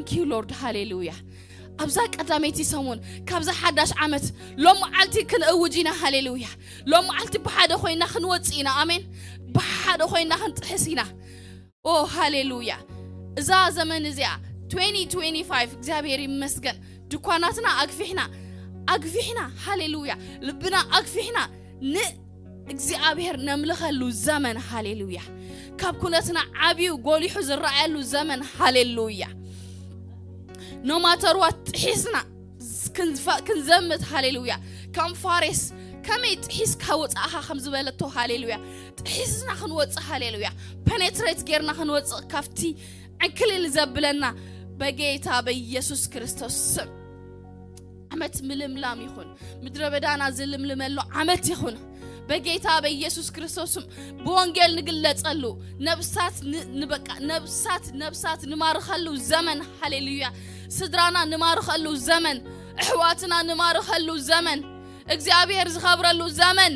Thank you Lord. ሃሌሉያ። ኣብዛ ቀዳመይቲ ሰሙን ካብዛ ሓዳሽ ዓመት ሎም መዓልቲ ክንእውጅ ኢና። ሃሌሉያ። ሎም መዓልቲ ብሓደ ኮይና ክንወፅእ ኢና። ኣሜን። ብሓደ ኮይና ክንጥሕስ ኢና። ኦ ሃሌሉያ። እዛ ዘመን እዚኣ twenty twenty-five እግዚኣብሔር ይመስገን። ድኳናትና ኣግፊሕና ኣግፊሕና ሃሌሉያ። ልብና ኣግፊሕና ንእግዚኣብሔር ነምልኸሉ ዘመን ሃሌሉያ። ካብ ኩነትና ዓብዩ ጎሊሑ ዝረኣየሉ ዘመን ሃሌሉያ። ኖማተርዋ ጥሒስና ክንዘምት ሃሌሉያ። ከም ፋሬስ ከመይ ጥሒስካ ወፃእኻ ከም ዝበለቶ ሃሌሉያ። ጥሒስና ክንወፅእ ሃሌሉያ። ፐኔትሬት ጌርና ክንወፅእ ካብቲ ዕንክልል ዘብለና በጌታ በኢየሱስ ክርስቶስ ስም። ዓመት ምልምላም ይኹን። ምድረ በዳና ዝልምልመሉ ዓመት ይኹን። በጌታ በኢየሱስ ክርስቶስም ብወንጌል ንግለጸሉ፣ ነብሳት ን- ንበቃ ነብሳት ነብሳት ንማርኸሉ ዘመን። ሃሌሉያ። ስድራና ንማርኸሉ ዘመን፣ ኣሕዋትና ንማርኸሉ ዘመን፣ እግዚኣብሔር ዝኸብረሉ ዘመን።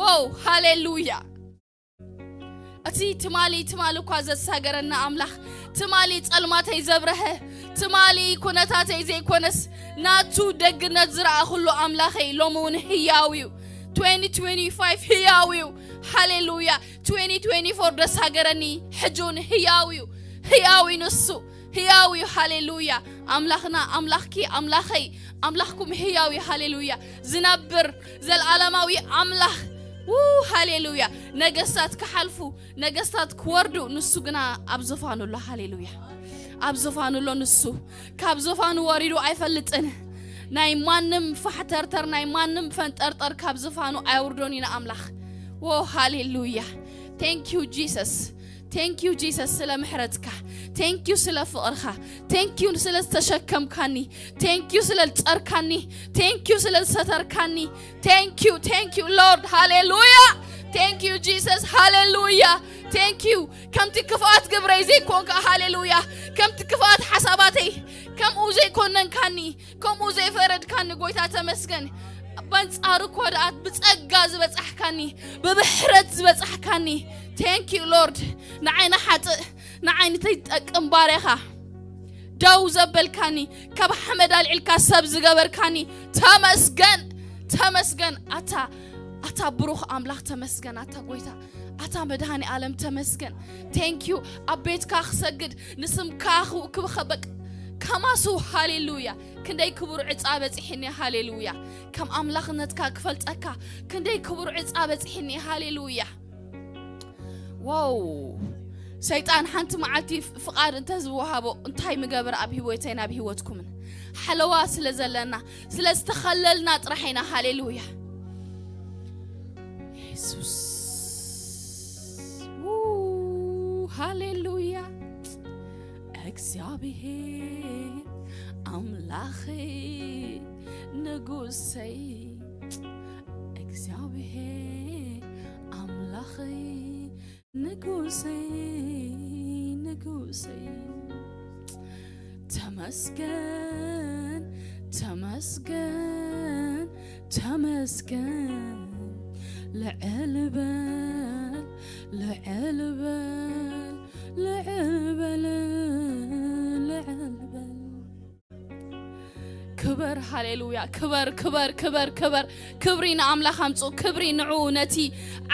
ዎው ሃሌሉያ። እቲ ትማሊ ትማሊ እኳ ዘሳገረና ኣምላኽ፣ ትማሊ ጸልማተይ ዘብረሀ፣ ትማሊ ኩነታተይ ዘይኮነስ ናቱ ደግነት ዝረኣኹሉ ኣምላኸይ ሎሚ እውን ህያው እዩ። twenty twenty-five ህያው እዩ። ሃሌሉያ። twenty twenty-four ደሳገረኒ፣ ሕጂ እውን ህያው እዩ። ህያው እዩ ንሱ። ህያው እዩ። ሃሌሉያ። ኣምላኽና ኣምላኽኪ ኣምላኸይ ኣምላኽኩም ህያው እዩ። ሃሌሉያ። ዝነብር ዘልኣለማዊ ኣምላኽ። ው ሃሌሉያ። ነገስታት ክሓልፉ ነገስታት ክወርዱ ንሱ ግና ኣብ ዙፋኑ ኣሎ። ሃሌሉያ። ኣብ ዙፋኑ ኣሎ ንሱ። ካብ ዙፋኑ ወሪዱ ኣይፈልጥን። ናይ ማንም ፋሕተርተር ናይ ማንም ፈንጠርጠር ካብ ዙፋኑ ኣየውርዶን ኢና ኣምላኽ። ዎ ሃሌሉያ። Thank you Jesus። Thank you Jesus ስለ ምሕረትካ። Thank you ስለ ፍቕርካ። Thank you ስለ ዝተሸከምካኒ። Thank you ስለ ዝጸርካኒ። Thank you ስለ ዝሰተርካኒ። Thank you thank you Lord ሃሌሉያ። Thank you Jesus ሃሌሉያ። Thank you ከምቲ ክፍኣት ግብረይ ዘይኮንካ ሃሌሉያ። ከምቲ ክፍኣት ሓሳባተይ ከምኡ ዘይኮነንካኒ ከምኡ ዘይፈረድካኒ ጎይታ ተመስገን። በንጻሩ እኮ ደኣ ብጸጋ ዝበጻሕካኒ ብብሕረት ዝበጻሕካኒ። Thank you Lord ንዓይ ንሓጥእ ንዓይ ንተይጠቅም ባርያኻ ደው ዘበልካኒ ካብ ሓመድ ኣልዒልካ ሰብ ዝገበርካኒ ተመስገን። ተመስገን ኣታ ኣታ ብሩኽ ኣምላኽ ተመስገን ኣታ ጎይታ ኣታ መድሃኒ ኣለም ተመስገን። Thank you ኣብ ቤትካ ክሰግድ ንስምካ ክብኸበቅ ከማሱ ሃሌሉያ። ክንደይ ክቡር ዕፃ በፂሕኒ ሃሌሉያ። ከም ኣምላኽነትካ ክፈልጠካ ክንደይ ክቡር ዕፃ በፂሕኒ ሃሌሉያ። ዋው ሰይጣን ሓንቲ መዓልቲ ፍቓድ እንተዝወሃቦ እንታይ ምገበር ኣብ ህይወተይን ኣብ ህይወትኩምን ሓለዋ ስለ ዘለና ስለ ዝተኸለልና ጥራሕ ኢና። ሃሌሉያ የሱስ ሃሌሉያ። እግዚኣብሔር ኣምላኸይ ንጉሰይ እግዚኣብሔር ኣምላኸይ ንጉሰይ ንጉሰይ ተመስገን ተመስገን ተመስገን ልዕል በል ልዕል በል ልዕል በል ልዕል በል። ክበር ሃሌሉያ ክበር ክበር ክበር ክበር። ክብሪ ንኣምላኽ ኣምፁ ክብሪ ንዑ ነቲ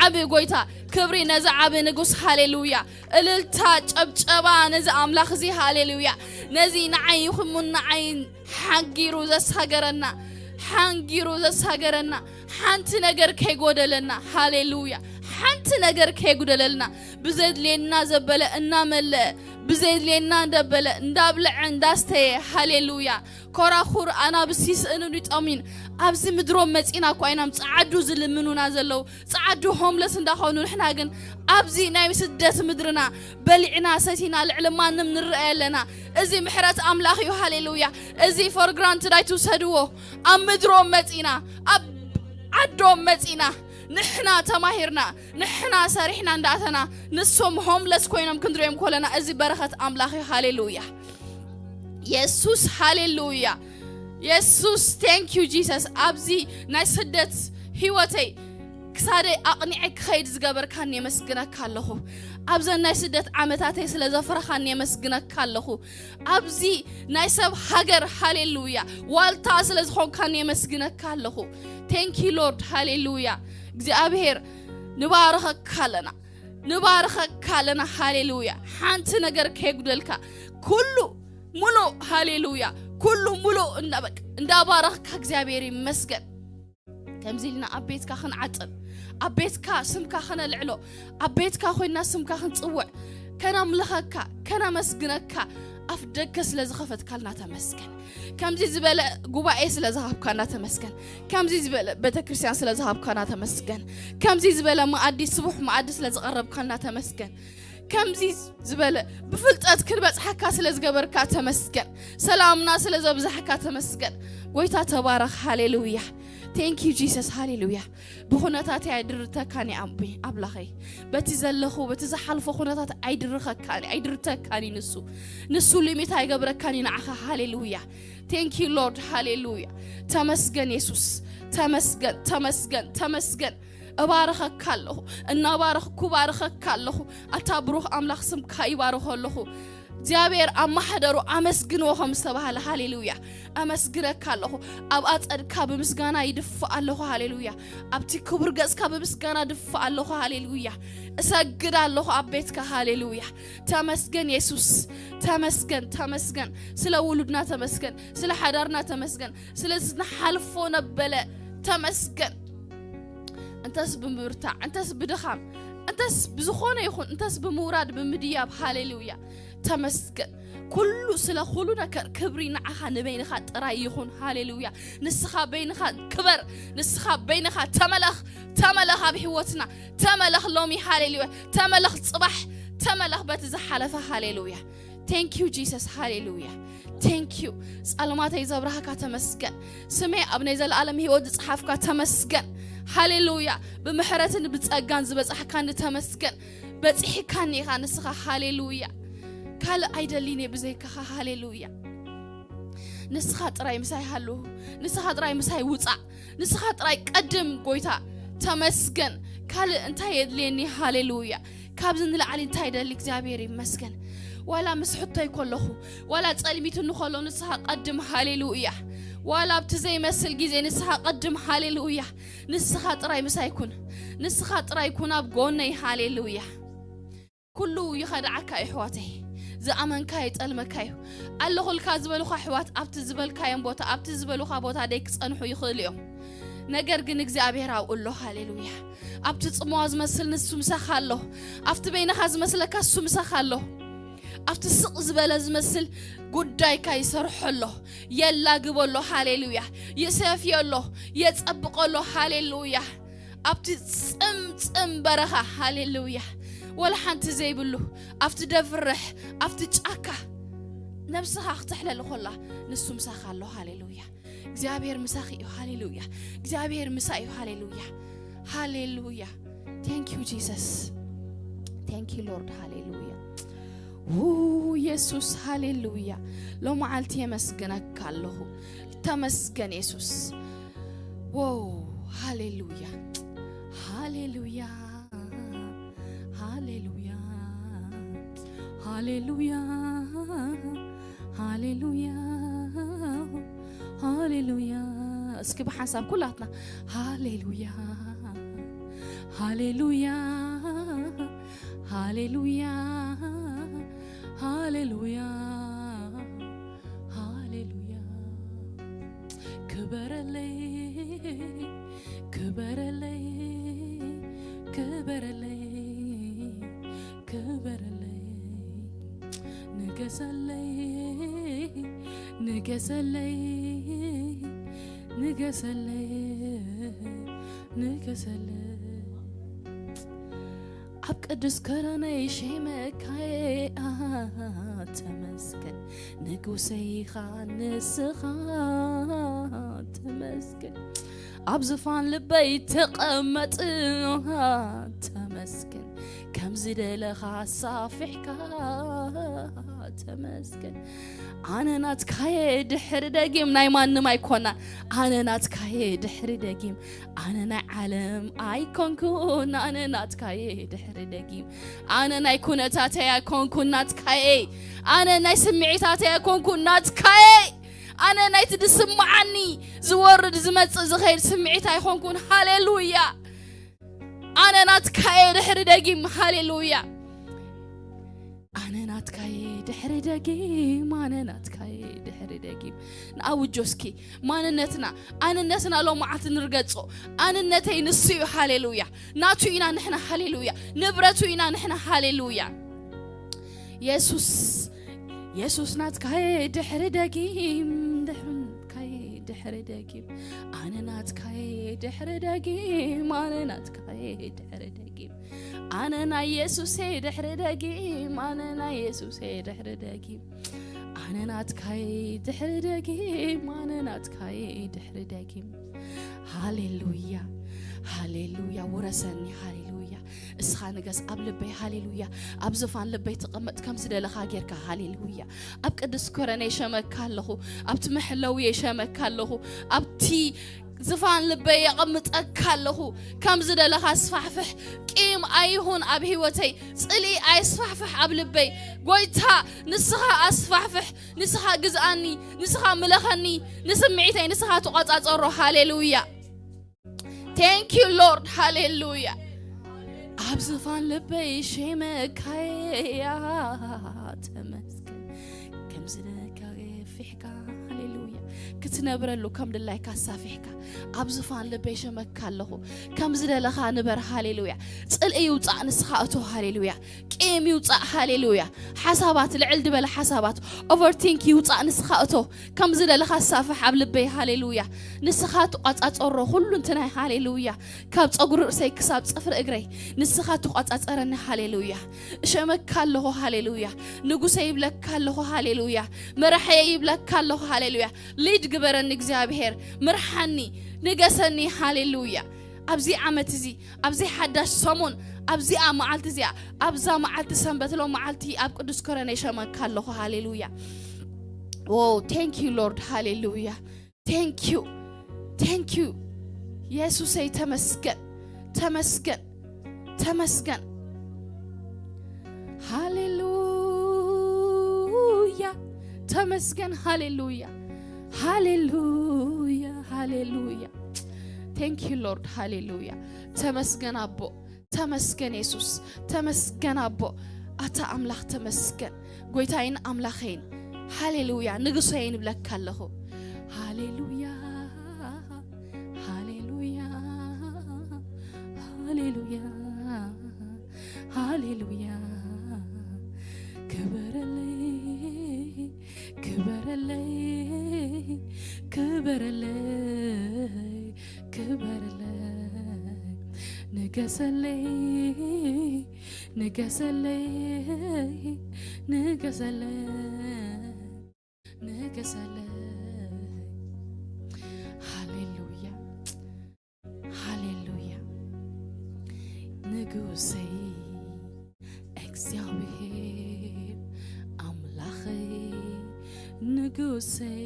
ዓብ ጎይታ ክብሪ ነዚ ዓብ ንጉስ ሃሌሉያ። እልልታ ጨብጨባ ነዚ ኣምላኽ እዚ ሃሌሉያ። ነዚ ንዓይ ይኹን ንዓይ ሓንጊሩ ዘሳገረና ሓንጊሩ ዘሳገረና ሓንቲ ነገር ከይጎደለና ሃሌሉያ። ሓንቲ ነገር ከይጉደለልና ብዘድልየና ዘበለ እናመለአ ብዘድልየና እንደበለ እንዳብለዐ እንዳስተየ ሃሌሉያ። ኮራኹር ኣናብስ ይስእኑን ይጠሙን ኣብዚ ምድሮም መፂና እኳ ኢናም ፀዓዱ ዝልምኑና ዘለዉ ፀዓዱ ሆምለስ እንዳኾኑ ንሕና ግን ኣብዚ ናይ ስደት ምድርና በሊዕና ሰቲና ልዕሊ ማንም ንረአ ኣለና። እዚ ምሕረት ኣምላኽ እዩ። ሃሌሉያ። እዚ for granted ኣይትውሰድዎ። ኣብ ምድሮም መፂና ኣብ ዓዶም መፂና ንሕና ተማሂርና ንሕና ሰሪሕና እንዳኣተና ንሶም ሆምለስ ኮይኖም ክንድሪኦም ኮለና እዚ በረኸት ኣምላኽ እዩ። ሃሌሉያ የሱስ ሃሌሉያ የሱስ thank you Jesus። ኣብዚ ናይ ስደት ህይወተይ ክሳደይ ኣቕኒዐ ክኸይድ ዝገበርካኒ የመስግነካ ኣለኹ። ኣብዘን ናይ ስደት ዓመታተይ ስለ ዘፍረኻኒ የመስግነካ ኣለኹ። ኣብዚ ናይ ሰብ ሃገር፣ ሃሌሉያ፣ ዋልታ ስለ ዝኾንካኒ የመስግነካ ኣለኹ። Thank you Lord፣ ሃሌሉያ። እግዚኣብሔር፣ ንባርኸካ ኣለና፣ ንባርኸካ ኣለና። ሃሌሉያ። ሓንቲ ነገር ከየጉደልካ፣ ኩሉ ሙሉእ፣ ሃሌሉያ፣ ኩሉ ሙሉእ እንዳበቅ እንዳባረኽካ፣ እግዚኣብሔር ይመስገን። ከምዚ ኢልና ኣብ ቤትካ ክንዓጥን፣ ኣብ ቤትካ ስምካ ከነልዕሎ፣ ኣብ ቤትካ ኮይና ስምካ ክንጽውዕ፣ ከነምልኸካ፣ ከነመስግነካ ኣፍ ደገ ስለ ዝኸፈትካልና ተመስገን። ከምዚ ዝበለ ጉባኤ ስለ ዝሃብካና ተመስገን። ከምዚ ዝበለ ቤተክርስትያን ስለ ዝሃብካና ተመስገን። ከምዚ ዝበለ መኣዲ፣ ስቡሕ መኣዲ ስለ ዝቐረብካልና ተመስገን። ከምዚ ዝበለ ብፍልጠት ክንበጽሓካ ስለ ዝገበርካ ተመስገን። ሰላምና ስለ ዘብዛሕካ ተመስገን። ጎይታ ተባረኽ። ሃሌሉያ። Thank you Jesus። ሃሌሉያ። ብኹነታተይ ኣይድርተካን እየ ኣቦይ ኣምላኸይ። በቲ ዘለኹ፣ በቲ ዝሓልፎ ኩነታት ኣይድርኸካን፣ ኣይድርተካን እዩ ንሱ። ንሱ ሊሚት ኣይገብረካን እዩ ንዓኻ። ሃሌሉያ። Thank you Lord። ሃሌሉያ። ተመስገን የሱስ። ተመስገን፣ ተመስገን፣ ተመስገን። እባርኸካ ኣለኹ። እናባረኽኩ ባርኸካ ኣለኹ። ኣታ ብሩኽ ኣምላኽ ስምካ ይባርኾ ኣለኹ። እግዚኣብሔር ኣብ ማሕደሩ ኣመስግንዎ ከም ዝተባህለ፣ ሃሌሉያ። ኣመስግነካ ኣለኹ። ኣብ ኣጸድካ ብምስጋና ይድፋእ ኣለኹ፣ ሃሌሉያ። ኣብቲ ክቡር ገጽካ ብምስጋና ድፋእ ኣለኹ፣ ሃሌሉያ። እሰግድ ኣለኹ ኣብ ቤትካ፣ ሃሌሉያ። ተመስገን የሱስ፣ ተመስገን፣ ተመስገን። ስለ ውሉድና ተመስገን፣ ስለ ሓዳርና ተመስገን፣ ስለ ዝንሓልፎ ነበለ ተመስገን። እንተስ ብምብርታዕ፣ እንተስ ብድኻም፣ እንተስ ብዝኾነ ይኹን፣ እንተስ ብምውራድ ብምድያብ፣ ሃሌሉያ። ተመስገን። ኩሉ ስለ ኩሉ ነገር ክብሪ ንዓኻ ንበይንኻ ጥራይ ይኹን። ሃሌሉያ። ንስኻ በይንኻ ክበር፣ ንስኻ በይንኻ ተመለኽ፣ ተመለኽ ኣብ ህይወትና፣ ተመለኽ ሎሚ፣ ሃሌሉያ። ተመለኽ ጽባሕ፣ ተመለኽ በቲ ዝሓለፈ፣ ሃሌሉያ። Thank you Jesus። ሃሌሉያ። Thank you። ጸልማተይ ዘብራህካ ተመስገን። ስመይ ኣብ ናይ ዘለኣለም ህይወት ዝጸሓፍካ ተመስገን። ሃሌሉያ። ብምሕረትን ብጸጋን ዝበጻሕካኒ ተመስገን። በጺሕካኒ ኢኻ ንስኻ። ሃሌሉያ። ካልእ ኣይደሊን እየ ብዘይካኻ። ሃሌሉያ። ንስኻ ጥራይ ምሳይ ሃሉ። ንስኻ ጥራይ ምሳይ ውጻእ። ንስኻ ጥራይ ቀድም ጎይታ። ተመስገን። ካልእ እንታይ የድልየኒ? ሃሌሉያ። ካብዚ ንላዕሊ እንታይ ይደሊ? እግዚኣብሔር ይመስገን። ዋላ ምስ ሕቶይ ከለኹ፣ ዋላ ጸልሚቱኒ ከሎ ንስኻ ቀድም። ሃሌሉያ። ዋላ ኣብቲ ዘይመስል ግዜ ንስኻ ቀድም። ሃሌሉያ። ንስኻ ጥራይ ምሳይ ኩን። ንስኻ ጥራይ ኩን ኣብ ጎነይ። ሃሌሉያ። ኩሉ ይኸድዓካ እዩ ኣሕዋተይ። ዝኣመንካ ይጠልመካ እዩ። ኣለኹልካ ዝበሉኻ ኣሕዋት ኣብቲ ዝበልካዮም ቦታ፣ ኣብቲ ዝበሉኻ ቦታ ደይ ክጸንሑ ይኽእሉ እዮም። ነገር ግን እግዚኣብሔር ኣብኡ ኣሎ። ሃሌሉያ። ኣብቲ ጽምዋ ዝመስል ንሱ ምሳኻ ኣሎ። ኣብቲ በይንኻ ዝመስለካ እሱ ምሳኻ ኣሎ። ኣብቲ ስቕ ዝበለ ዝመስል ጉዳይካ ይሰርሖ ኣሎ። የላግቦ ኣሎ። ሃሌሉያ። ይሰፍዮ ኣሎ። የጸብቆ ኣሎ። ሃሌሉያ። ኣብቲ ጽምጽም በረኻ፣ ሃሌሉያ፣ ወላ ሓንቲ ዘይብሉ፣ ኣብቲ ደፍርሕ፣ ኣብቲ ጫካ ነብስኻ ክትሕለል ኮላ ንሱ ምሳኻ ኣሎ። ሃሌሉያ። እግዚኣብሔር ምሳኺ እዩ። ሃሌሉያ። እግዚኣብሔር ምሳ እዩ። ሃሌሉያ። ሃሌሉያ። Thank you Jesus። Thank you Lord። ሃሌሉያ። ው የሱስ፣ ሃሌሉያ። ሎመዓልቲ የመስግነካ ኣለኹ። ተመስገን የሱስ። ዎ፣ ሃሌሉያ፣ ሃሌሉያ፣ ሃሌሉያ፣ ሃሌሉያ፣ ሃሌሉያ፣ ሃሌሉያ። እስኪ ብሓንሳብ ኩላትና ሃሌሉያ፣ ሃሌሉያ፣ ሃሌሉያ፣ ሃሌሉያ፣ ሃሌሉያ። ክበረለይ፣ ክበረለይ፣ ክበረለይ፣ ክበረለይ። ንገሰለይ፣ ንገሰለይ፣ ንገሰለይ፣ ንገሰለይ። ኣብ ቅዱስ ከረነይ ሸመካየ፣ ኣሃ፣ ተመስገን። ንጉሰይ ኢኻ ንስኻ፣ ተመስገን። ኣብ ዝፋን ልበይ ተቐመጥ፣ ኣሃ፣ ተመስገን። ከም ዝደለኻ ኣሳፊሕካ፣ ተመስገን። ኣነ ናትካየ ድሕሪ ደጊም ናይ ማንም ኣይኮና። ኣነ ናትካየ ድሕሪ ደጊም ኣነ ናይ ዓለም ኣይኮንኩን። ኣነ ናትካየ ድሕሪ ደጊም ኣነ ናይ ኩነታተይ ኣይኮንኩን ናትካየ። ኣነ ናይ ስምዒታተይ ኣይኮንኩን ናትካየ። ኣነ ናይቲ ዝስምዓኒ ዝወርድ ዝመጽእ ዝኸይድ ስምዒት ኣይኮንኩን። ሃሌሉያ። ኣነ ናትካየ ድሕሪ ደጊም። ሃሌሉያ። ኣነ ናትካየ ድሕሪ ደጊም ኣነ ናትካየ ድሕሪ ደጊም። ንኣውጆ እስኪ ማንነትና ኣንነትና ሎማዓት ንርገጾ። ኣንነተይ ንሱ እዩ። ሃሌሉያ። ናቱ ኢና ንሕና። ሃሌሉያ። ንብረቱ ኢና ንሕና። ሃሌሉያ። የሱስ የሱስ ናትካየ ድሕሪ ደጊም ድሕሪ ናትካየ ድሕሪ ደጊም ኣነ ናትካየ ድሕሪ ደጊም ኣነ ናትካየ ድሕሪ ደጊም ኣነ ናይ የሱሰ ድሕሪ ደጊም ኣነ ናይ የሱሰ ድሕሪ ደጊም ኣነ ናትካየ ድሕሪ ደጊም ኣነ ናትካየ ድሕሪ ደጊም። ሃሌሉያ። ሃሌሉያ። ውረሰኒ። ሃሌሉያ። እስኻ ንገስ ኣብ ልበይ። ሃሌሉያ። ኣብ ዝፋን ልበይ ትቐመጥ ከም ዝደለኻ ጌርካ። ሃሌሉያ። ኣብ ቅዱስ ኮረነይ ሸመካ ኣለኹ። ኣብቲ መሕለዊ የሸመካ ኣለኹ። ኣብቲ ዝፋን ልበይ የቐምጠካ ኣለኹ። ከም ዝደለኻ ኣስፋሕፍሕ። ቂም ኣይኹን ኣብ ህይወተይ። ጽልኢ ኣይስፋሕፍሕ ኣብ ልበይ። ጎይታ ንስኻ ኣስፋሕፍሕ። ንስኻ ግዝኣኒ። ንስኻ ምለኸኒ። ንስምዒተይ ንስኻ ተቋጻጸሮ። ሃሌሉያ። Thank you Lord። ሃሌሉያ። ኣብ ዝፋን ልበይ ሸመካያ። ተመስገን። ከም ዝደለካ ገፊሕካ። ሃሌሉያ። ክትነብረሉ ከም ድላይካ ኣሳፊሕካ። ኣብ ዝፋን ልበይ ሸመካ ኣለኹ። ከም ዝደለኻ ንበር። ሃሌሉያ። ጽልኢ ይውጻእ ንስኻ እቶ። ሃሌሉያ። ቂም ይውጻእ። ሃሌሉያ። ሓሳባት ልዕል ዝበለ ሓሳባት ኦቨርቲንክ ይውጻእ ንስኻ እቶ። ከም ዝደለኻ ኣሳፍሕ ኣብ ልበይ። ሃሌሉያ። ንስኻ ትቋጻጸሮ ኩሉ እንትናይ። ሃሌሉያ። ካብ ጸጉሪ ርእሰይ ክሳብ ጽፍሪ እግረይ ንስኻ ትቋጻጸረኒ። ሃሌሉያ። እሸመካ ኣለኹ። ሃሌሉያ። ንጉሰይ ይብለካ ኣለኹ። ሃሌሉያ። መራሕየ ይብለካ ኣለኹ። ሃሌሉያ። ሊድ ግበረኒ እግዚኣብሔር። ምርሓኒ። ንገሰኒ። ሃሌሉያ። ኣብዚ ዓመት እዚ ኣብዚ ሓዳሽ ሰሙን ኣብዚኣ መዓልቲ እዚኣ ኣብዛ መዓልቲ ሰንበት ሎ መዓልቲ ኣብ ቅዱስ ኮረነ ሸመካ ኣለኹ። ሃሌሉያ። ኦ thank you Lord። ሃሌሉያ። Thank you thank you የሱሰይ ተመስገን ተመስገን ተመስገን። ሃሌሉያ ተመስገን። ሃሌሉያ ሃሌሉያ ሃሌሉያ። Thank you Lord። ሃሌሉያ። ተመስገን ኣቦ። ተመስገን የሱስ። ተመስገን ኣቦ። ኣታ ኣምላኽ ተመስገን። ጎይታይን ኣምላኸይን። ሃሌሉያ። ንጉሰይን እብለካ ኣለኹ። ሃሌሉያ ሃሌሉያ ሃሌሉያ ሃሌሉያ። ክበረለይ ክበረለይ ክበረለይ ክበረለይ። ንገሰለይ ንገሰለይ ንገሰለይ ንገሰለይ። ሃሌሉያ ሃሌሉያ። ንጉሰይ እግዚኣብሔር ኣምላኸይ ንጉሰይ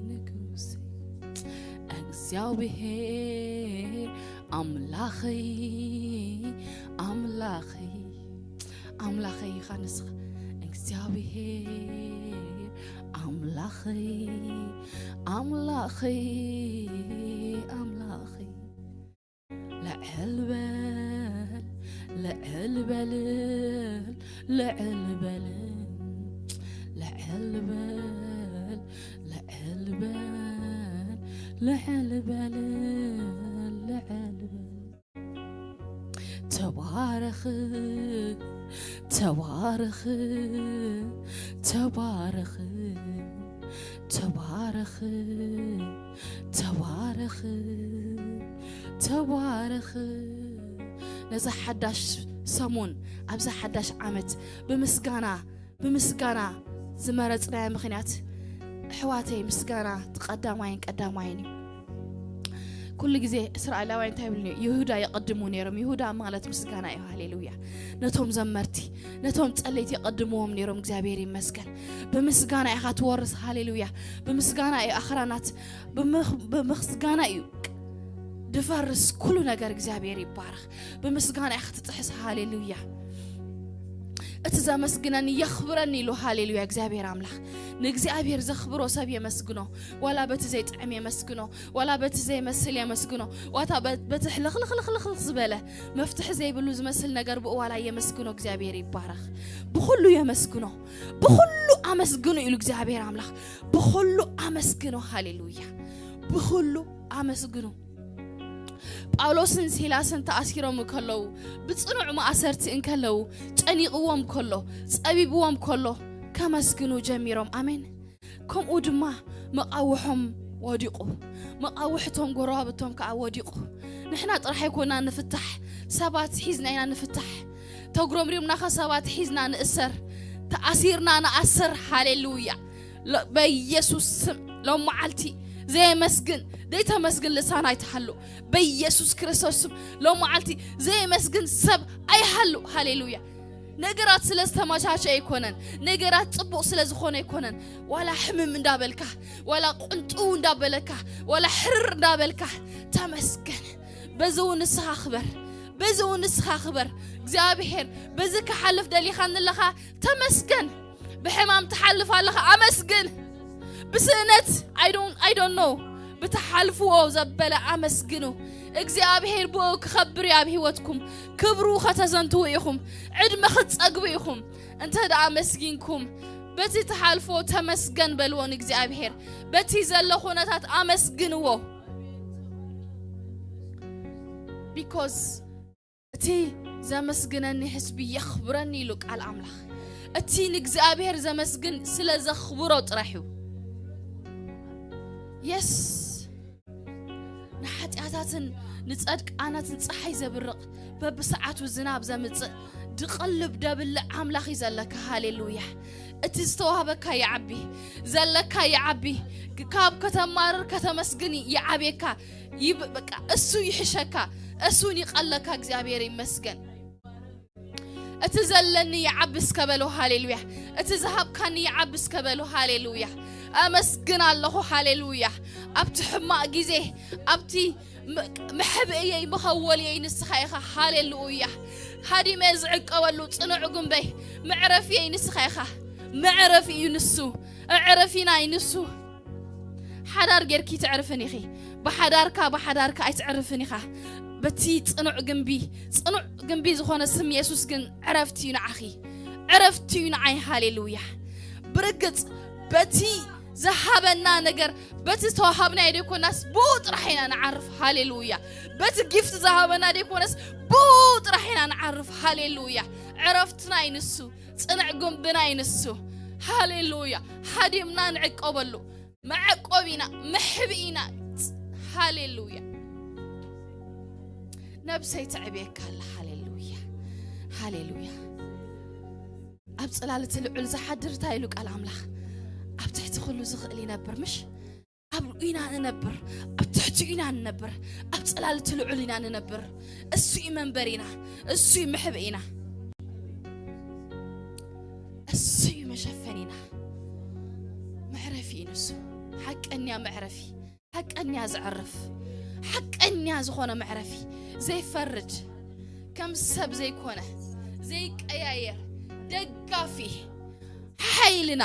ንጉሰይ እግዚኣብሔር ኣምላኸይ ኣምላኸይ ኣምላኸይ ኢኻ ንስኻ። እግዚኣብሔር ኣምላኸይ ኣምላኸይ ኣምላኸይ። ልዕል በል ልዕል በል ልዕል በል ልዕል በል ልዕል በል ልዕል በል ልዕል በል። ተባረኽ ተባረኽ ተባረኽ ተባረኽ ተባረኽ ተባረኽ። ነዛ ሓዳሽ ሰሙን ኣብዛ ሓዳሽ ዓመት ብምስጋና ብምስጋና ዝመረጽናዮ ምኽንያት ኣሕዋተይ ምስጋና ቀዳማይን ቀዳማይን እዩ። ኩሉ ግዜ እስራኤላውያን እንታይ ይብሉ ነይሩ? ይሁዳ የቐድሙ ነይሮም። ይሁዳ ማለት ምስጋና እዩ። ሃሌሉያ። ነቶም ዘመርቲ፣ ነቶም ጸለይቲ የቐድምዎም ነይሮም። እግዚኣብሔር ይመስገን። ብምስጋና ኢኻ ትወርስ። ሃሌሉያ። ብምስጋና እዩ ኣኽራናት፣ ብምኽ-፣ ብምስጋና እዩ ድፈርስ ኩሉ ነገር። እግዚኣብሔር ይባረኽ። ብምስጋና ኢኻ ትጥሕስ። ሃሌሉያ። እቲ ዘመስግነኒ የኽብረኒ ኢሉ። ሃሌሉያ። እግዚኣብሔር ኣምላኽ፣ ንእግዚኣብሔር ዘኽብሮ ሰብ የመስግኖ። ዋላ በቲ ዘይጥዕም የመስግኖ፣ ዋላ በቲ ዘይመስል የመስግኖ፣ ዋታ በ-፣ በቲ ሕልኽልኽልኽልኽ ዝበለ መፍትሒ ዘይብሉ ዝመስል ነገር ብኡ ዋላ የመስግኖ። እግዚኣብሔር ይባረኽ። ብኹሉ የመስግኖ። ብኹሉ ኣመስግኑ ኢሉ እግዚኣብሔር ኣምላኽ። ብኹሉ ኣመስግኖ። ሃሌሉያ። ብኹሉ ኣመስግኑ። ጳውሎስን ሲላስን ተኣሲሮም እንከለዉ፣ ብጽኑዕ ማእሰርቲ እንከለዉ፣ ጨኒቕዎም ከሎ፣ ጸቢብዎም ከሎ፣ ከመስግኑ ጀሚሮም። ኣሜን። ከምኡ ድማ መቓውሖም ወዲቑ። መቓውሕቶም ጎረባብቶም ከኣ ወዲቑ። ንሕና ጥራሕ ኣይኮና ንፍታሕ፣ ሰባት ሒዝና ኢና ንፍታሕ። ተጉረምሪምናኸ ሰባት ሒዝና ንእሰር፣ ተኣሲርና ንኣስር። ሃሌሉያ። ሎ-፣ በኢየሱስ ስም ሎም መዓልቲ ዘየመስግን፣ ዘይተመስግን ልሳን ኣይትሃሉ። በኢየሱስ ክርስቶስ ስም ሎም መዓልቲ ዘየመስግን ሰብ ኣይሃሉ። ሃሌሉያ። ነገራት ስለ ዝተመቻቸ ኣይኮነን፣ ነገራት ጽቡቕ ስለ ዝኾነ ኣይኮነን። ዋላ ሕምም እንዳበልካ፣ ዋላ ቁንጥው እንዳበለካ፣ ዋላ ሕርር እንዳበልካ ተመስገን። በዚ እውን ንስኻ ክበር፣ በዚ እውን ንስኻ ክበር። እግዚኣብሔር በዚ ክሓልፍ ደሊኻ እንለኻ ተመስገን። ብሕማም ትሓልፍ ኣለኻ፣ ኣመስግን። ብስእነት፣ I don't፣ I don't know፣ ብትሓልፍዎ ዘበለ ኣመስግኑ። እግዚኣብሔር ብኡ ክኸብር እዩ ኣብ ህይወትኩም። ክብሩ ከተዘንትዉ ኢኹም፣ ዕድመ ክትጸግቡ ኢኹም። እንተ ደኣ ኣመስጊንኩም፣ በቲ ትሓልፎ ተመስገን በልዎ ንእግዚኣብሔር። በቲ ዘሎ ኩነታት ኣመስግንዎ። Because እቲ ዘመስግነኒ ህዝቢ የኽብረኒ ኢሉ ቃል ኣምላኽ። እቲ ንእግዚኣብሔር ዘመስግን ስለ ዘኽብሮ ጥራሕ እዩ። የስ፣ ንሓጢኣታትን ንጸድቃናትን ጸሓይ ዘብርቕ፣ በብሰዓቱ ዝናብ ዘምጽእ፣ ድቕልብ ደብልዕ ኣምላኽ እዩ ዘለካ። ሃሌሉያ። እቲ ዝተዋህበካ ይዓቢ፣ ዘለካ ይዓቢ፣ ካብ ከተማርር ከተመስግን ይዓብየካ። ይብ-፣ በቃ እሱ ይሕሸካ፣ እሱን ይቐለካ። እግዚኣብሔር ይመስገን። እቲ ዘለኒ ይዓቢ እስከ በሉ፣ ሃሌሉያ። እቲ ዝሃብካኒ ይዓቢ እስከ በሉ፣ ሃሌሉያ። ኣመስግን ኣለኹ፣ ሃሌሉያ። ኣብቲ ሕማቕ ግዜ፣ ኣብቲ ም-፣ መሕብእየይ መኸወልየይ ንስኻ ኢኻ፣ ሃሌሉያ። ሃዲመ ዝዕቀበሉ ጽኑዕ ግንበይ፣ መዕረፍየይ ንስኻ ኢኻ። መዕረፊ እዩ ንሱ፣ ኣዕረፊና እዩ ንሱ። ሓዳር ጌርኪ ትዕርፍን ኢኺ። ብሓዳርካ፣ ብሓዳርካ ኣይትዕርፍን ኢኻ። በቲ ጽኑዕ ግንቢ፣ ጽኑዕ ግንቢ ዝኾነ ስም የሱስ ግን ዕረፍቲ እዩ ንዓኺ። ዕረፍቲ እዩ ንዓይ። ሃሌሉያ። ብርግጽ በቲ ዝሃበና ነገር፣ በቲ ዝተዋሃብናዮ ደይኮናስ ብኡ ጥራሕ ኢና ንዓርፍ። ሃሌሉያ። በቲ ጊፍት ዝሃበና ደይኮነስ ብኡ ጥራሕ ኢና ንዓርፍ። ሃሌሉያ። ዕረፍትና እዩ ንሱ፣ ጽንዕ ግንብና እዩ ንሱ። ሃሌሉያ። ሃዲምና ንዕቀበሉ። መዐቆቢና፣ መሕብኢና። ሃሌሉያ። ነብሰይ ትዕብየካ ኣላ። ሃሌሉያ። ሃሌሉያ። ኣብ ጽላል እቲ ልዑል ዝሓድር እንታይ ኢሉ ቃል ኣምላኽ? ኣብ ትሕቲ ኩሉ ዝኽእል ይነብር፣ ምሽ? ኣብ ኢና ንነብር፣ ኣብ ትሕቲ ኢና ንነብር፣ ኣብ ጽላል እቲ ልዑል ኢና ንነብር። እሱ እዩ መንበሪና፣ እሱ እዩ መሕብኢና፣ እሱ እዩ መሸፈኒና። መዕረፊ እዩ ንሱ፣ ሓቀኛ መዕረፊ፣ ሓቀኛ ዘዕርፍ፣ ሓቀኛ ዝኾነ መዕረፊ፣ ዘይፈርድ፣ ከም ሰብ ዘይኮነ፣ ዘይቀያየር፣ ደጋፊ፣ ሓይልና።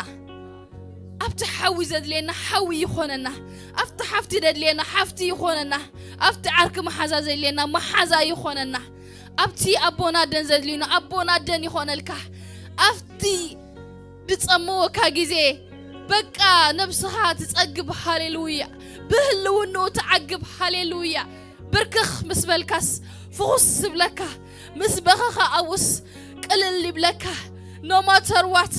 ኣብቲ ሓዊ ዘድልየና ሓዊ ይኾነና፣ ኣብቲ ሓፍቲ ዘድልየና ሓፍቲ ይኾነና፣ ኣብቲ ዓርኪ መሓዛ ዘድልየና መሓዛ ይኾነና፣ ኣብቲ ኣቦን ኣደን ዘድልዩና ኣቦን ኣደን ይኾነልካ፣ ኣብቲ ዝጸመወካ ግዜ በቃ ነብስኻ ትጸግብ። ሃሌሉያ። ብህልውንኡ ትዓግብ። ሃሌሉያ። ብርክኽ ምስ በልካስ ፍኹስ ዝብለካ፣ ምስ በኸኻ ኣብኡስ ቅልል ይብለካ። No matter what።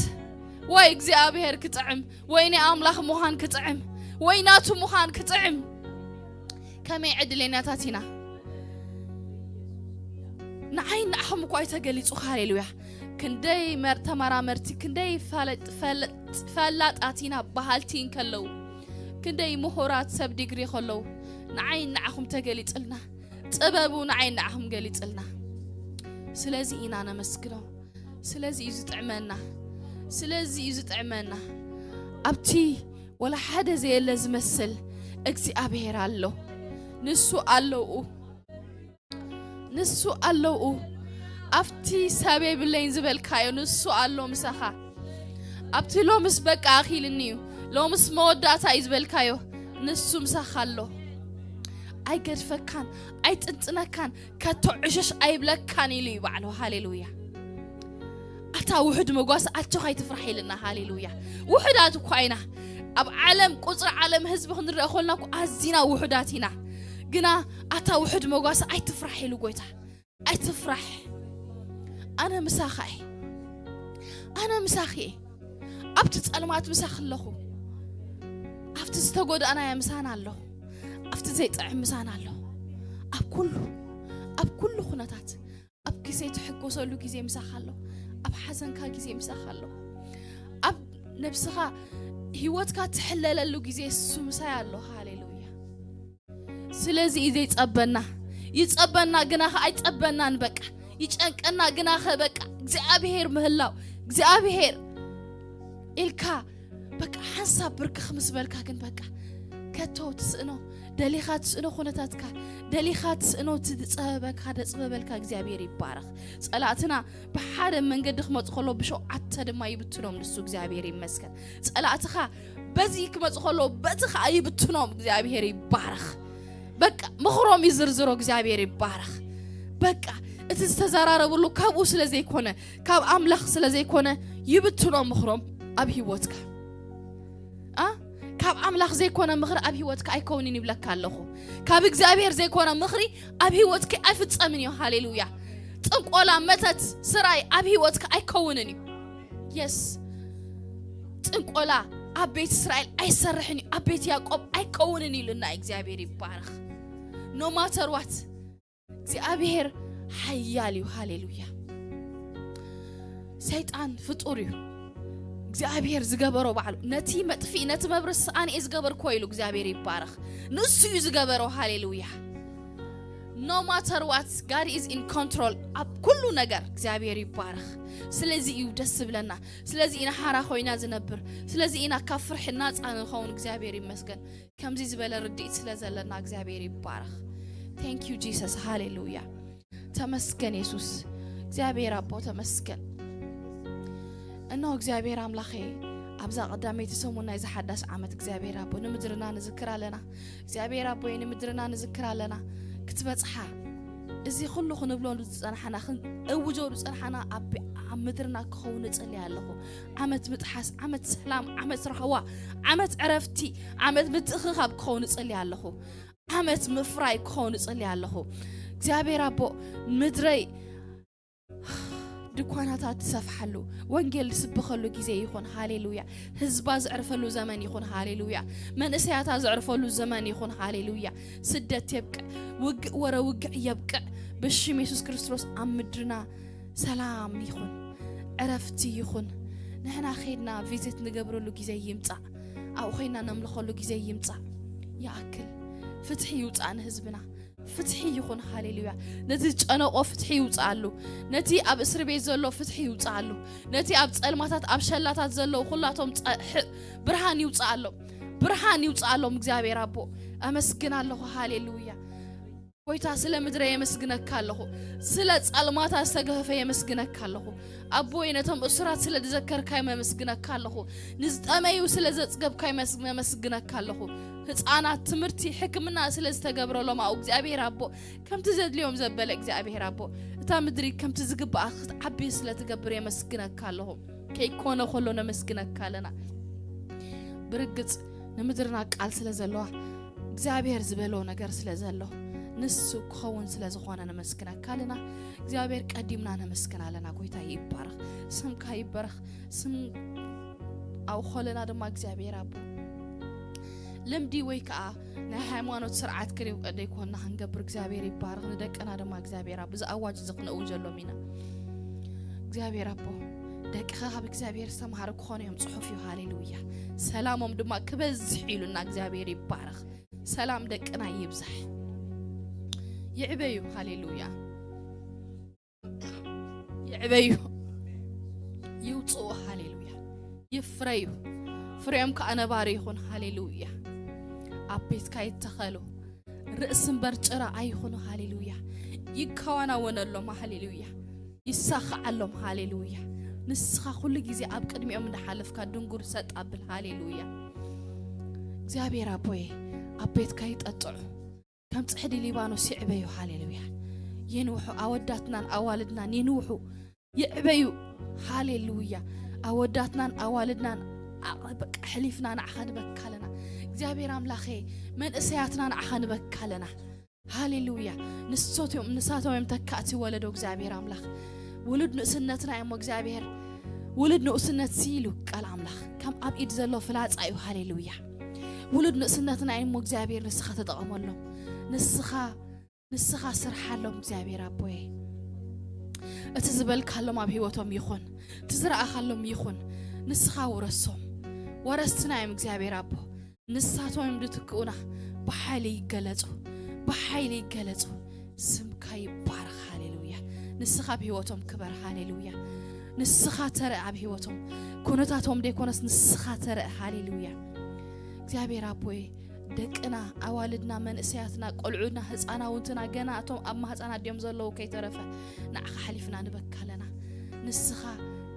ወይ እግዚኣብሔር ክጥዕም፣ ወይ ናይ ኣምላኽ ምዃን ክጥዕም፣ ወይ ናቱ ምዃን ክጥዕም። ከመይ ዕድለኛታት ኢና። ንዓይ ንዓኹም እኳ ኣይተገሊጹ። ሃሌሉያ። ክንደይ መር-፣ ተመራመርቲ፣ ክንደይ ፈለጥ-፣ ፈለጥ-፣ ፈላጣት ኢና በሃልቲ እንከለዉ፣ ክንደይ ምሁራት ሰብ ዲግሪ ከለዉ፣ ንዓይ ንዓኹም ተገሊጽልና፣ ጥበቡ ንዓይ ንዓኹም ገሊጽልና። ስለዚ ኢና ነመስግኖ። ስለዚ እዩ ዝጥዕመና። ስለዚ እዩ ዝጥዕመና። ኣብቲ ወላ ሓደ ዘየለ ዝመስል እግዚኣብሔር ኣሎ። ንሱ ኣለውኡ። ንሱ ኣለውኡ። ኣብቲ ሰብ የብለይን ዝበልካዮ ንሱ ኣሎ ምሳኻ። ኣብቲ ሎምስ በቃ ኣኺልኒ እዩ፣ ሎምስ መወዳእታ እዩ ዝበልካዮ ንሱ ምሳኻ ኣሎ። ኣይገድፈካን፣ ኣይጥንጥነካን፣ ከቶ ዕሸሽ ኣይብለካን ኢሉ እዩ ባዕሉ። ሃሌሉያ። ኣታ ውሑድ መጓሰ ኣጆኻ ኣይትፍራሕ ኢልና። ሃሌሉያ። ውሑዳት እኳ ኢና። ኣብ ዓለም፣ ቁጽሪ ዓለም ህዝቢ ክንርአ ኮልና እኮ ኣዚና ውሑዳት ኢና። ግና ኣታ ውሑድ መጓሰ ኣይትፍራሕ ኢሉ ጎይታ። ኣይትፍራሕ። ኣነ ምሳኻ እየ። ኣነ ምሳኺ እየ። ኣብቲ ጸልማት ምሳኺ ኣለኹ። ኣብቲ ዝተጎዳእናዮ ምሳና ኣለኹ። ኣብቲ ዘይጥዕም ምሳና ኣለኹ። ኣብ ኩሉ፣ ኣብ ኩሉ ኩነታት፣ ኣብ ግዜ ትሕጎሰሉ ግዜ ምሳኻ ኣለኹ። ኣብ ሓዘንካ ግዜ ምሳኻ ኣለኹ። ኣብ ነብስኻ፣ ህይወትካ ትሕለለሉ ግዜ እሱ ምሳይ ኣሎ። ሃሌሉያ። ስለዚ እዩ ዘይጸበና። ይጸበና ግና ኸ ኣይጸበናን። በቃ ይጨንቀና ግና ኸ በቃ እግዚኣብሔር ምህላው፣ እግዚኣብሔር ኢልካ በቃ ሓንሳብ ብርክኽ ምስ በልካ ግን በቃ ከቶ ትስእኖ፣ ደሊኻ ትስእኖ ኩነታትካ፣ ደሊኻ ትስእኖ እቲ ዝጸበበካ፣ ደጽበበልካ እግዚኣብሔር ይባረኽ። ጸላእትና ብሓደ መንገዲ ክመጹ ከሎ ብሸውዓተ ድማ ይብትኖም ንሱ። እግዚኣብሔር ይመስገን። ጸላእትኻ በዚ ክመጹ ከሎ በቲ ኸኣ ይብትኖም። እግዚኣብሔር ይባረኽ። በቃ ምኽሮም ይዝርዝሮ። እግዚኣብሔር ይባረኽ። በቃ እቲ ዝተዘራረብሉ ካብኡ ስለ ዘይኮነ፣ ካብ ኣምላኽ ስለ ዘይኮነ ይብትኖም ምኽሮም ኣብ ህይወትካ። ኣ ካብ ኣምላኽ ዘይኮነ ምኽሪ ኣብ ህይወትካ ኣይከውንን ይብለካ ኣለኹ። ካብ እግዚኣብሔር ዘይኮነ ምኽሪ ኣብ ህይወትኪ ኣይፍጸምን እዩ። ሃሌሉያ። ጥንቆላ፣ መተት፣ ስራይ ኣብ ህይወትካ ኣይከውንን እዩ። የስ ጥንቆላ ኣብ ቤት እስራኤል ኣይሰርሕን እዩ፣ ኣብ ቤት ያዕቆብ ኣይከውንን ኢሉና። እግዚኣብሔር ይባረኽ። No matter what እግዚኣብሔር ሓያል እዩ። ሃሌሉያ። ሰይጣን ፍጡር እዩ። እግዚኣብሔር ዝገበሮ ባዕሉ ነቲ መጥፍኢ ነቲ መብርሲ ኣነ እየ ዝገበርክዎ ኢሉ እግዚኣብሔር ይባረኽ። ንሱ እዩ ዝገበሮ። ሃሌሉያ። No matter what God is in control። ኣብ ኩሉ ነገር እግዚኣብሔር ይባረኽ። ስለዚ እዩ ደስ ዝብለና። ስለዚ ኢና ሓራ ኮይና ዝነብር። ስለዚ ኢና ካብ ፍርሒ ናፃ ንኸውን። እግዚኣብሔር ይመስገን። ከምዚ ዝበለ ርድኢት ስለ ዘለና እግዚኣብሔር ይባረኽ። Thank you Jesus። ሃሌሉያ። ተመስገን የሱስ። እግዚኣብሔር ኣቦ ተመስገን። እነሆ እግዚኣብሔር ኣምላኸ ኣብዛ ቀዳመይቲ ሰሙን ናይዚ ሓዳሽ ዓመት እግዚኣብሔር ኣቦ ንምድርና ንዝክር ኣለና። እግዚኣብሔር ኣቦይ ንምድርና ንዝክር ኣለና ክትበጽሓ እዚ ኩሉ ክንብሎ ዝጸናሕና ክንእውጆ ዝጸናሕና ኣብ ኣብ ምድርና ክኸውን እጽሊ ኣለኹ። ዓመት ምጥሓስ፣ ዓመት ሰላም፣ ዓመት ራህዋ፣ ዓመት ዕረፍቲ፣ ዓመት ምትእኽኻብ ክኸውን እጽሊ ኣለኹ። ዓመት ምፍራይ ክኸውን እጽሊ ኣለኹ። እግዚኣብሔር ኣቦ ምድረይ ድኳናታት ትሰፍሓሉ፣ ወንጌል ዝስብኸሉ ግዜ ይኹን። ሃሌሉያ። ህዝባ ዘዕርፈሉ ዘመን ይኹን። ሃሌሉያ። መንእሰያታ ዘዕርፈሉ ዘመን ይኹን። ሃሌሉያ። ስደት የብቅዕ፣ ውግእ ወረ ውግዕ የብቅዕ። ብሽም የሱስ ክርስቶስ ኣብ ምድርና ሰላም ይኹን፣ ዕረፍቲ ይኹን። ንሕና ኸይድና ቪዚት ንገብረሉ ግዜ ይምጻእ፣ ኣብኡ ኸይድና ነምልኸሉ ግዜ ይምጻእ። ይኣክል ፍትሒ ይውጻእ ንህዝብና። ፍትሒ ይኹን። ሃሌሉያ። ነቲ ዝጨነቆ ፍትሒ ይውፅኣሉ። ነቲ ኣብ እስሪ ቤት ዘሎ ፍትሒ ይውፅኣሉ። ነቲ ኣብ ፀልማታት ኣብ ሸላታት ዘለዉ ኩላቶም ፀ- ሕ- ብርሃን ይውፅኣሎም። ብርሃን ይውፅኣሎም። እግዚኣብሔር ኣቦ ኣመስግን ኣለኹ። ሃሌሉያ። ጎይታ ስለ ምድረ የመስግነካ ኣለኹ። ስለ ፀልማታ ዝተገፈፈ የመስግነካ ኣለኹ። ኣቦይ ነቶም እሱራት ስለ ዝዘከርካዮም የመስግነካ ኣለኹ። ንዝጠመዩ ስለ ዘፅገብካዮም የመስ- የመስግነካ ኣለኹ። ህፃናት ትምህርቲ ሕክምና ስለ ዝተገብረሎም ኣብኡ እግዚኣብሔር ኣቦ ከምቲ ዘድልዮም ዘበለ እግዚኣብሔር ኣቦ እታ ምድሪ ከምቲ ዝግባኣ ክትዓቢ ስለ ትገብር የመስግነካ ኣለኹ። ከይኮነ ከሎ ነመስግነካ ኣለና። ብርግፅ ንምድርና ቃል ስለ ዘለዋ እግዚኣብሔር ዝበሎ ነገር ስለ ዘሎ ንሱ ክኸውን ስለ ዝኾነ ነመስግነካ ኣለና። እግዚኣብሔር ቀዲምና ነመስግን ኣለና። ጎይታ ይባረኽ፣ ስምካ ይበረኽ። ስም ኣብ ኾለና ድማ እግዚኣብሔር ኣቦ ልምዲ ወይ ከዓ ናይ ሃይማኖት ስርዓት ክሪው ቀደይ ኮና ክንገብር እግዚኣብሔር ይባረኽ። ንደቅና ድማ እግዚኣብሔር ኣቦ እዚ ኣዋጅ እዚ ክነእውጀሎም ኢና። እግዚኣብሔር ኣቦ ደቅኻ ካብ እግዚኣብሔር ዝተምሃሩ ክኾኑ እዮም ጽሑፍ እዩ። ሃሌሉያ። ሰላሞም ድማ ክበዝሕ ኢሉና እግዚኣብሔር ይባረኽ። ሰላም ደቅና ይብዛሕ። ይዕበዩ። ሃሌሉያ። ይዕበዩ። ይውፅኡ። ሃሌሉያ። ይፍረዩ። ፍሬኦም ከዓ ነባሪ ይኹን። ሃሌሉያ። ኣብ ቤትካ ይተኸሉ። ርእሲ እምበር ጭራ ኣይኹኑ። ሃሌሉያ። ይከዋናወነሎም። ሃሌሉያ። ይሳኸዓሎም። ሃሌሉያ። ንስኻ ኩሉ ግዜ ኣብ ቅድሚኦም እንዳሓለፍካ ድንጉር ሰጥ ኣብል። ሃሌሉያ። እግዚኣብሔር ኣቦየ፣ ኣብ ቤትካ ይጠጥዑ። ከም ጽሕዲ ሊባኖስ ይዕበዩ። ሃሌሉያ። ይንውሑ። ኣወዳትናን ኣዋልድናን ይንውሑ። ይዕበዩ። ሃሌሉያ። ኣወዳትናን ኣዋልድናን ኣ-፣ በቃ ሕሊፍና ንዓኻ ንበካ ኣለና። እግዚኣብሔር ኣምላኸ፣ መንእሰያትና ንዓኻ ንበካ ኣለና። ሃሌሉያ። ንሶትዮም-፣ ንሳቶም እዮም ተካእቲ ወለዶ እግዚኣብሔር ኣምላኽ። ውሉድ ንእስነትና እሞ እግዚኣብሔር፣ ውሉድ ንእስነት ሲ ኢሉ ቃል ኣምላኽ፣ ከም ኣብ ኢድ ዘሎ ፍላጻ እዩ። ሃሌሉያ። ውሉድ ንእስነትና እሞ እግዚኣብሔር ንስኻ ተጠቐመሎም። ንስኻ፣ ንስኻ ስርሓሎም እግዚኣብሔር ኣቦየ። እቲ ዝበልካሎም ኣብ ህይወቶም ይኹን፣ እቲ ዝረኣኻሎም ይኹን፣ ንስኻ ውረሶም። ወረስትና እዮም እግዚኣብሔር ኣቦ። ንሳቶም እዮም ድትክኡና። ብሓይሊ ይገለጹ፣ ብሓይሊ ይገለጹ። ስምካ ይባረኽ። ሃሌሉያ። ንስኻ ኣብ ህይወቶም ክበር። ሃሌሉያ። ንስኻ ተረእ ኣብ ህይወቶም። ኩነታቶም ደይኮነስ ንስኻ ተረእ። ሃሌሉያ። እግዚኣብሔር ኣቦይ፣ ደቅና፣ ኣዋልድና፣ መንእሰያትና፣ ቆልዑና፣ ህፃናውንትና፣ ገና እቶም ኣብ ማህፀን ኣዲኦም ዘለዉ ከይተረፈ ንዓኻ ሓሊፍና ንበካ ኣለና። ንስኻ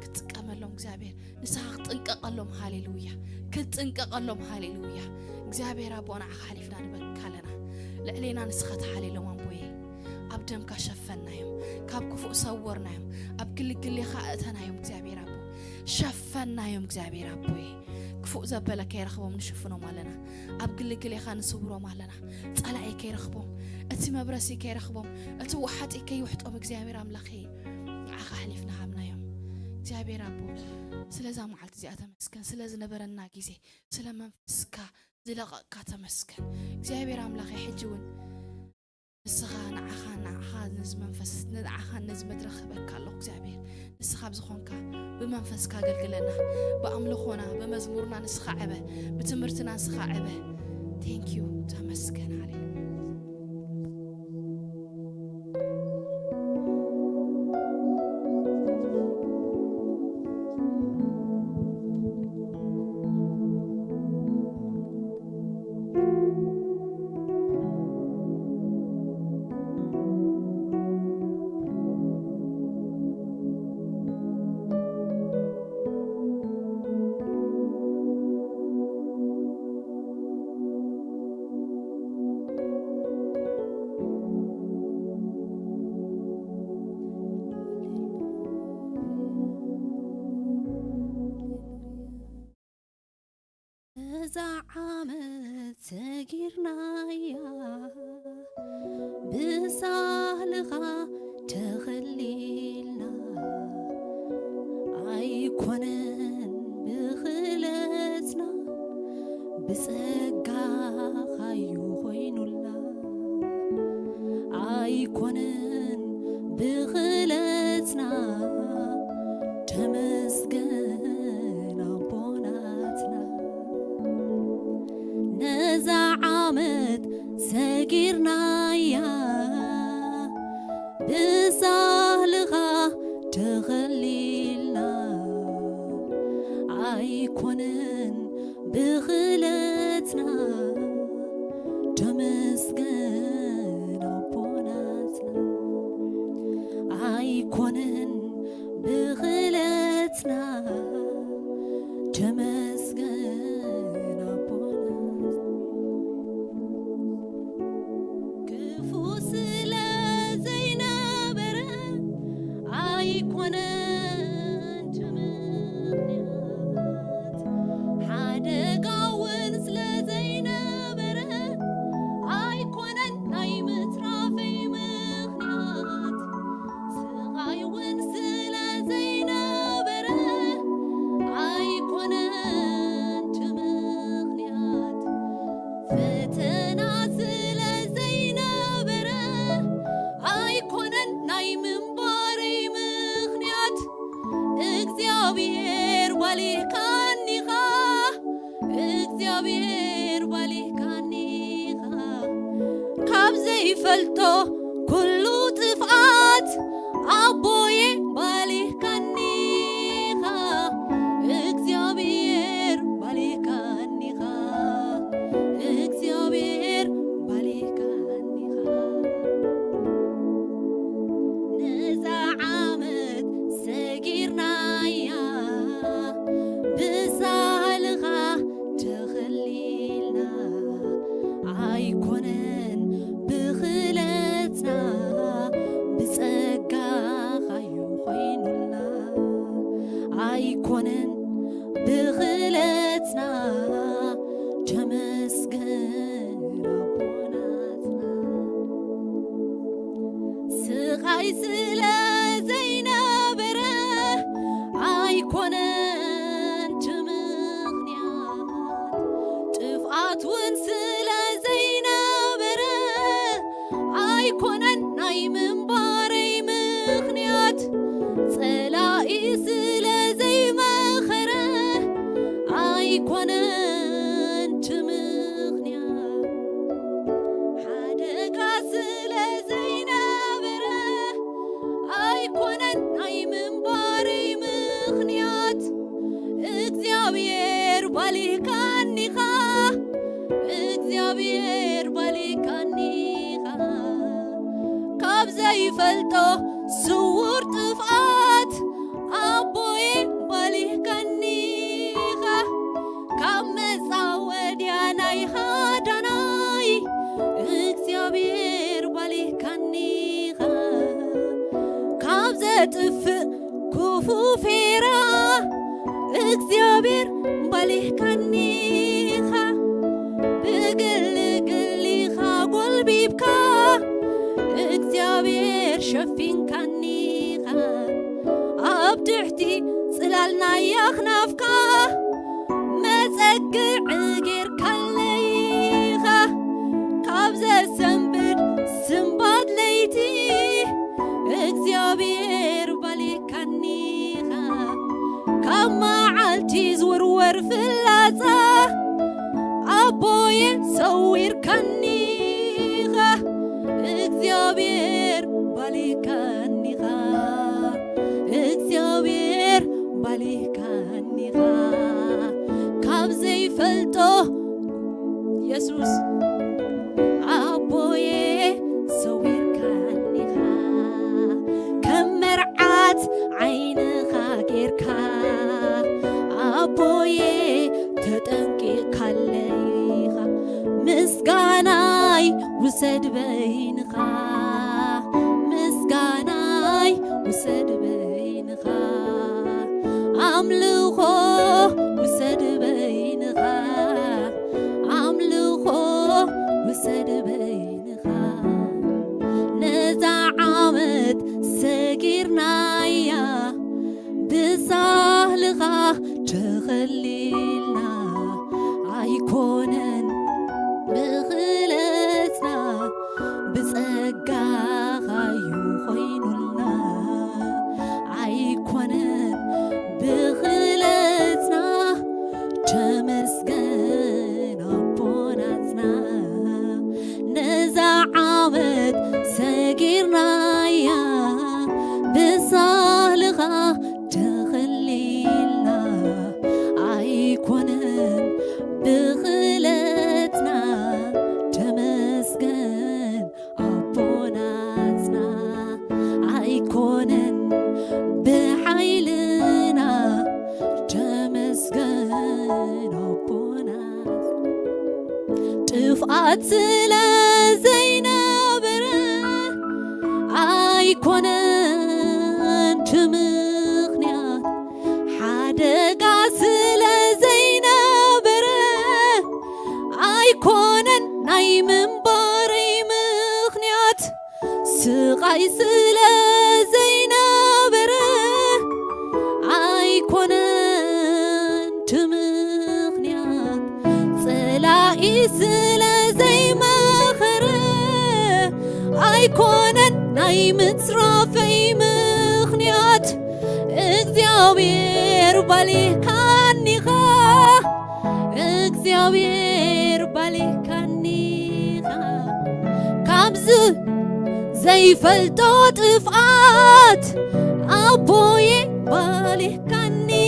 ክትጥቀመሎም እግዚኣብሔር፣ ንስኻ ክትጥንቀቐሎም። ሃሌሉያ። ክትጥንቀቐሎም። ሃሌሉያ። እግዚኣብሔር ኣቦ፣ ንዓኻ ሓሊፍና ንበካ ኣለና። ልዕሌና ንስኻ ተሓሌሎም ኣቦየ። ኣብ ደምካ ሸፈናዮም፣ ካብ ክፉእ ሰወርናዮም፣ ኣብ ግልግሌኻ ኣእተናዮም እግዚኣብሔር ኣቦ። ሸፈናዮም እግዚኣብሔር ኣቦየ። ክፉእ ዘበለ ከይረኽቦም ንሽፍኖም ኣለና። ኣብ ግልግሌኻ ንስውሮም ኣለና። ጸላኢ ከይረኽቦም፣ እቲ መብረሲ ከይረኽቦም፣ እቲ ወሓጢ ከይውሕጦም እግዚኣብሔር ኣምላኸ፣ ንዓኻ ኣሕሊፍና ሃብናዮም። እግዚኣብሔር ኣቦ፣ ስለዛ መዓልቲ እዚኣ ተመስገን፣ ስለ ዝነበረና ግዜ፣ ስለ መንፈስካ ዝለቐቕካ ተመስገን። እግዚኣብሔር ኣምላኸ፣ ሕጂ እውን ንስኻ ንዓኻ፣ ንዓኻ ነዚ መንፈስ፣ ንዓኻ ነዚ መድረኽ ክህበካ ኣለኹ እግዚኣብሔር። ንስኻ ኣብ ዝኾንካ ብመንፈስካ ኣገልግለና፣ ብኣምልኾና፣ ብመዝሙርና ንስኻ ዕበ፣ ብትምህርትና ንስኻ ዕበ። Thank you። ተመስገን። ሃሌሉያ። እዛ ዓመት ሰጊርናያ ብሳህልኻ ተኸሊልና፣ ኣይኮነን ብኽእለትና ብጸጋኻ እዩ ኮይኑልና። ኣይኮነን ብኽእለትና፣ ተመስገን ኣቦናትና። ነዛ ዓመት ሰጊርናያ ብሳህልኻ ተኸሊልና፣ ኣይኮነን ብኽእለትና፣ ተመስገን ኣቦናትና። ኣይኮነን ብኽእለትና፣ ተመስገን ኣቦናትና። ክፉእ ስለ ዘይነበረ ኣይኮነን እቲ ምኽንያት፣ ሓደጋ እውን ስለ ዘይነ ፈልጦ ኩሉ ጥፍኣት ኣቦየ ባሊካኒኻ እግዚኣብሔር ባሊካኒኻ እግዚኣብሔር ባሊካኒኻ ነዛ ዓመት ሰጊርናያ ብሳልኻ ተኸሊልና ኣይኮነን ብኽለትና ብጸጋኻዩ ኮይኑልና ኣይኮነን ብኽለትና ተመስገን ኣቦናትና ስቓይ ስለ ዘይነበረ ኣይኮነን እቲ ምኽንያት ጥፍኣት እውን ስለ ዘይነበረ ኣይኮነን ናይ ምንባረይ ምኽንያት ጸላኢ ስለ ዘይመኸረ ኣይኮነን እቲ ምኽንያት ሓደጋ ስለ ዘይነበረ ኣይኮነን ናይ ምንባረይ ምኽንያት እግዚኣብሔር ባሊካኒኻ እግዚኣብሔር ባሊካኒኻ ካብ ዘይፈልጦ ስውር ጥፍኣት ኣቦየ ባሊካኒኻ ካብ መጻወድያ ናይ ሃዳናይ እግዚኣብሔር ባሊካኒኻ ካብ ዘጥፍእ ክፉ ፌራ እግዚኣብሔር ባሊካኒኻ ብግልግሊኻ ጎልቢብካ እግዚኣብሔር ሸፊንካኒኻ ኣብ ትሕቲ ጽላል ናይ ኣኽናፍካ መጸግዒ ጌርካለይኻ ካብ ዘሰንብድ ስንባድ ለይቲ እግዚኣብሔር ባሊካኒኻ ካብ መዓልቲ ዝውርወር ፍላጻ ኣቦየ ሰዊርካኒኻ እግዚኣብሔር ባሊካኒኻ እግዚኣብሔር ባሊካኒኻ ካብ ዘይፈልጦ የሱስ ኣቦየ ሰዊርካኒኻ ከም መርዓት ዓይንኻ ጌርካ ኣቦየ ተጠንቂቕካለይኻ ምስጋናይ ውሰድ በይንኻ ምስጋናይ ውሰድ በይንኻ ኣምልኾ ውሰድ በይንኻ ኣምልኾ ውሰድ በይንኻ ነዛ ዓመት ሰጊርናያ ብሳህልኻ ተኸሊልና ኣይኮነን ብኽለትና ብጸጋኻዩ ኮይኑልና ኣይኮነን ብኽለትና ተመስገን ኣቦናትና ነዛ ዓመት ሰጊርናያ ብሳልኻ ተኸሊልና ኣይኮነን ብኽለትና ተመስገን ኣቦናትና ኣይኮነን ብሓይልና ተመስገን ኣቦናት ጥፍኣት ስለ ዘይነበረ ኣይኮነን ትምኽንያት ሓደጋ ስለ ዘይነበረ ኣይኮነን ናይ ምንባረይ ምኽንያት ስቓይ ስለ ዘይነበረ ኣይኮነን ትምኽንያት ጸላኢ ስለ ዘይመኸረ ኣይኮነን ናይ ምጽራፈይ ምኽንያት እግዚኣብሔር ባሊካኒኻ እግዚኣብሔር ባሊካኒኻ ኣብዚ ዘይፈልጦ ጥፍኣት ኣቦየ ባሊካኒኻ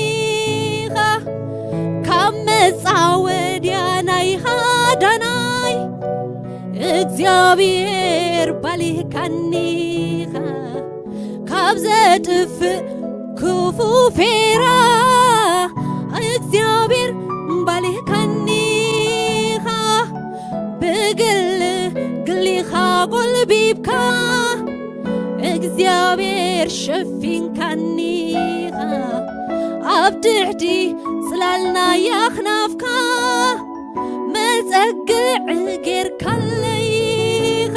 ካብ መጻወድያ ናይ ሃዳናይ እግዚኣብሔር ባሊካኒኻ ካብ ዘጥፍእ ክፉ ፌራ እግዚኣብሔር ባሊካኒኻ ብግል ግሊኻ ጎልቢብካ እግዚኣብሔር ሸፊንካኒኻ ኣብ ትሕቲ ጽላልና ያኽናፍካ መጸግዕ ጌርካለይኻ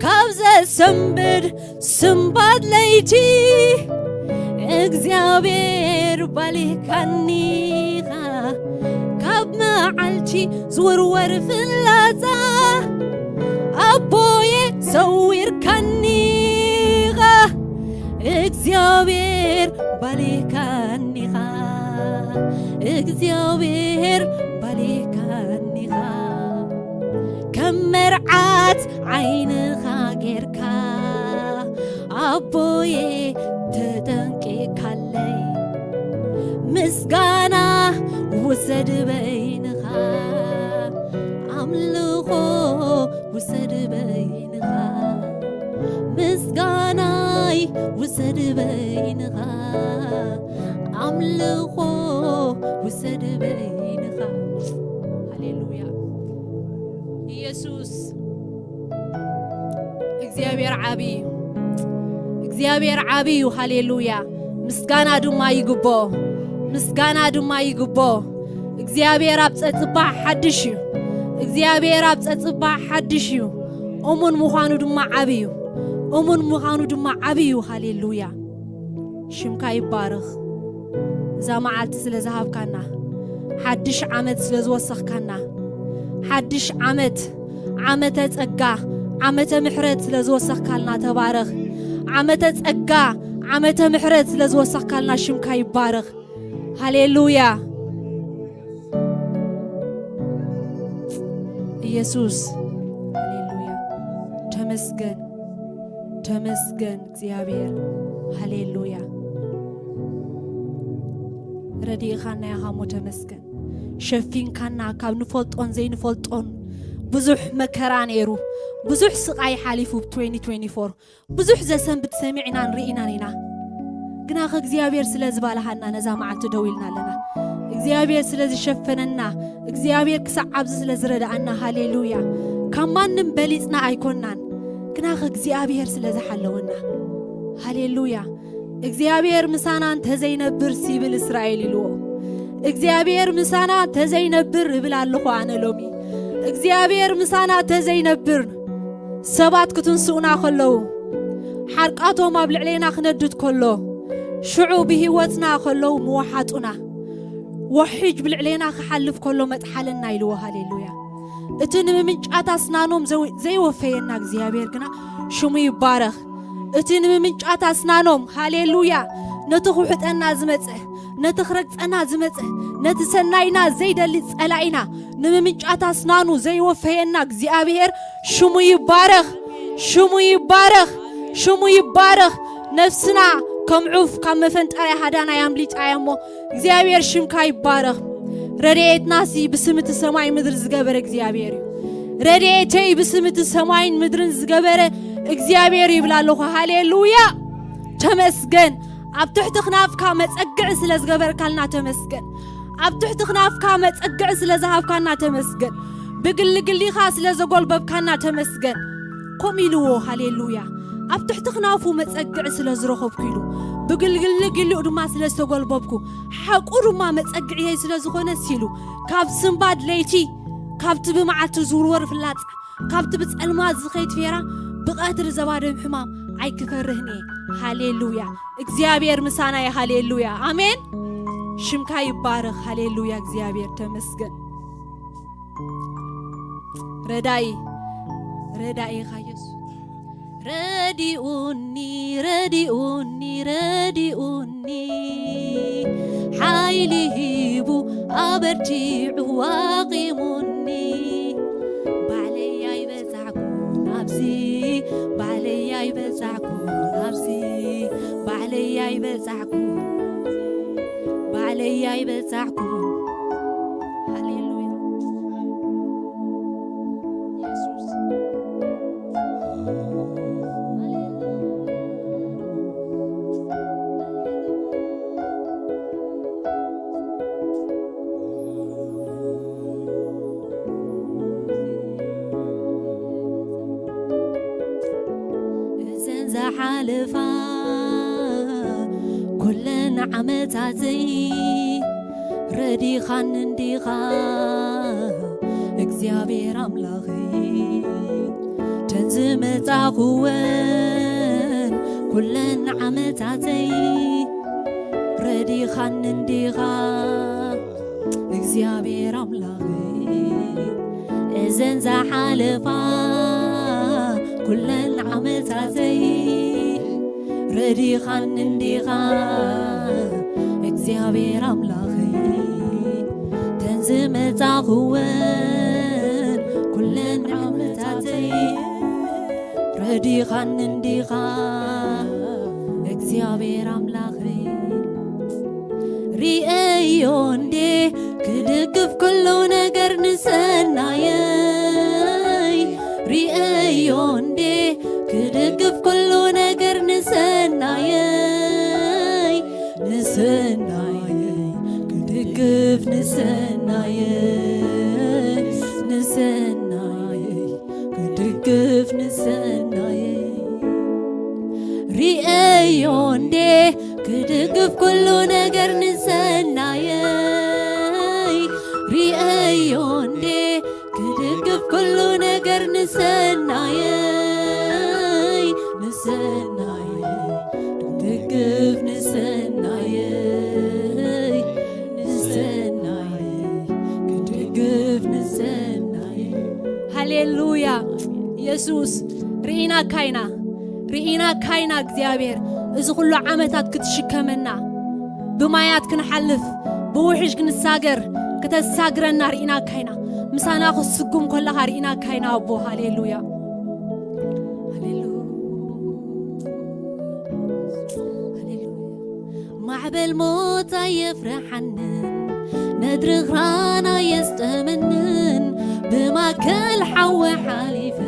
ካብ ዘሰንብድ ስምባድ ለይቲ እግዚኣብሔር ባሊካኒኻ ካብ መዓልቲ ዝውርወር ፍላጻ ኣቦየ ሰዊርካኒኻ እግዚኣብሔር ባሊካኒኻ እግዚኣብሔር ባሊካኒኻ ከም መርዓት ዓይንኻ ጌርካ ኣቦየ ተጠንቂካለይ ምስጋና ውሰድ በይንኻ ኣምልኾ ውሰድ በይንኻ ምስጋናይ ውሰድ በይንኻ ኣምልኾ ውሰድ በይንኻ ሃሌሉያ ኢየሱስ እግዚኣብሔር ዓብይ እዩ እግዚኣብሔር ዓብይ እዩ ሃሌሉያ ምስጋና ድማ ይግቦ ምስጋና ድማ ይግቦ እግዚኣብሔር ኣብ ጸጽባሕ ሓድሽ እዩ እግዚኣብሔር ኣብ ጸጽባሕ ሓድሽ እዩ እሙን ምዃኑ ድማ ዓብይ እዩ እሙን ምዃኑ ድማ ዓብይ እዩ ሃሌሉያ ሽምካ ይባረኽ እዛ መዓልቲ ስለ ዝሃብካና ሓድሽ ዓመት ስለ ዝወሰኽካና ሓድሽ ዓመት ዓመተ ጸጋ ዓመተ ምሕረት ስለ ዝወሰኽካልና ተባረኽ ዓመተ ጸጋ ዓመተ ምሕረት ስለ ዝወሰኽካልና ሽምካ ይባረኽ ሃሌሉያ ኢየሱስ ሃሌሉያ ተመስገን ተመስገን እግዚኣብሔር ሃሌሉያ ረዲእኻና ኢኻ እሞ ተመስገን ሸፊንካና ካብ ንፈልጦን ዘይንፈልጦን ብዙሕ መከራ ነይሩ ብዙሕ ስቓይ ሓሊፉ ብ twenty twenty-four ብዙሕ ዘሰንብድ ሰሚዕናን ርኢናን ኢና ግና ከእግዚኣብሔር ስለ ዝባልሃና ነዛ መዓልቲ ደው ኢልና ኣለና እግዚኣብሔር ስለ ዝሸፈነና እግዚኣብሔር ክሳዕ ኣብዚ ስለ ዝረድኣና ሃሌሉያ ካብ ማንም በሊጽና ኣይኮናን ግና ከእግዚኣብሔር ስለ ዝሓለወና ሃሌሉያ እግዚኣብሔር ምሳና እንተዘይነብር ሲብል እስራኤል ኢልዎ እግዚኣብሔር ምሳና እንተዘይነብር እብል ኣለኹ ኣነ ሎሚ እግዚኣብሔር ምሳና እንተዘይነብር ሰባት ክትንስኡና ከለዉ ሓርቃቶም ኣብ ልዕሌና ክነድድ ከሎ ሽዑ ብህይወትና ከለዉ ምወሓጡና ወሒጅ ብልዕሌና ክሓልፍ ከሎ መጥሓለና ኢልዎ ሃሌሉያ እቲ ንምምንጫት ኣስናኖም ዘይወፈየና እግዚኣብሔር ግና ሽሙ ይባረኽ እቲ ንምምንጫት ኣስናኖም ሃሌሉያ ነቲ ክውሕጠና ዝመጸ ነቲ ክረግጸና ዝመጸ ነቲ ሰናይና ዘይደሊ ጸላኢና ንምምንጫት ኣስናኑ ዘይወፈየና እግዚኣብሔር ሽሙ ይባረኽ ሽሙ ይባረኽ ሽሙ ይባረኽ ነፍስና ከም ዑፍ ካብ መፈንጠርያ ሃዳና ኣምሊጣ እያ እሞ እግዚኣብሔር ሽምካ ይባረኽ ረድኤትናሲ ብስም እቲ ሰማይ ምድሪ ዝገበረ እግዚኣብሔር እዩ ረድኤተይ ብስም እቲ ሰማይን ምድርን ዝገበረ እግዚኣብሔር ይብል ኣለኹ ሃሌሉያ ተመስገን ኣብ ትሕቲ ክናፍካ መጸግዒ ስለ ዝገበርካልና ተመስገን ኣብ ትሕቲ ክናፍካ መጸግዒ ስለ ዝሃብካና ተመስገን ብግሊ ግሊኻ ስለ ዘጎልበብካና ተመስገን ከምኡ ኢልዎ ሃሌሉያ ኣብ ትሕቲ ክናፉ መጸግዒ ስለ ዝረኸብኩ ኢሉ ብግልግሊ ግሊኡ ድማ ስለ ዝተጎልበብኩ ሓቁ ድማ መጸግዕየይ ስለ ዝኾነ ሲሉ ካብ ስንባድ ለይቲ ካብቲ ብመዓልቲ ዝውርወር ፍላጻ ካብቲ ብጸልማት ዝኸይድ ፌራ ብቐትሪ ዘባደም ሕማም ኣይክፈርህን እየ። ሃሌሉያ! እግዚኣብሔር ምሳና እዩ። ሃሌሉያ! ኣሜን። ሽምካ ይባረኽ። ሃሌሉያ! እግዚኣብሔር ተመስገን። ረዳኢ ረዳኢ ኢኻ የሱስ። ረዲኡኒ ረዲኡኒ ረዲኡኒ ሓይሊ ሂቡ ኣበርቲዑ ኣቂሙኒ ባዕለይ ኣይበዛዕኩን ኣብ ባዕለይ ኣይበጻሕኩ፣ ባዕለይ ኣይበጻሕኩ። ሃሌሉያ። ኢየሱስ። እዘን ዝሓለፋ ኩለን ዓመታተይ ረዲኻኒ እንዲኻ እግዚኣብሔር ኣምላኸይ። ተን ዝመጻኹወን ኩለን ዓመታተይ ረዲኻኒ እንዲኻ እግዚኣብሔር ኣምላኸይ። እዘን ዝሓለፋ ኩለን ዓመታተይ ረዲኻኒ እንዲኻ እግዚኣብሔር ኣምላኸይ። ተን ዝመጻኹወን ኩለን ዓመታተይ ረዲኻኒ እንዲኻ እግዚኣብሔር ኣምላኸይ። ሪኤዮ እንዴ ክድግፍ ኩሉ ነገር ንሰናየይ። ሪኤዮ እንዴ ክድግፍ ኩሉ ነገር ንሰናየይ። ንሰናየይ ክድግፍ ንሰናየይ። ንሰናየይ ክድግፍ ንሰናየይ። ሪኤዮ እንዴ ክድግፍ ኩሉ ነገር ንሰናየይ። ሪኤዮ እንዴ ክድግፍ ኩሉ ነገር ንሰናየይ። ንሰናየይ ክድግፍ ንሰናየይ። ንሰናየይ ክድግፍ ንሰናየይ። ሃሌሉያ። ኢየሱስ፣ ርኢናካ ኢና፣ ርኢናካ ኢና እግዚኣብሔር። እዚ ኩሉ ዓመታት ክትሽከመና፣ ብማያት ክንሓልፍ፣ ብውሕጅ ክንሳገር፣ ክተሳግረና ርኢናካ ኢና። ምሳና ክትስጉም ከለኻ ርኢናካ ኢና ኣቦ። ሃሌሉያ። ሃሌሉያ። ሃሌሉያ። ማዕበል ሞት ኣየፍርሓንን፣ ነድሪ ኽራን ኣየስጠመንን፣ ብማእከል ሓዊ ሓሊፈ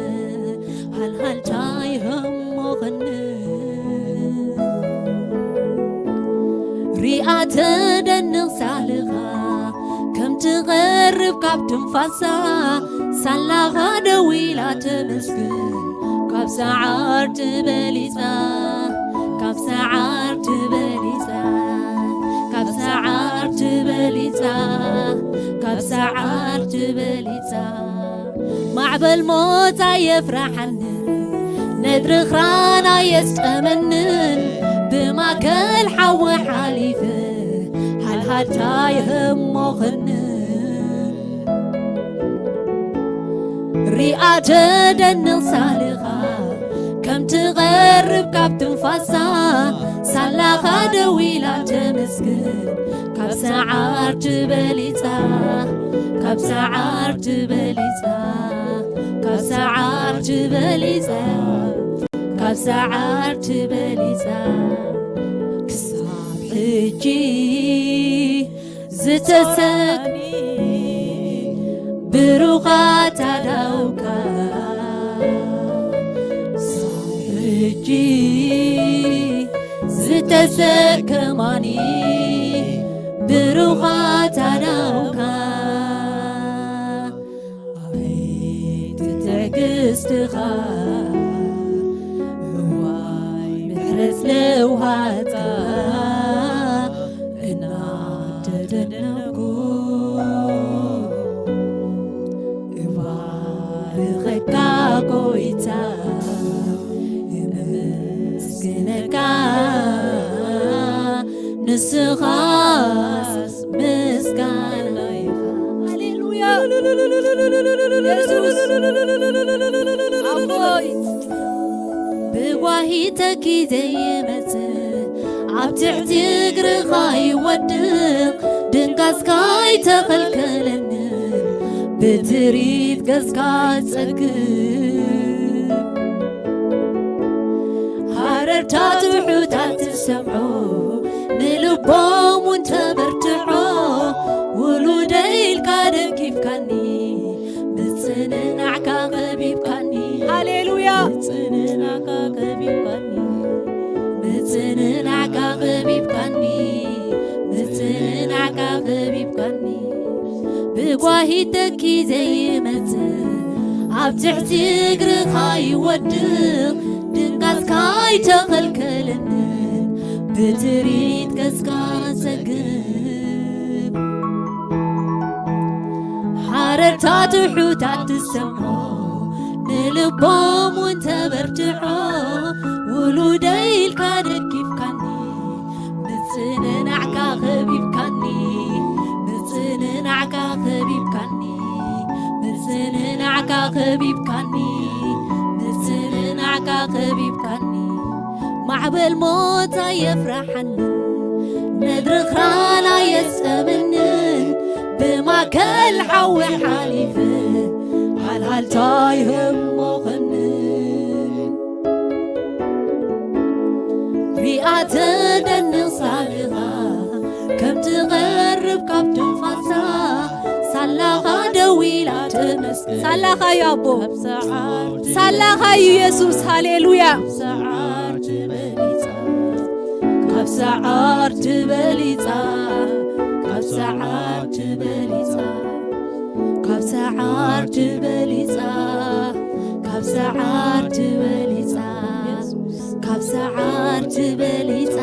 ሃልሃልታ ይህሞኸኒ። ሪኣ ተደንቕ ሳልኻ ከም ትቐርብ ካብ ትንፋሳ፣ ሳላኻ ደው ኢላ ተመስግን ካብ ሰዓርቲ በሊጻ፣ ካብ ሰዓርቲ በሊጻ፣ ካብ ሰዓርቲ በሊጻ፣ ካብ ሰዓርቲ በሊጻ። ማዕበል ሞት ኣየፍርሓንን፣ ነድሪ ኽራን ኣየስጠመንን፣ ብማእከል ሓዊ ሓሊፈ ሃልሃልታ ይህሞኸንን። ሪኣ ተደንቕ ሳልኻ ከም ትቐርብ ካብ ትንፋሳ፣ ሳላኻ ደው ኢላ ተመስግን ካብ ሰዓርቲ በሊጻ፣ ካብ ሰዓርቲ በሊጻ፣ ካብ ሰዓርቲ በሊጻ፣ ካብ ሰዓርቲ በሊጻ። ክሳብ ሕጂ ዝተሰኒ ብሩኻት ኣዳውካ፣ ክሳብ ሕጂ ዝተሰከማኒ ብሩኻት ኣዳውካ። ኣቤት ትዕግስትኻ፣ እዋይ ምሕረት ለውሃትካ፣ እናተደነቕኩ እባርኸካ ጎይታ፣ የመስግነካ ንስኻስ ምስጋና ኢኻ። ሃሌሉያ። ኢየሱስ። ኣቦይ። ብጓሂ ተኪዘ ይመጽእ፣ ኣብ ትሕቲ እግርኻ ይወድቕ፣ ድንጋጽካ ኣይተኸልከለንን፣ ብትርኢት ገጽካ ጸግብ። ሃረርታ ትሑታት ሰምዖ ንልቦም እውን ተበርትዖ። ውሉደይ ኢልካ ደጊፍካኒ፣ ምጽንናዕካ ከቢብካኒ። ሃሌሉያ። ምጽንናዕካ ከቢብካኒ፣ ምጽንናዕካ ከቢብካኒ፣ ምጽንናዕካ ከቢብካኒ። ብጓሂ ተኪ ዘይመጽእ፣ ኣብ ትሕቲ እግርኻ ይወድቕ፣ ድንጋጽካ ኣይተኸልከለንን፣ ብትርኢት ገጽካ ጸግብ። ሓረርታ ትሑታት ትሰምዖ፣ ንልቦም እውን ተበርትዖ። ውሉደይ ኢልካ ደጊፍካኒ፣ ምጽንናዕካ ከቢብካኒ፣ ምጽንናዕካ ከቢብካኒ፣ ምጽንናዕካ ከቢብካኒ፣ ምጽንናዕካ ከቢብካኒ። ማዕበል ሞት ኣየፍርሓንን፣ ነድሪ ኽራን ኣየስጠመንን፣ ብማእከል ሓዊ ሓሊፈ፣ ሃልሃልታ ኣይህሞኸንን። ሪኣ ተደንቕ ሳልኻ፣ ከም ትቐርብ ካብ ትንፋሳ፣ ሳላኻ ደው ኢላ ተመስገን። ሳላኻ እዩ ኣቦ። ካብ ሰዓር ሳላኻ እዩ የሱስ። ሃሌሉያ። ካብ ሰዓር ትበሊጻ፣ ካብ ሰዓር ትበሊጻ፣ ካብ ሰዓር ትበሊጻ፣ ካብ ሰዓር ትበሊጻ፣ ካብ ሰዓር ትበሊጻ፣ ካብ ሰዓር ትበሊጻ፣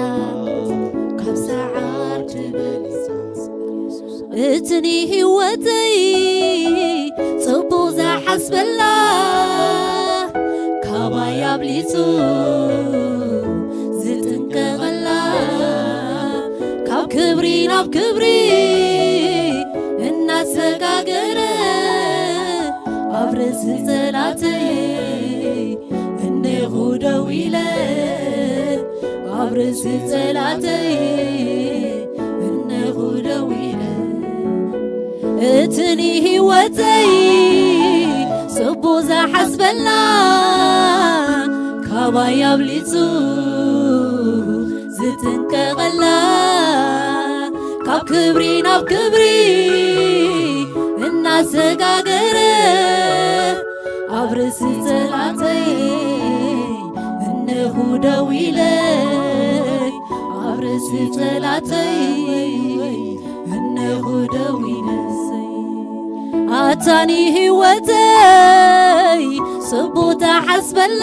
ካብ ሰዓር ትበሊጻ። እቲ ንህይወተይ ጽቡቕ ዝሓስበላ፣ ካባይ ኣብሊጹ ዝጥንቀቐላ፣ ካብ ክብሪ ናብ ክብሪ እናሰጋገረ፣ ኣብ ርእሲ ጸላተይ እኔኹ ደው ኢለ፣ ኣብ ርእሲ ጸላተይ እኔኹ ደው ኢለ። እቲ ንህይወተይ ጽቡቕ ዝሓስበላ፣ ካባይ ኣብሊጹ ዝጥንቀቐላ፣ ካብ ክብሪ ናብ ክብሪ እናሰጋገረ፣ ኣብ ርእሲ ጸላተይ እኔኹ ደው ኢለ፣ ኣብ ርእሲ ጸላተይ እኔኹ ደው ኢለ። ኣታ ንህይወተይ ጽቡቕ ትሓስበላ፣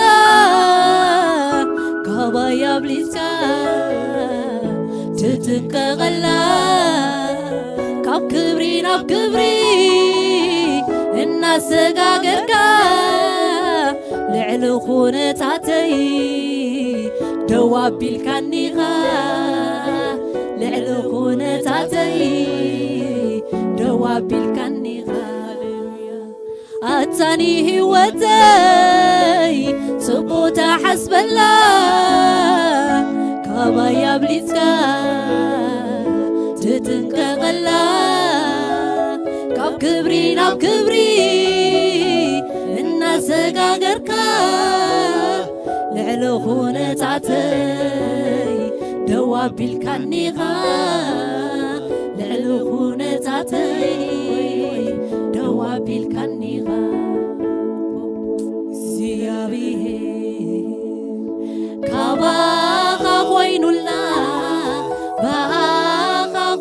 ካባይ ኣብሊጽካ ትጥንቀቐላ፣ ካብ ክብሪ ናብ ክብሪ እናሰጋገርካ፣ ልዕሊ ኩነታተይ ደው ኣቢልካኒኻ፣ ልዕሊ ኩነታተይ ደው ኣቢልካኒኻ። ኣታ ንህይወተይ ጽቡቕ ትሓስበላ፣ ካባይ ኣብሊጽካ ትጥንቀቐላ፣ ካብ ክብሪ ናብ ክብሪ እናሰጋገርካ፣ ልዕሊ ኩነታተይ ደው ኣቢልካኒኻ፣ ልዕሊ ኩነታተይ ደው ኣቢልካኒኻ። እግዚኣብሔር ካባኻ ኮይኑልና፣ ባኻ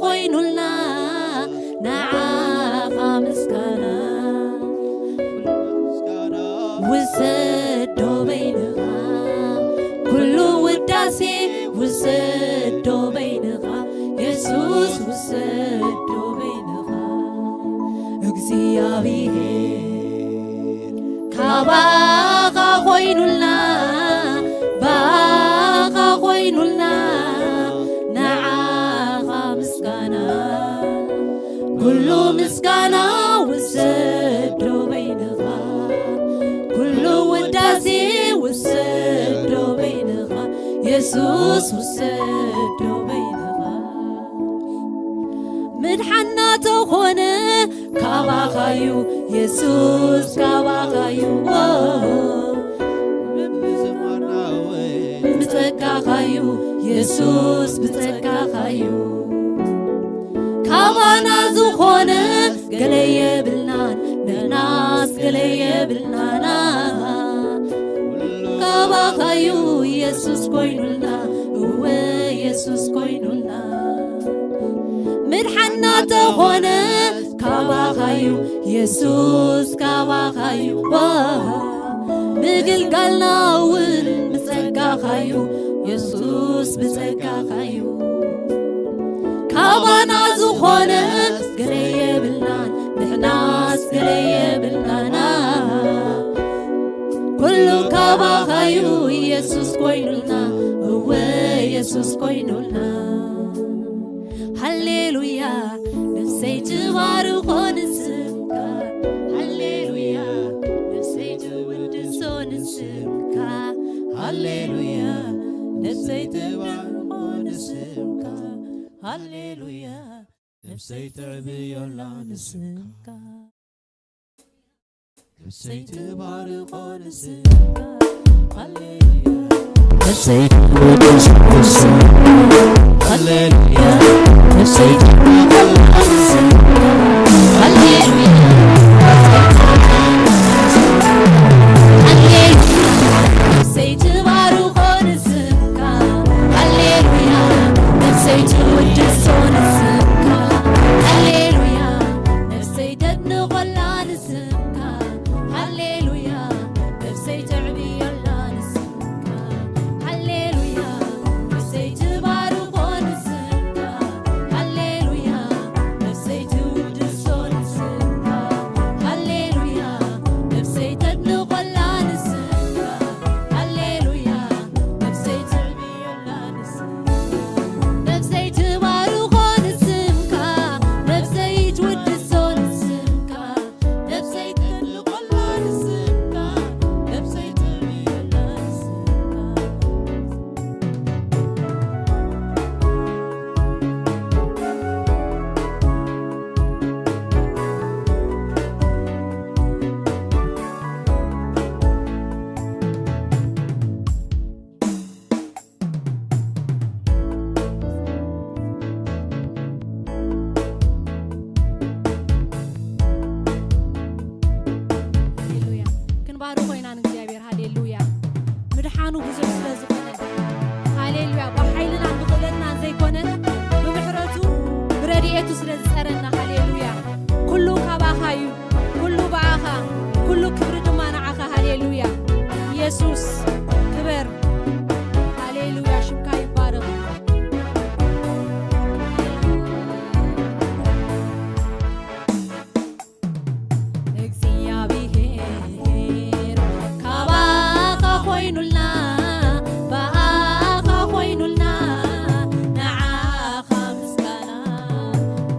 ኮይኑልና፣ ንዓኻ ምስጋና ውሰዶ በይንኻ፣ ኩሉ ውዳሴ ውሰዶ በይንኻ፣ የሱስ ውሰዶ በይንኻ። እግዚኣብሔር ካባኻ ኮይኑልና፣ ባኻ ኮይኑልና፣ ንዓኻ ምስጋና፣ ኩሉ ምስጋና ውሰዶ በይንኻ፣ ኩሉ ውዳሴ ውሰዶ በይንኻ፣ የሱስ ውሰዶ በይንኻ። ምድሓና ተኾነ ካባኻዩ፣ የሱስ ካባኻዩ፣ ምጸጋኻዩ፣ የሱስ ብጸጋኻዩ። ካባና ዝኾነ ገለ የብልናን፣ ንሕናስ ገለ የብልናና። ካባኻዩ የሱስ ኮይኑልና፣ እወ የሱስ ኮይኑልና። ምድሓና ተኾነ ካባኻዩ የሱስ፣ ካባኻዩ። ዋ፣ ምግልጋልና እውን ብጸጋኻዩ የሱስ፣ ብጸጋኻዩ። ካባና ዝኾነ ገለ የብልናን፣ ንሕናስ ገለ የብልናና። ኩሉ ካባኻዩ የሱስ ኮይኑልና፣ እወ የሱስ ኮይኑልና። ሃሌሉያ፣ ነፍሰይ ትባርኾ ንስምካ። ሃሌሉያ፣ ነፍሰይ ትውድሶ ንስምካ። ሃሌሉያ፣ ነፍሰይ ትባርኾ ንስምካ። ሃሌሉያ፣ ነፍሰይ ትዕብዮላ ንስምካ። ነፍሰይ ትባርኾ ንስምካ። ሃሌሉያ። ነፍሰይ ትውድስ ንስምካ። ሃሌሉያ። ነፍሰይ ትባርኾ ንስምካ። ሃሌሉያ። ሃሌሉያ። ነፍሰይ ትባርኾ ንስምካ። ሃሌሉያ። ነፍሰይ ትውድሶ ንስምካ። ሃሌሉያ። ነፍሰይ ተድንቖላ ንስምካ። ሃሌሉያ። ነፍሰይ ተዕብዮላ ንስምካ። ሃሌሉያ። ነፍሰይ ትባርኾ ንስምካ። ሃሌሉያ። ነፍሰይ ትውድሶ ንስምካ። ሃሌሉያ። ነፍሰይ ተድንቖላ ንስምካ። ሃሌሉያ። ነፍሰይ ትዕብዮላ ንስምካ። ነፍሰይ ትባርኾ ንስምካ። ነፍሰይ ትውድሶ ንስምካ። ነፍሰይ ተድንቖላ ንስምካ። ነፍሰይ ትዕብዮላ ንስምካ። ሃሌሉያ። ክንባርኾ ኢና ንእግዚኣብሔር። ሃሌሉያ። ምድሓኑ ብዙሕ ስለ ዝኾነ። ሃሌሉያ። ብሓይልናን ብኽእለትናን ዘይኮነ፣ ብምሕረቱ ብረድኤቱ ስለ ዝጸረና። ሃሌሉያ። ኩሉ ካባኻ እዩ። ኩሉ ብኣኻ፣ ኩሉ ክብሪ ድማ ንዓኻ። ሃሌሉያ። ኢየሱስ ክበር። ሃሌሉያ፣ ሽምካ ይባረኽ። እግዚኣብሔር ካባኻ ኮይኑልና፣ ብኣኻ ኮይኑልና፣ ንዓኻ ምስጋና፣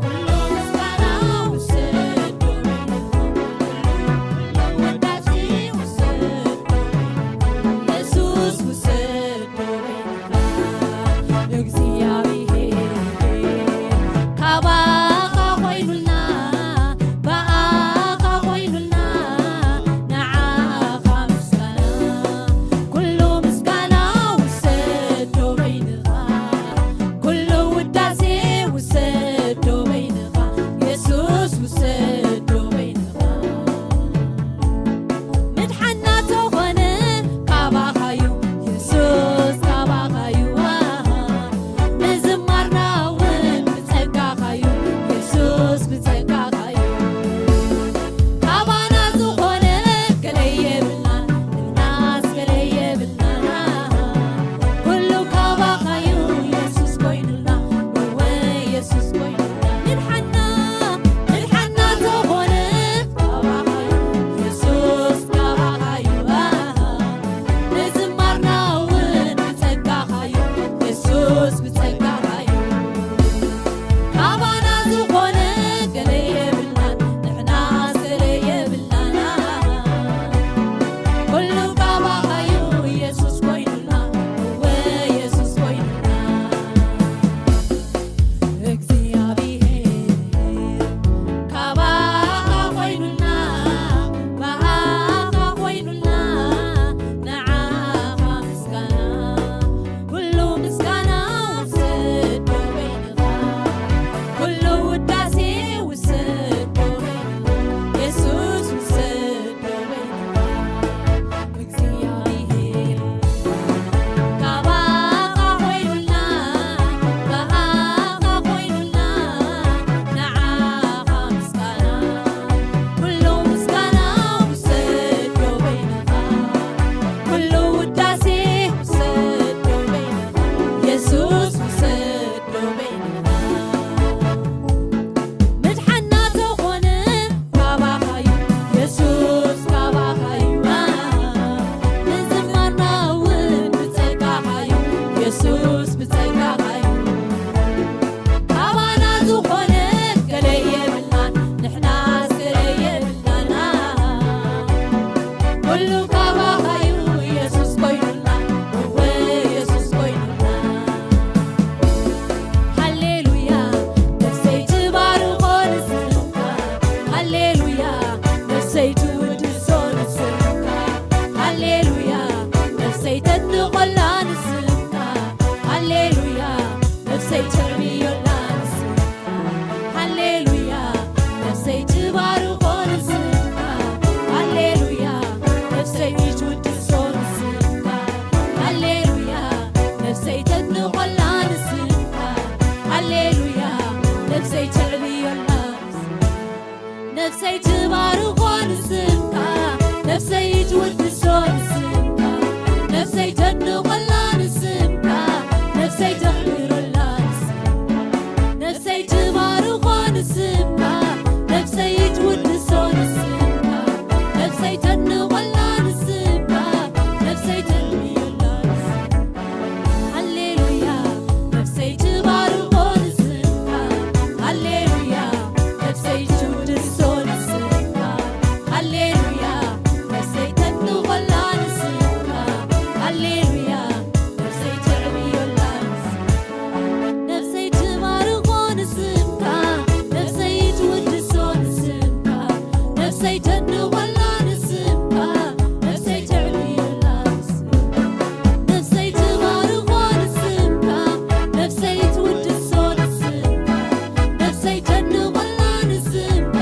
ኩሉ ምስጋና ውሰዶ፣ ኩሉ ወዳ ነፍሰይ ትባርኾ ንስምካ፣ ነፍሰይ ትውድሶ ንስምካ፣ ነፍሰይ ተድንቖላ ንስምካ፣ ነፍሰይ ተኽብረላ ንስምካ። ነፍሰይ ትባርኾ ንስምካ፣ ነፍሰይ ትውድሶ ንስምካ፣ ነፍሰይ ተድንቖላ ንስምካ፣ ነፍሰይ ተድንቖላ ንስምካ። ሃሌሉያ፣ ነፍሰይ ትባርኾ ንስምካ። ሃሌሉያ፣ ነፍሰይ ትውድሶ ንስምካ። ሃሌሉያ፣ ነፍሰይ ተድንቖላ ንስምካ። ሃሌሉያ፣ ነፍሰይ ተዕብዮላ ንስምካ። ነፍሰይ ትባርኾ ንስምካ። ነፍሰይ ትውድሶ ንስምካ። ነፍሰይ ተድንቖላ ንስምካ። ነፍሰይ ተዕብዮላ ንስምካ። ነፍሰይ ትባርኾ ንስምካ፣ ነፍሰይ ትውድሶ ንስምካ፣ ነፍሰይ ተድንቖላ ንስምካ፣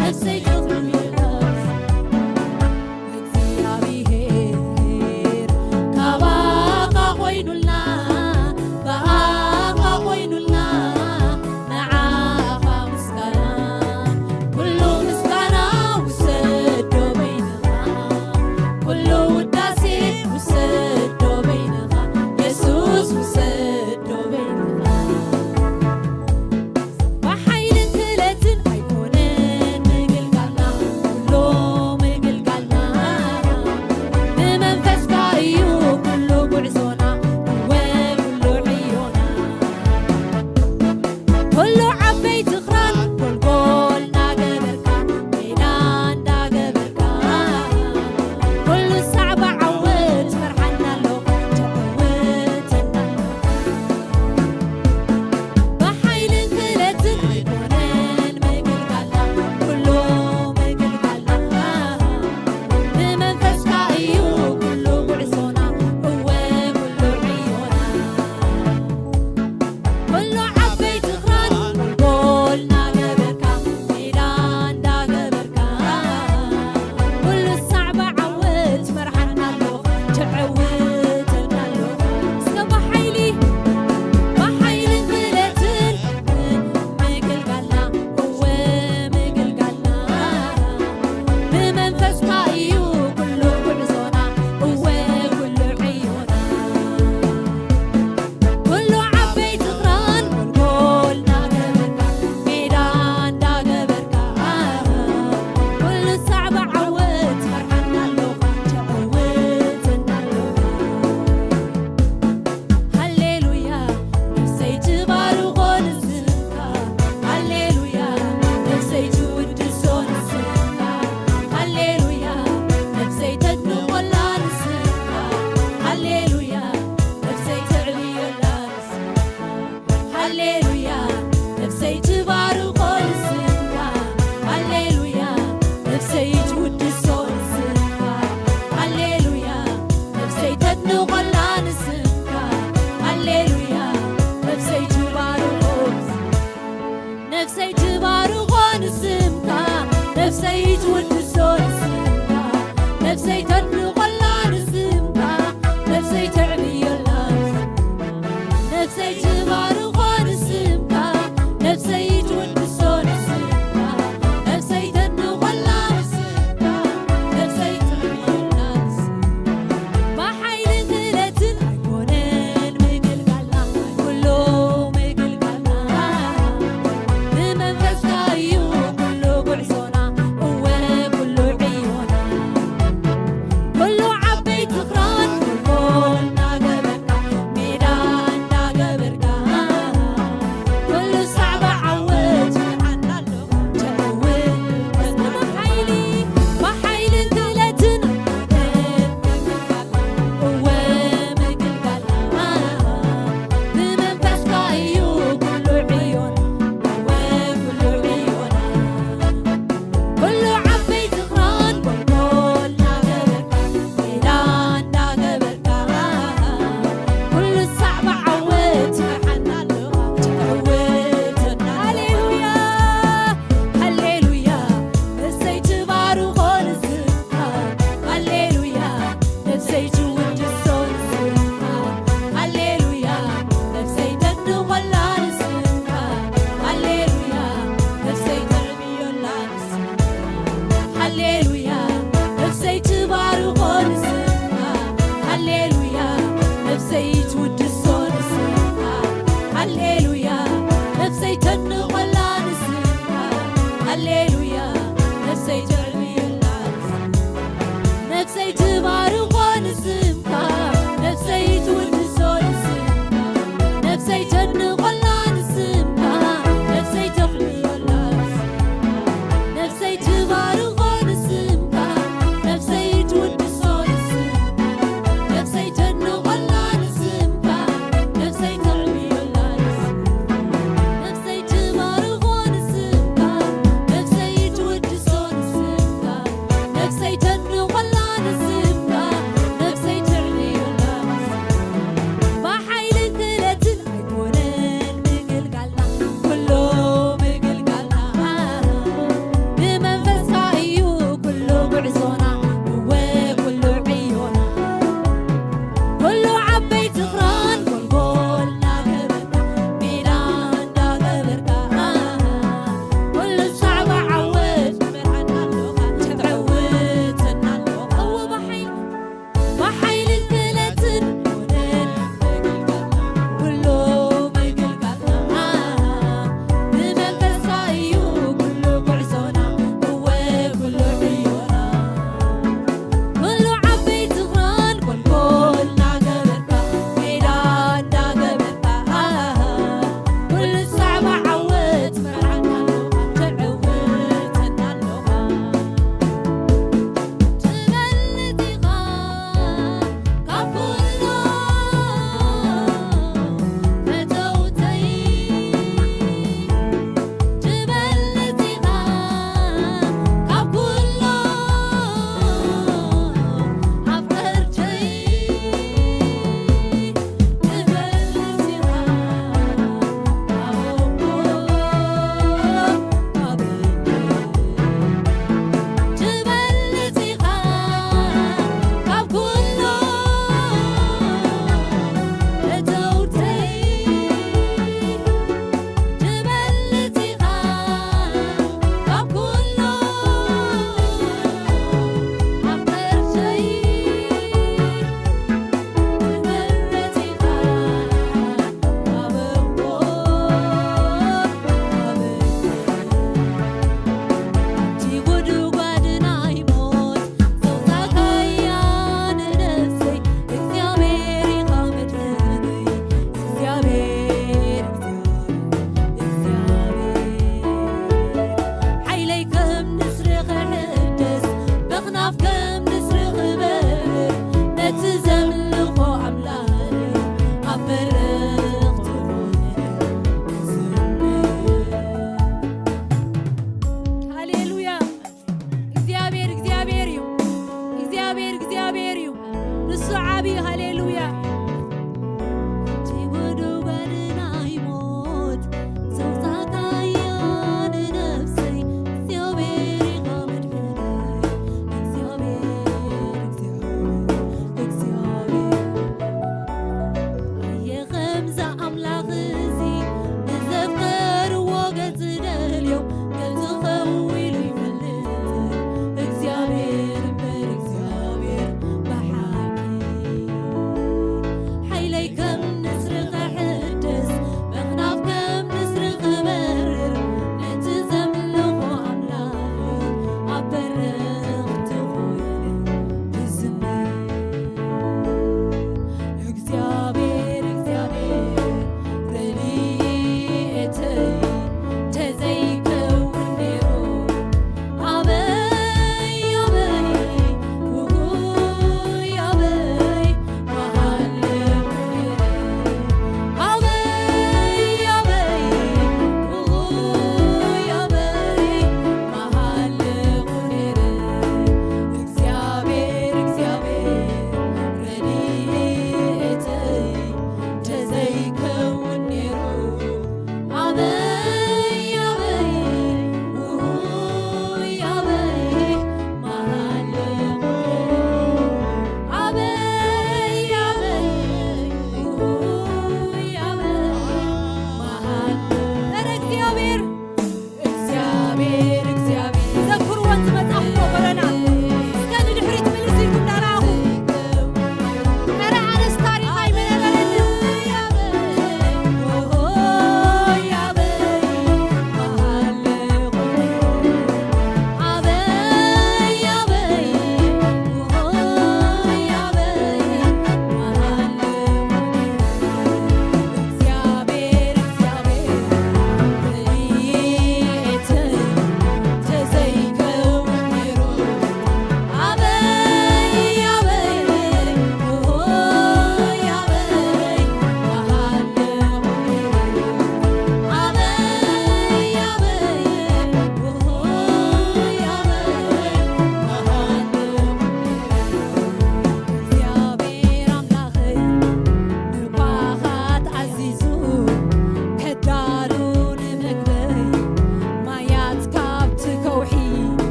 ነፍሰይ ተኽብረላ። እግዚኣብሔር ካባኻ ኮይኑልና፣ ብኣኻ ኮይኑልና፣ ንዓኻ ምስጋና፣ ኩሉ ምስጋና ውሰዶ በይንኻ፣ ኩሉ ውዳሴ ውሰዶ በይንኻ፣ የሱስ ውሰዶ በይንኻ። ብሓይልን ክእለትን ኣይኮነን ምግልጋልና፣ ኩሉ ምግልጋልና፣ ብመንፈስካ እዩ ኩሉ ጉዕዞና፣ እወ ኩሉ ዕዮና። ኩሉ ዓበይቲ ክራን ጎልጎል እናገበርካ፣ ሜዳ እንዳገበርካ፣ ኩሉ ሳዕባ ዓወት ትመርሓና ኣለኻ፣ ተዕውተና ኣለኻ። ብሓይልን ክእለትን ኣይኮነን ምግልጋልና፣ ኩሉ ምግልጋልና፣ ብመንፈስካ እዩ ኩሉ ጉዕዞና፣ እወ ኩሉ ዕዮና። ኩሉ ዓበይቲ ክራን ጎል እናገበርካ፣ ሜዳ እንዳገበርካ፣ ኩሉ ሳዕባ ዓወት ትመርሓና ኣለኻ፣ ተዕውተና ኣለኻ። እስከ ብሓይሊ፣ ብሓይልን ክእለትን ምግልጋልና፣ እወ ምግልጋልና፣ ብመንፈስካ እዩ ኩሉ ጉዕዞና፣ እወ ኩሉ ዕዮና። ኩሉ ዓበይቲ ክራን ጎልጎል እንዳገበርካ፣ ሜዳ እንዳገበርካ፣ ኩሉ ሳዕባ ዓወት ትመርሓና ኣለኻ፣ ተዕውተና ኣለኻ። ሃሌሉያ፣ ነፍሰይ ትባርኾ ንስምካ። ሃሌሉያ፣ ነፍሰይ ትውድሶ ንስምካ። ሃሌሉያ፣ ነፍሰይ ተድንቖላ ንስምካ። ሃሌሉያ፣ ነፍሰይ ተዕብዮላ ንስምካ። ሃሌሉያ፣ ነፍሰይ ትባርኾ ንስምካ። ሃሌሉያ፣ ነፍሰይ ትውድሶ ንስምካ። ሃሌሉያ፣ ነፍሰይ ተድንቖላ ንስምካ። ሃሌሉያ፣ ነፍሰይ ትባርኾ ንስምካ። ነፍሰይ ትባርኾ ንስምካ፣ ነፍሰይ ትውድሶ ንስምካ፣ ነፍሰይ ተድንቖላ ንስምካ፣ ነፍሰይ ተዕብዮላ ንስምካ። ነፍሰይ ትባርኾ ንስምካ፣ ነፍሰይ ትውድሶ ንስምካ፣ ነፍሰይ ተድንቖላ ንስምካ፣ ነፍሰይ ተዕብዮላ ንስምካ። ብሓይልን ክእለትን ኣይኮነን ምግልጋልና፣ ኩሉ ምግልጋልና ብመንፈስካ እዩ ኩሉ ጉዕዞና፣ እወ ነፍሰይ ተዕብየላ ንስምካ፣ ነፍሰይ ትባርኾ ንስምካ፣ ነፍሰይ ትውድሶ ንስምካ፣ ነፍሰይ ተድንቖላ ንስምካ፣ ነፍሰይ ተኽብረላ ንስምካ፣ ነፍሰይ ትባርኾ ንስምካ፣ ነፍሰይ ትውድሶ ንስምካ፣ ነፍሰይ ተድንቖላ ንስምካ፣ ነፍሰይ ተዕብየላ ንስምካ፣ ነፍሰይ ትባርኾ ንስምካ፣ ነፍሰይ ትውድሶ ንስምካ፣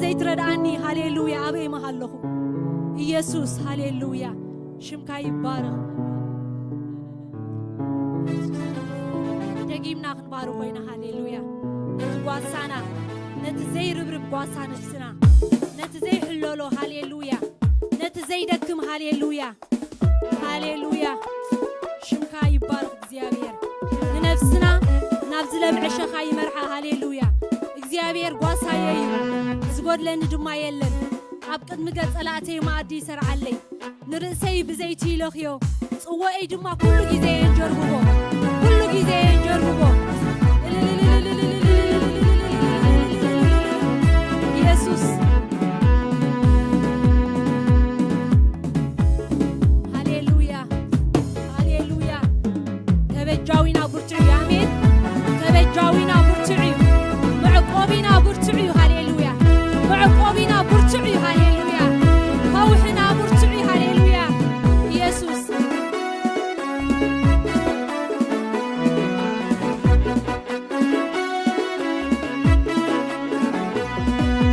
ዘይትረድኣኒ፣ ሃሌሉያ፣ ኣበይ መሃለኹ? ኢየሱስ፣ ሃሌሉያ፣ ሽምካ ይባረኽ። ደጊምና ክንባርኾ ኢና፣ ሃሌሉያ። ነቲ ጓሳና፣ ነቲ ዘይርብርብ ጓሳ ነፍስና፣ ነቲ ዘይሕለሎ፣ ሃሌሉያ፣ ነቲ ዘይደክም፣ ሃሌሉያ፣ ሃሌሉያ። ሽምካ ይባረኽ እግዚኣብሔር። ንነፍስና ናብ ዝለምዐ ሸኻ ይመርሓ፣ ሃሌሉያ። እግዚኣብሔር ጓሳየ እዩ፣ ዝጎድለኒ ድማ የለን። ኣብ ቅድሚ ገጸ ላእተይ መኣዲ ይሰርዓለይ። ንርእሰይ ብዘይቲ ይለኽዮ፣ ጽዋኤይ ድማ ኩሉ ግዜ የንጀርብቦ፣ ኩሉ ግዜ የንጀርብቦ። ኢየሱስ። ሃሌሉያ፣ ሃሌሉያ። ተበጃዊና ብርቱዕ እዩ። ኣሜን። ተበጃዊና ብርቱዕ እዩ። መዕቆቢና ብርቱዕ እዩ። ሃሌሉያ። መዕቆቢና ብርቱዕ እዩ። ሃሌሉያ። ከውሕና ብርቱዕ እዩ። ሃሌሉያ። ኢየሱስ።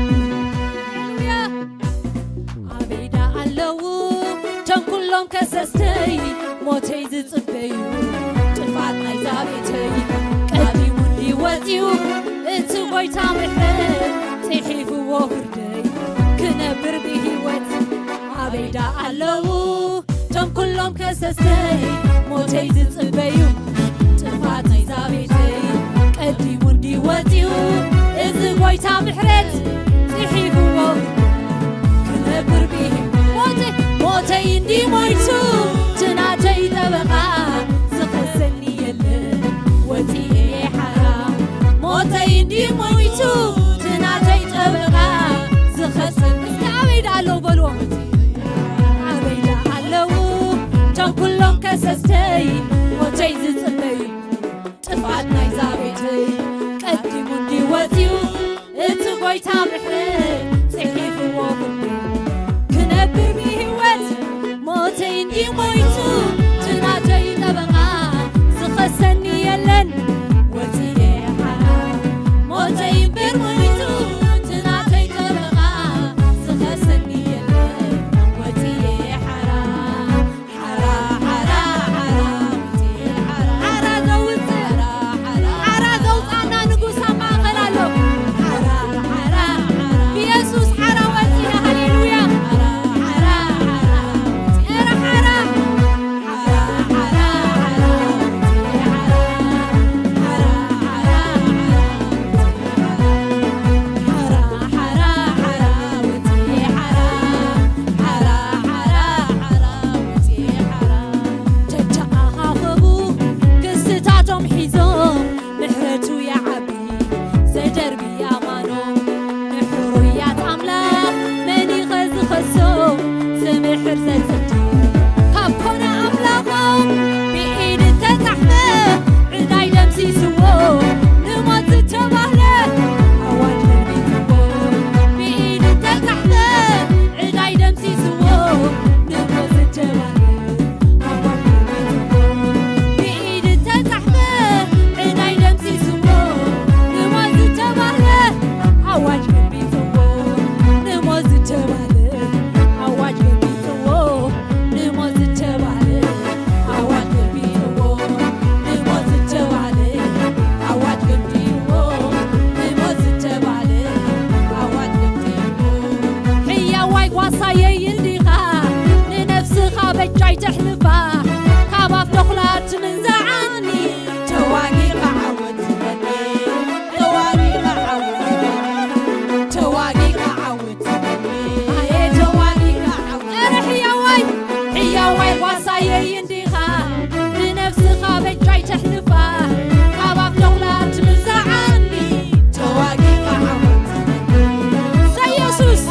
ሃሌሉያ። ኣበይ ደኣ ኣለዉ እቶም ኩሎም ከሰስተይ፣ ሞተይ ዝጽበዩ፣ ጥፍኣት ናይዛ ቤተይ? ቀዲሙ እንዲ ወጺኡ እቲ ጐይታ ምሕረት፣ ጽሒፍዎ ፍርደይ፣ ክነብር ብህይወት። ኣበይ ደኣ ኣለዉ እቶም ኩሎም ከሰስተይ፣ ሞተይ ዝጽበዩ? ጥፍኣት ናይዛ ቤተይ ቀዲሙ እንዲ ወጺኡ፣ እዚ ጐይታ ምሕረት ጽሒፍዎ ክነብር ብሂ-፣ ሞተይ፣ ሞተይ እንዲ ሞይቱ፣ እቲ ናተይ ጠበቓ ዝኸሰኒ የለን፣ ወጺኤ ሓራ። ሞተይ እንዲ ሞይቱ፣ እቲ ናተይ ጠበቓ ዝኸሰኒ። እስከ ኣበይ ደኣ ኣለዉ በልዎ። ኣበይ ደኣ ኣለዉ እቶም ኩሎም ከሰስተይ፣ ሞተይ ዝጽበዩ? ጥፍኣት ናይዛ ቤተይ ቀዲሙ እንዲ ወጺኡ፣ እቲ ጐይታ ምሕረት ጽሒፍዎ ፍርዱ፣ ክነብር ብህይወት። ሞተይ እንዲ ሞይቱ፣ እቲ ናተይ ጠበቓ ዝኸሰኒ የለን፣ ወጺኤ ሓራ። ሞተይ እምበር ሞይቱ፣ እቲ ናተይ ጠበቓ ዝኸሰኒ የለን፣ ወጺኤ ሓራ። ሓራ፣ ሓራ፣ ሓራ፣ ሓራ ዘውፅእ፣ ሓራ ዘውፅኣና ንጉስ ኣብ ማእኸል ኣሎ። ሓራ፣ ሓራ፣ ብኢየሱስ ሓራ ወፂና፣ ሃሌሉያ። ሓራ፣ ሓራ፣ ሓራ፣ ሓራ፣ ሓራ፣ ውፅኢ ሓራ። ተተኣኻኸቡ ክስታቶም ሒዞም፣ ምሕረቱ ይዓቢ ዘደርቢ ኣማኖም። ንሕሩያት ኣምላኽ መን ኢኸ ዝኸሶ? ዝምሕር ዘጽድቕ ካብ ኮነ ኣምላኾም። ብኢድ እተጻሕፈ ዕዳይ ደምሲስዎ፣ ንሞት ዝተባህለ ኣዋጅ ገልቢጥዎ። ብኢድ እተጻሕፈ ዕዳይ ደምሲስዎ፣ ንሞት ዝተባህለ ኣዋጅ ገልቢጥዎ። ብኢድ እተጻሕፈ ዕዳይ ደምሲስዎ፣ ንሞት ዝተባህለ ኣዋጅ ገልቢጥዎ። ንሞት ዝተባህለ ኣዋጅ ገልቢጥዎ። ንሞት ዝተባህለ ኣዋጅ ገልቢጥዎ። ንሞት ዝተባህለ ኣዋጅ ገልቢጥዎ። ንሞት ዝተባህለ ኣዋጅ ገልቢጥዎ። ሕያዋይ ጓሳየይ እንዲኻ፣ ንነፍስኻ በጃይ ተሕልፋ፣ ካብ ኣፍ ተኹላ ትምንዝዓኒ። ተዋጊኻ ዓወት ዝበኒ፣ ተዋጊኻ ዓወት ዝበኒ፣ ተዋጊኻ ዓወት ዝበኒ። ኣየ ተዋጊኻ ዓወት። ኧረ ሕያዋይ፣ ሕያዋይ ጓሳየይ እንዲኻ፣ ንነፍስኻ በጃይ ተሕልፋ፣ ካብ ኣፍ ተኹላ ትምንዝዓኒ። ተዋጊኻ ዓወት ዝበኒ። ኢየሱስ፣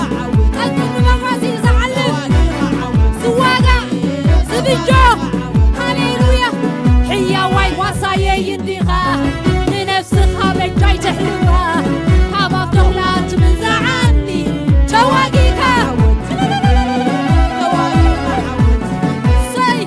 ቀልጥፍ ንመጓሲ ዝሓልፍ፣ ዝዋጋእ፣ ዝብጆ። ሃሌሉያ። ሕያዋይ ጓሳየይ እንዲኻ፣ ንነፍስኻ በጃይ ተሕልፋ፣ ካብ ኣፍ ተኹላ ትምንዝዓኒ። ተዋጊኻ። ሰይ።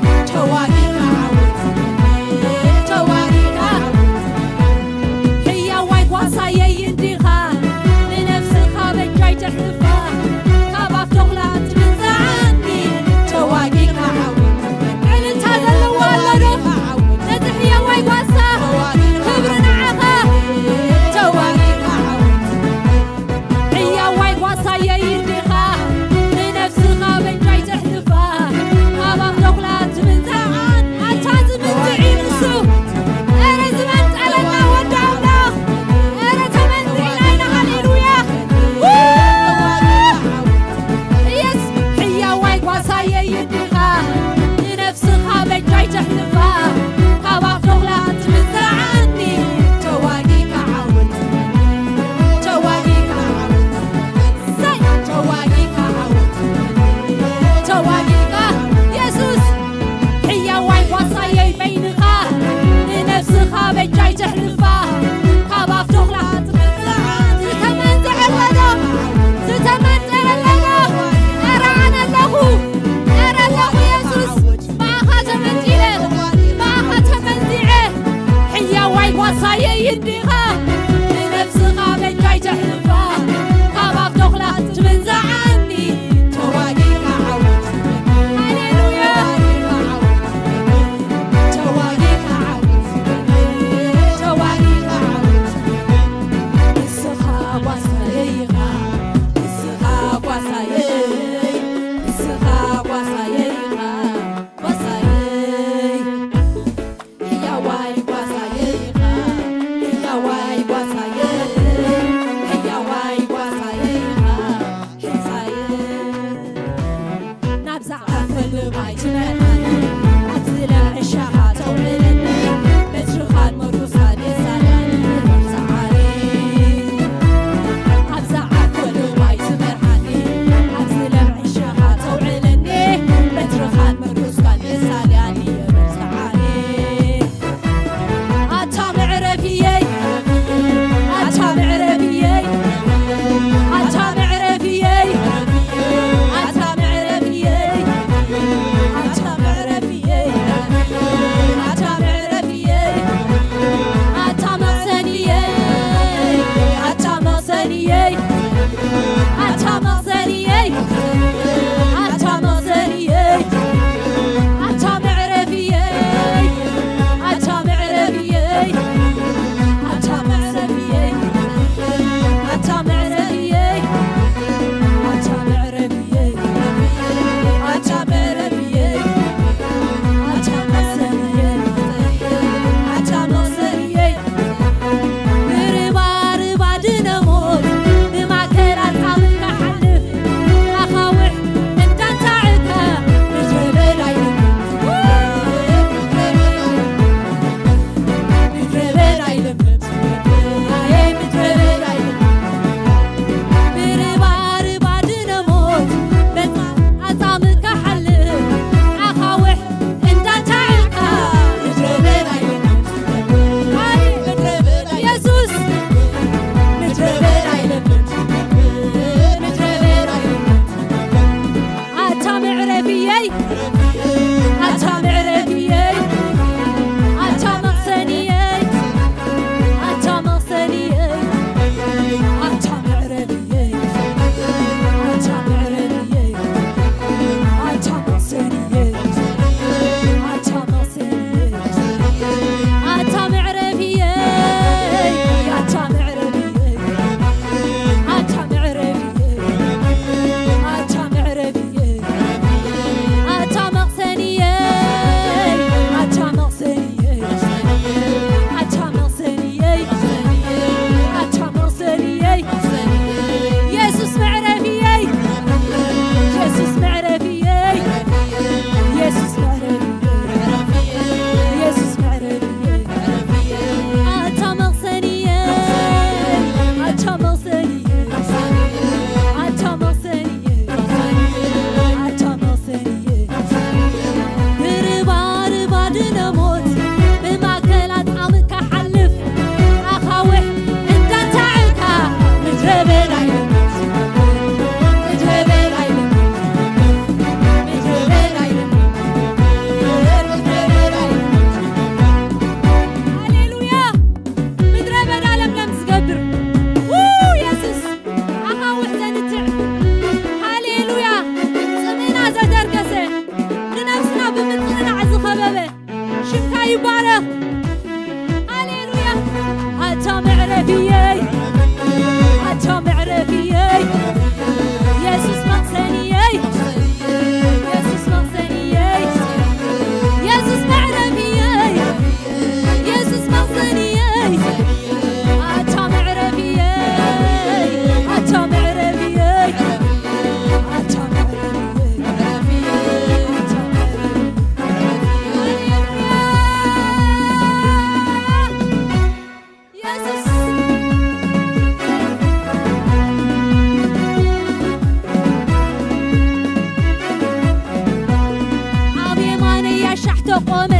ቆመ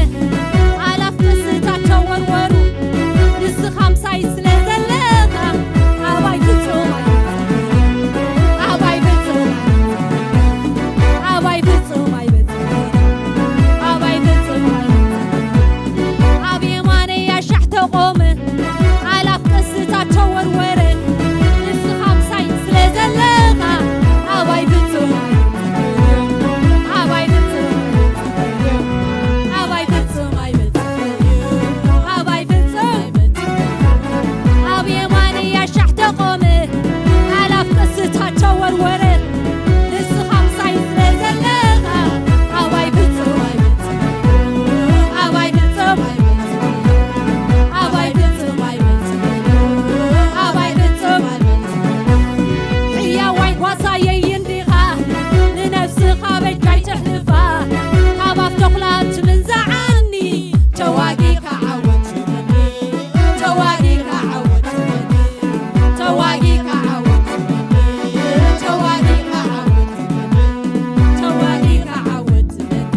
ኣላፍ ቅስታት ተወርወሩ። ንስኻ ምሳይ ስለ ዘለኻ ኣባይ ፍጹም ኣይበጽሕን። ኣባይ ፍጹም ኣይበጽሕን። ኣባይ ፍጹም ኣይበጽሕን። ኣባይ ፍጹም ኣይበጽሕን። ኣብ የማነይ ኣሻሕ ተቆመ ኣላፍ ቅስታት ተወርወረ። ንስኻ ምሳይ ስለ ዘለኻ ኣባይ ፍጹም ኣይበጽሕን። ኣባይ ፍጹም ኣባይ ፍጹም ኣይበጽሕን። ኣባይ ፍጹም ኣይበጽሕን። ኣብ የማነይ ኣሻሕ ተቆመ ኣላፍ ቅስታት ተወርወረ። ንስኻ ምሳይ ስለ ዘለኻ ኣባይ ፍጹም ኣይበጽሕን። ኣባይ ፍጹም ኣይበጽሕን። ኣባይ ፍጹም ኣይበጽሕን። ኣባይ ፍጹም ኣይበጽሕን። ሕያዋይ ጓሳየይ እንዲኻ ንነፍስኻ በጃይ ትሕልፋ። ካብ ኣፍ ተኹላ ትምንዛዓኒ። ተዋጊእካ ዓወት ሂበኒ። ተዋጊእካ ዓወት ሂበኒ። ተዋጊእካ ዓወት ሂበኒ። ተዋጊእካ ዓወት ሂበኒ። ተዋጊእካ ዓወት ሂበኒ።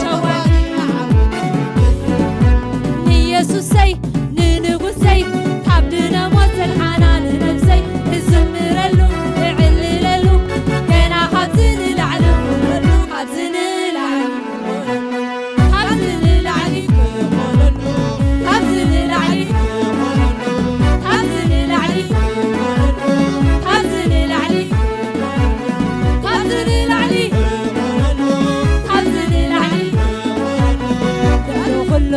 ተዋጊእካ ዓወት ሂበኒ። ንየሱሰይ ንንጉሰይ ካብ ድነ ሞት ዘድሓና ንነብሰይ እዝምረሉ እዕልለሉ ገና ካብዚ ንላዕሊ ክኾነሉ ካብዚ ንላዕሊ ክኾነሉ ካብዚ ንላዕሊ ክኾነሉ ካብዚ ንላዕሊ ክኾነሉ ካብዚ ንላዕሊ ክኾነሉ ካብዚ ንላዕሊ ክኾነሉ ካብዚ ንላዕሊ ክኾነሉ ካብዚ ንላዕሊ ክኾነሉ ልዕሊ ኩሉ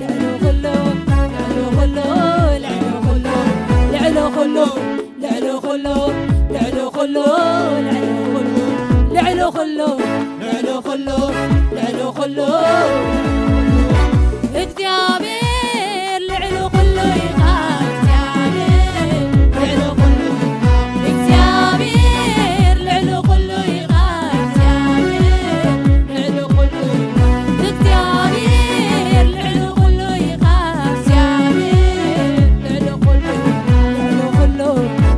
ልዕሊ ኩሉ ልዕሊ ኩሉ ልዕሊ ኩሉ ልዕሊ ኩሉ ልዕሊ ኩሉ ልዕሊ ኩሉ ልዕሊ ኩሉ ልዕሊ ኩሉ ልዕሊ ኩሉ ልዕሊ ኩሉ እግዚኣብሔር ልዕሊ ኩሉ ኢኻ። እግዚኣብሔር ልዕሊ ኩሉ ኢኻ። እግዚኣብሔር ልዕሊ ኩሉ ኢኻ። እግዚኣብሔር ልዕሊ ኩሉ ኢኻ። እግዚኣብሔር ልዕሊ ኩሉ ኢኻ። እግዚኣብሔር ልዕሊ ኩሉ ኢኻ። ልዕሊ ኩሉ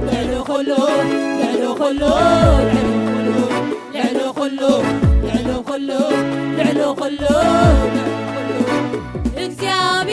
ልዕሊ ኩሉ ልዕሊ ኩሉ ልዕሊ ኩሉ ልዕሊ ኩሉ ልዕሊ ኩሉ ልዕሊ ኩሉ እግዚኣብሔር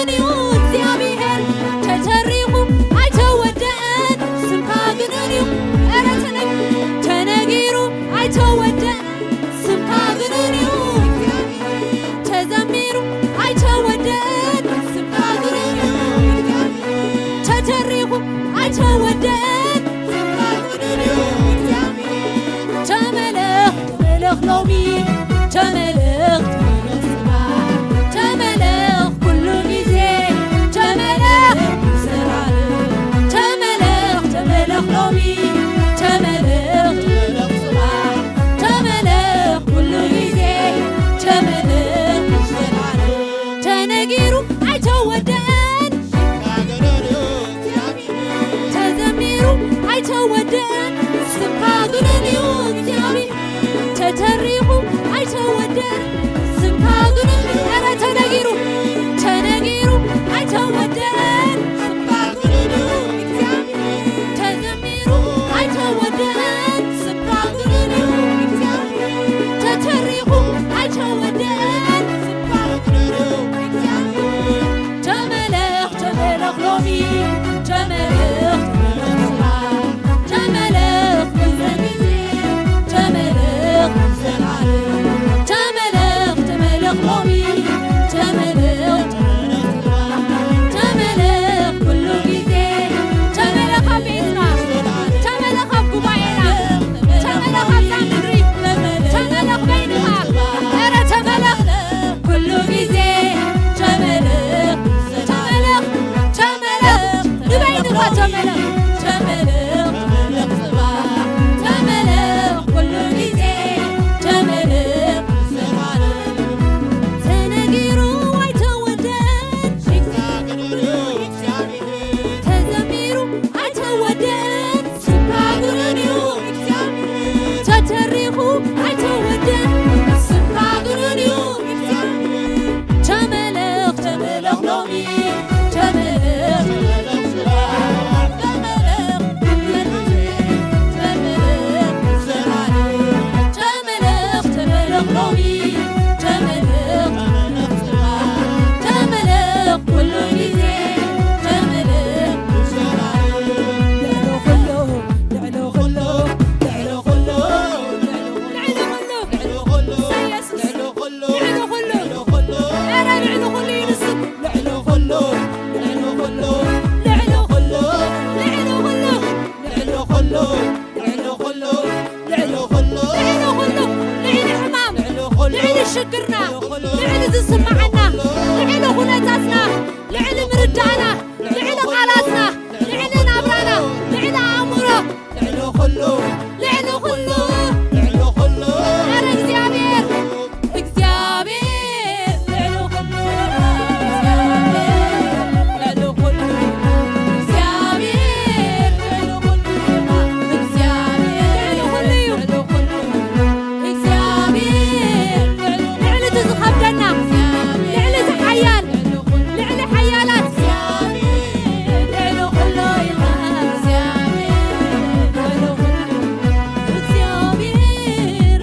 እዩ እግዚኣብሔር። ተተሪኹ ኣይተወደአን ስምካ ግኑን እዩ። ኧረ ተነ-፣ ተነጊሩ ኣይተወደአን ስምካ ግኑን እዩ። ተዘሚሩ ኣይተወደአን ስምካ ግኑን እዩ። ተተሪኹ ኣይተወደአን ስምካ ግኑን እዩ። ተመለኽ ተመለኽ ሎሚ፣ ተመለኽ ተመለኽ ጽባሕ፣ ተመለኽ ኩሉ ግዜ፣ ተመለኽ ንዘለኣለም። ተመለኽ ተመለኽ ሎሚ፣ ተመለኽ ተመለኽ ጽባሕ፣ ተመለኽ ኩሉ ግዜ፣ ተመለኽ ንዘለኣለም። ተነጊሩ ኣይተወደአን፣ ተዘሚሩ ኣይተወደአን ስምካ ግኑን እዩ እግዚኣብሔር። ተተሪኹ ኣይተወደአን ስምካ ግኑን እዩ። ኧረ ተነጊሩ፣ ተነጊሩ ኣይተወደአን ስምካ ግኑን እዩ እግዚኣብሔር። ተዘሚሩ ኣይተወደአን ስምካ ግኑን እዩ እግዚኣብሔር። ተተሪኹ ኣይተወደአን ስምካ ግኑን እዩ እግዚኣብሔር። ተመለኽ ተመለኽ ሎሚ፣ ተመለኽ ተመለኽ ጽባሕ፣ ተመለኽ ኩሉ ግዜ፣ ተመለኽ ንዘለኣለም። ተመለኽ ተመለኽ ሎሚ፣ ተመለኽ ተመለኽ ጽባሕ፣ ተመለኽ ኩሉ ግዜ፣ ተመለኽ ኣብ ቤትና፣ ተመለኽ ኣብ ጉባኤና፣ ተመለኽ ኣብዛ ምድሪ፣ ተመለኽ በይንኻ፣ ኧረ ተመለኽ። ኩሉ ግዜ ተመለኽ፣ ተመለኽ፣ ተመለኽ፣ ንበይንኻ ተመለኽ፣ ተመለኽ፣ ተመለኽ፣ ጽባሕ፣ ተመለኽ፣ ኩሉ ግዜ ተመለኽ፣ ንዘለኣለም። ተነጊሩ ኣይተወደአን፣ ተዘሚሩ ኣይተወደአን፣ ስምካ ግኑን እዩ እግዚኣብሔር። ተተሪኹ ኣይተወደአን፣ ስምካ ግኑን እዩ እግዚኣብሔር። ተመለኽ፣ ተመለኽ ሎሚ፣ ተመለኽ፣ ተመለኽ፣ ተመለኽ፣ ተመለኽ፣ ተመለኽ ሎሚ፣ ተመለኽ፣ ተመለኽ፣ ተመለኽ ኩሉ ግዜ፣ ተመለኽ። ልዕሊ ኩሉ፣ ልዕሊ ኩሉ፣ ልዕሊ ኩሉ፣ ልዕሊ ኩሉ፣ ልዕሊ ኩሉ፣ ኢየሱስ። ልዕሊ ኩሉ፣ ልዕሊ ኩሉ፣ ኧረ ልዕሊ ኩሉ እዩ ንሱ። ልዕሊ ኩሉ፣ ልዕሊ ኩሉ፣ ልዕሊ ኩሉ፣ ልዕሊ ኩሉ፣ ልዕሊ ኩሉ፣ ልዕሊ ኩሉ፣ ልዕሊ ኩሉ፣ ልዕሊ ኩሉ፣ ልዕሊ ሕማም፣ ልዕሊ ሽግርና፣ ልዕሊ ዝስምዓና፣ ልዕሊ ኩነታትና፣ ልዕሊ ምርዳእና፣ ልዕሊ ቃላትና፣ ልዕሊ ናብራና፣ ልዕሊ ኣእምሮ፣ ልዕሊ ኩሉ፣ ልዕሊ ኩሉ፣ ልዕሊ ኩሉ፣ ኧረ እግዚኣብሔር፣ እግዚኣብሔር ልዕሊ ኩሉ፣ እግዚኣብሔር ልዕሊ ኩሉ፣ እግዚኣብሔር ልዕሊ ኩሉ፣ እግዚኣብሔር ልዕሊ ኩሉ እዩ። ልዕሊ ኩሉ፣ እግዚኣብሔር ልዕሊ፣ ልዕሊ እቲ ዝኸብደና፣ ልዕሊ እቲ ሓያል፣ ልዕሊ ሓያላት፣ ልዕሊ ኩሉ ኢኻ። እግዚኣብሔር ልዕሊ ኩሉ፣ እግዚኣብሔር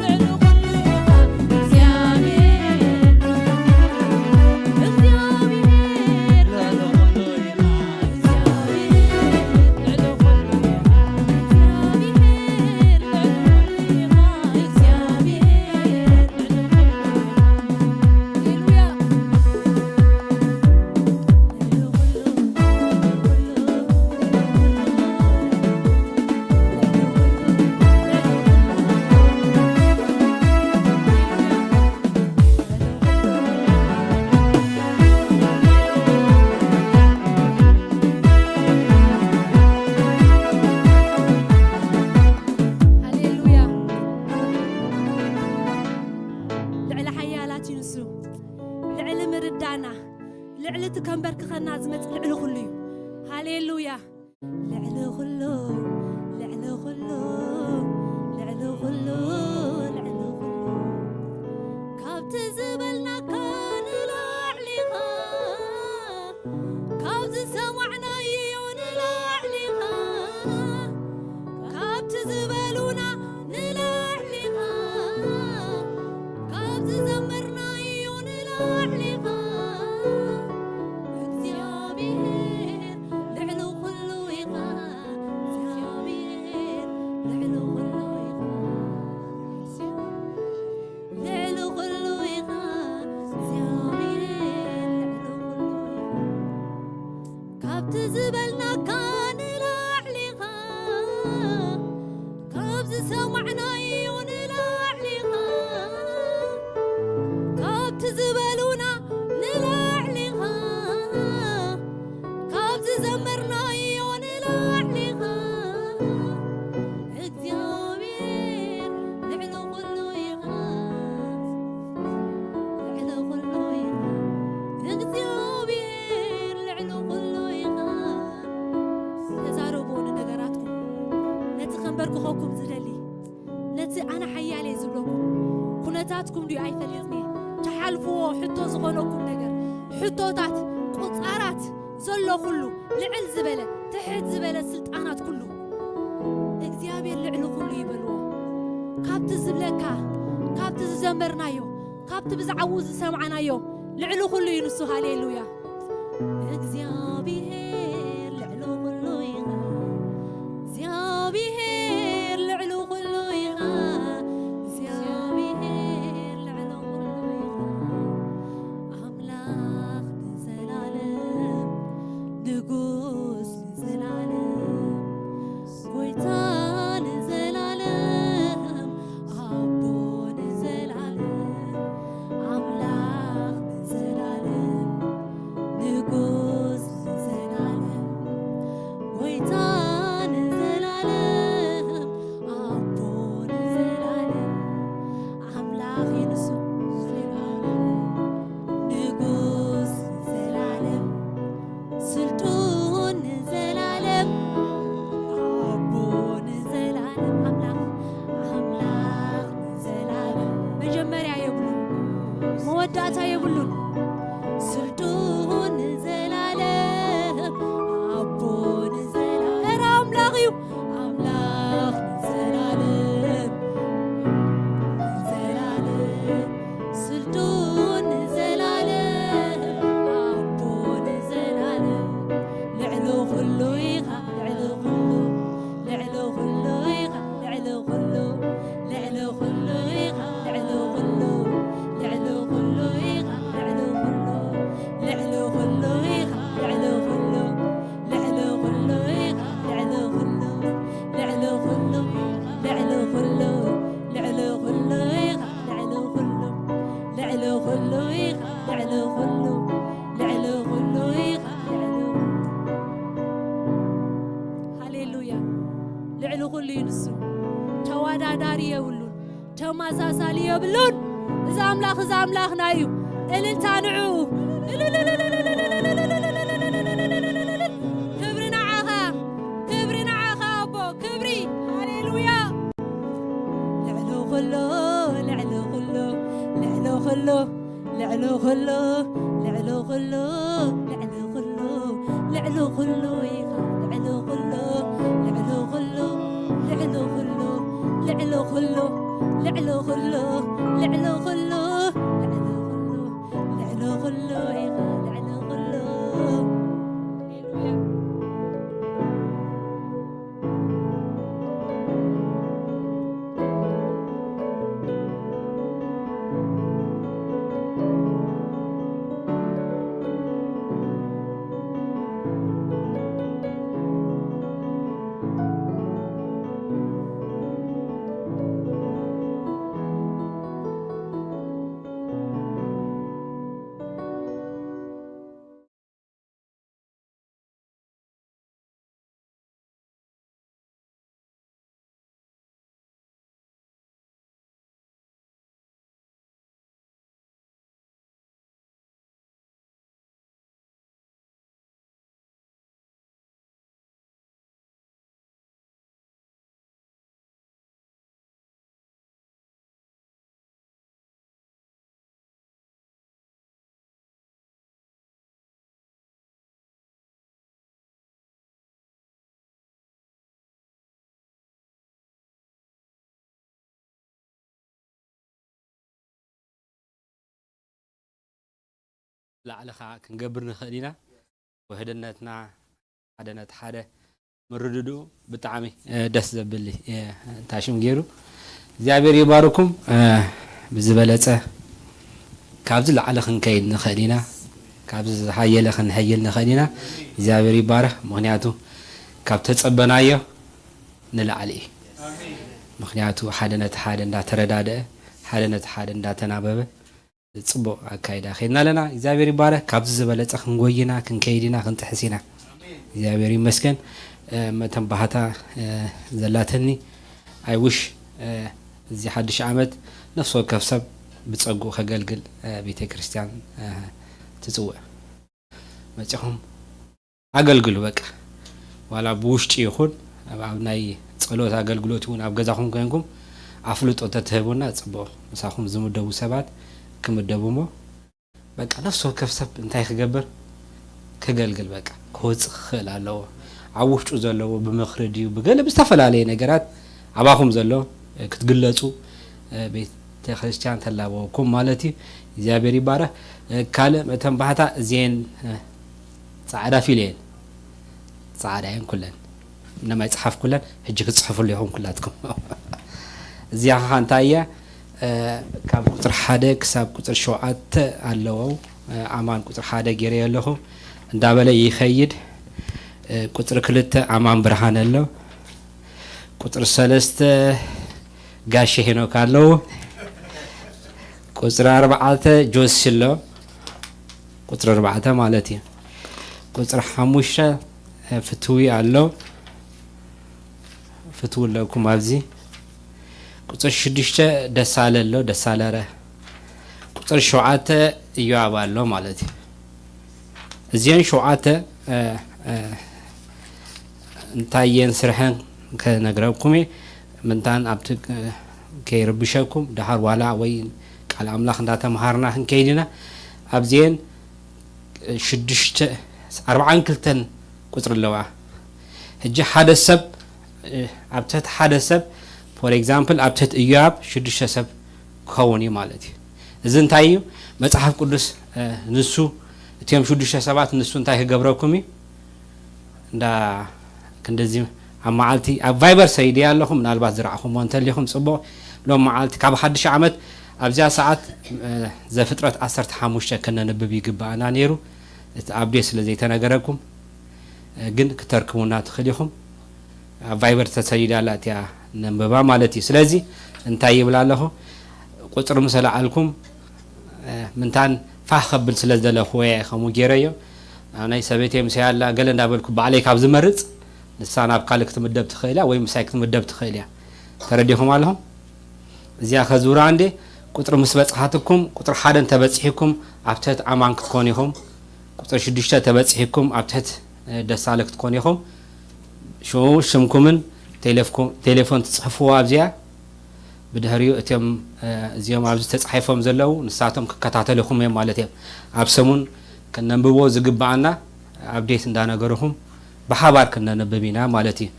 ልዕሊ ኩሉ ኢኻ። እግዚኣብሔር፣ እግዚኣብሔር ልዕሊ ኩሉ ኢኻ። ሃሌሉያ። ልዕሊ ሓያላት እዩ ንሱ። ልዕሊ ምርዳና፣ ልዕሊ እቲ ከንበርክኸና ዝመጽእ ልዕሊ ኩሉ እዩ። ሃሌሉያ። ልዕሊ ኩሉ፣ ልዕሊ ኩሉ፣ ልዕሊ ኩሉ፣ ልዕሊ ኩሉ፣ ካብቲ ዝበልናካ ንላዕሊ ኢኻ፣ ካብ ዝሰማዕናዮ ንላዕሊ ኢኻ፣ ካብቲ ዝበሉና ንላዕሊ ኢኻ፣ ካብ ዝዘመርናዮ ንላዕሊ ኢኻ። ልዕሊ ኩሉ ኢኻ እግዚኣብሔር፣ ልዕሊ ኩሉ ኢኻ፣ ልዕሊ ኩሉ ኢኻ እግዚኣብሔር፣ ልዕሊ ኩሉ ኢኻ። ካብቲ ዝበልናካ ንላዕሊ ኢኻ፣ ካብ ዝሰማዕናዮ ንላዕሊ ኢኻ፣ ካብቲ ዝበሉና ንላዕሊ ኢኻ፣ ካብ ዝዘመርናዮ ንላዕሊ ኢኻ። እግዚኣብሔር ልዕሊ ኩሉ ኢኻ፣ ልዕሊ ኩሉ ኢኻ። እግዚኣብሔር ልዕሊ ኩሉ ኢኻ። ተዛረብዎ ንነገራትኩም። ነቲ ከንበርክኸኩም ዝደሊ፣ ነቲ ኣነ ሓያል እየ ዝብለኩም፣ ኩነታትኩም ድዩ ኣይፈልጥን እየ። ትሓልፍዎ ሕቶ ዝኾነኩም ነገር፣ ሕቶታት፣ ቁጻራት ዘሎ ኩሉ፣ ልዕል ዝበለ፣ ትሕት ዝበለ ስልጣናት ኩሉ፣ እግዚኣብሔር ልዕሊ ኩሉ ይበልዎ። ካብቲ ዝብለካ፣ ካብቲ ዝዘመርናዮ፣ ካብቲ ብዛዕባኡ ዝሰማዕናዮ፣ ልዕሊ ኩሉ እዩ ንሱ። ሃሌሉያ። እግዚኣብሔር ልዕሊ ኩሉ ኢኻ። እግዚኣብሔር ልዕሊ ኩሉ ኢኻ። እግዚኣብሔር ልዕሊ ኩሉ ኢኻ። ኣምላኽ ንዘላለም፣ ንጉስ ንዘላለም፣ ጎይታ ንዘላለም፣ ኣቦ ንዘላለም፣ ኣምላኽ ንዘላለም፣ ንጉስ ንዘላለም፣ ጎይታ ንዘላለም፣ ኣቦ ንዘላለም፣ ኣምላኽ እዩ ንሱ ንዘላለም፣ ንጉስ ንዘላለም፣ ስልጡን ንዘላለም፣ ኣቦ ንዘላለም፣ ኣምላኽ፣ ኣምላኽ ንዘላለም። መጀመርያ የብሉን፣ መወዳእታ የብሉን። ስልጡን ንዘላለም፣ ኣቦ ንዘላለም። ኧረ ኣምላኽ እዩ፣ ኣምላኽ ንዘላለም፣ ንዘላለም። ስልጡን ንዘላለም፣ ኣቦ ንዘላለም። ልዕሊ ኩሉ ኢኻ፣ ልዕሊ ኩሉ፣ ልዕሊ ኩሉ ኢኻ፣ ልዕሊ ኩሉ፣ ልዕሊ ኩሉ ኢኻ፣ ልዕሊ ኩሉ፣ ልዕሊ ኩሉ ኢኻ፣ ልዕሊ ኩሉ፣ ልዕሊ ኩሉ ኢኻ፣ ልዕሊ ኩሉ፣ ልዕሊ ኩሉ ኢኻ፣ ልዕሊ ኩሉ፣ ልዕሊ ኩሉ፣ ልዕሊ ኩሉ፣ ልዕሊ ኩሉ ኢኻ፣ ልዕሊ ኩሉ፣ ልዕሊ ኩሉ ኢኻ፣ ልዕሊ ኩሉ፣ ልዕሊ ኩሉ ኢኻ፣ ልዕሊ ኩሉ። ሃሌሉያ። ልዕሊ ኩሉ እዩ ንሱ። ተወዳዳሪ የብሉን፣ ተመሳሳሊ የብሉን። እዚ ኣምላኽ፣ እዚ ኣምላኽና እዩ። እልልታ ንዕኡ። ክብሪ ንዓኻ፣ ክብሪ ንዓኻ ኣቦ፣ ክብሪ። ሃሌሉያ። ልዕሊ ኩሉ፣ ልዕሊ ኩሉ፣ ልዕሊ ኩሉ፣ ልዕሊ ኩሉ፣ ልዕሊ ኩሉ፣ ልዕሊ ኩሉ፣ ልዕሊ ኩሉ ኢኻ፣ ልዕሊ ኩሉ፣ ልዕሊ ኩሉ፣ ልዕሊ ኩሉ፣ ልዕሊ ኩሉ፣ ልዕሊ ኩሉ፣ ልዕሊ ኩሉ፣ ልዕሊ ኩሉ፣ ልዕሊ ኩሉ ኢኻ፣ ልዕሊ ኩሉ። ሃሌሉያ። ላዕሊ ኸዓ ክንገብር ንኽእል ኢና። ውህድነትና ሓደ ነቲ ሓደ ምርድድኡ ብጣዕሚ ደስ ዘብል ታሽም ገይሩ እግዚኣብሔር ይባርኩም። ብዝበለፀ ካብዚ ላዕሊ ክንከይድ ንኽእል ኢና። ካብዚ ዝሓየለ ክንሕይል ንኽእል ኢና። እግዚኣብሔር ይባረኽ። ምኽንያቱ ካብ ተጸበናዮ ንላዕሊ እዩ። ምኽንያቱ ሓደ ነቲ ሓደ እንዳተረዳደአ፣ ሓደ ነቲ ሓደ እንዳተናበበ፣ ጽቡቕ ኣካይዳ ኸይድና ኣለና። እግዚኣብሔር ይባረኽ። ካብዚ ዝበለጸ ክንጎይና ክንከይድ ኢና ክንጥሕስ ኢና። እግዚኣብሔር ይመስገን። መተን ባህታ ዘላተኒ፣ ኣይውሽ እዚ ሓድሽ ዓመት ነፍሲ ወከፍ ሰብ ብጸጉ ከገልግል ቤተ ክርስቲያን ትጽውዕ። መጺኹም ኣገልግሉ። በቃ ዋላ ብውሽጢ ይኹን ኣብ ናይ ጸሎት ኣገልግሎት ይኹን ኣብ ገዛኹም ኮይንኩም ኣፍልጦ ተትህቡና ጽቡቕ። ምሳኹም ዝምደቡ ሰባት ክምደቡ እሞ በቃ ነፍሲ ወከፍ ሰብ እንታይ ክገብር ክገልግል በቃ ክወጽእ ክኽእል ኣለዎ። ኣብ ውሽጡ ዘለዎ ብምኽሪ ድዩ ብገለ ብዝተፈላለየ ነገራት ኣባኹም ዘሎ ክትግለጹ ቤተ ክርስቲያን ተላበወኩም ማለት እዩ። እግዚኣብሔር ይባረኽ። ካልእ መተን ባህታ እዚኤን ጻዕዳ ፊል እየን። ጻዕዳ እየን ኩለን። እነማይ ጸሓፍ ኩለን ሕጂ ክጽሕፉሉ ኢኹም ኩላትኩም። እዚኣ ኸ እንታይ እያ? ካብ ቁፅሪ ሓደ ክሳብ ቁፅሪ ሸውዓተ ኣለዎ። ኣማን ቁፅሪ ሓደ ገይረ ኣለኹ እንዳበለ ይኸይድ። ቁፅሪ ክልተ ኣማን ብርሃን ኣሎ። ቁፅሪ ሰለስተ ጋሽ ሄኖክ ኣለዉ። ቁፅሪ ኣርባዕተ ጆሲ ኣሎ። ቁፅሪ ኣርባዕተ ማለት እዩ። ቁፅሪ ሓሙሽተ ፍትዊ ኣሎ። ፍትዊ ኣለኩም ኣብዚ። ቁፅሪ ሽዱሽተ ደሳለ ኣሎ፣ ደሳለ ረ። ቁፅሪ ሸውዓተ እዮኣብ ኣሎ ማለት እዩ። እዚአን ሸውዓተ እንታይ እየን ስርሐን ከነግረኩም እየ። ምንታን ኣብቲ ከይርብሸኩም ደሓር ዋላ ወይ ቃል ኣምላኽ እንዳተምሃርና ክንከይድ ኢና። ኣብዚአን ሽዱሽተ ኣርባዓን ክልተን ቁፅሪ ኣለዋ። ሕጂ ሓደ ሰብ ኣብ ትሕቲ ሓደ ሰብ for example ኣብ ትሕቲ እዮኣብ ሽዱሽተ ሰብ ክኸውን እዩ ማለት እዩ። እዚ እንታይ እዩ? መፅሓፍ ቅዱስ ንሱ እቲኦም ሽዱሽተ ሰባት ንሱ እንታይ ክገብረኩም እዩ? እንዳ ክንደዚ ኣብ መዓልቲ ኣብ ቫይበር ሰይድያ ኣለኹም ምናልባት ዝረኣኹምዎ እንተሊኹም ፅቡቕ። ሎም መዓልቲ ካብ ሓድሽ ዓመት ኣብዚኣ ሰዓት ዘፍጥረት ዓሰርተ ሓሙሽተ ከነንብብ ይግባኣና ነይሩ። እቲ ኣብዴት ስለ ዘይተነገረኩም ግን ክተርክቡና ትኽእል ኢኹም። ኣብ ቫይበር ተሰዲዳ ኣላ እቲኣ ነንብባ ማለት እዩ። ስለዚ እንታይ ይብል ኣለኹ? ቁፅሪ ምስ ኣልዓልኩም ምንታን ፋህ ከብል ስለ ዝደለኹ እየ ከምኡ ገይረዮ። ናይ ሰበይተይ ምሳይ ኣላ ገለ እንዳበልኩ ባዕለይ ካብ ዝመርፅ ንሳ ናብ ካልእ ክትምደብ ትኽእል እያ ወይ ምሳይ ክትምደብ ትኽእል እያ። ተረዲኹም ኣለኹም? እዚኣ ከዙራ እንዴ ቁፅሪ ምስ በፅሓትኩም ቁፅሪ ሓደ እንተበፂሕኩም ኣብ ትሕት ኣማን ክትኮኑ ኢኹም። ቁፅሪ ሽዱሽተ ተበፂሕኩም ኣብ ትሕት ደሳለ ክትኮኑ ኢኹም። ሽኡ ሽምኩምን ቴሌፎን ትፅሕፍዎ ኣብዚኣ። ብድሕሪኡ እቶም እዚኦም ኣብዚ ተፃሒፎም ዘለዉ ንሳቶም ክከታተልኹም እዮም ማለት እዮም። ኣብ ሰሙን ከነንብቦ ዝግባኣና ኣብዴት እንዳነገርኹም ብሓባር ክነንብብ ኢና ማለት እዩ።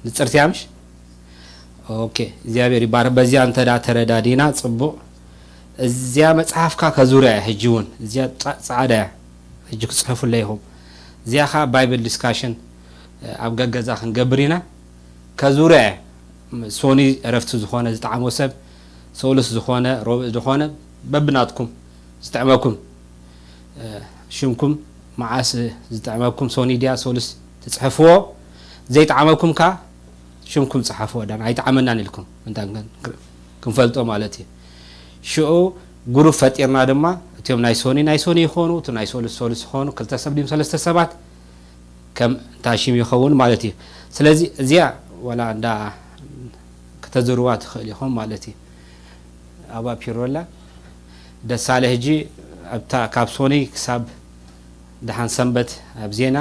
ንፅርትያ ምሽ ኦኬ እግዚኣብሔር ይባረክ። በዚኣ እንተዳ ተረዳዲና ፅቡቅ። እዚኣ መፅሓፍካ ከዙርያ እያ ሕጂ እውን እዚኣ ፃ- ፃዕዳ እያ። ሕጂ ክፅሕፉለይ ኢኹም። እዚኣ ከዓ ባይብል ዲስካሽን ኣብ ገገዛ ክንገብር ኢና። ከዙርያ እያ። ሶኒ እረፍቲ ዝኾነ ዝጠዓሞ ሰብ ሶሉስ ዝኾነ ሮብእ ዝኾነ በብናትኩም ዝጥዕመኩም ሽምኩም መዓስ ዝጥዕመኩም ሶኒ ድያ ሶሉስ ትፅሕፍዎ ዘይጠዓመኩም ከዓ ሽምኩም ፀሓፍዎ ዳን ኣይጠዓመናን ኢልኩም እንታ ክንፈልጦ ማለት እዩ። ሽዑ ጉሩብ ፈጢርና ድማ እቲኦም ናይ ሶኒ ናይ ሶኒ ይኾኑ እቲ ናይ ሶሉስ ሶሉስ ይኾኑ ክልተ ሰብ ድም ሰለስተ ሰባት ከም ታሽም ይኸውን ማለት እዩ። ስለዚ እዚኣ ወላ እንዳ ከተዝርዋ ትኽእል ኢኹም ማለት እዩ። ኣባ ፒሮላ ደሳለ ህጂ ኣብታ ካብ ሶኒ ክሳብ ደሓን ሰንበት ኣብ ዜና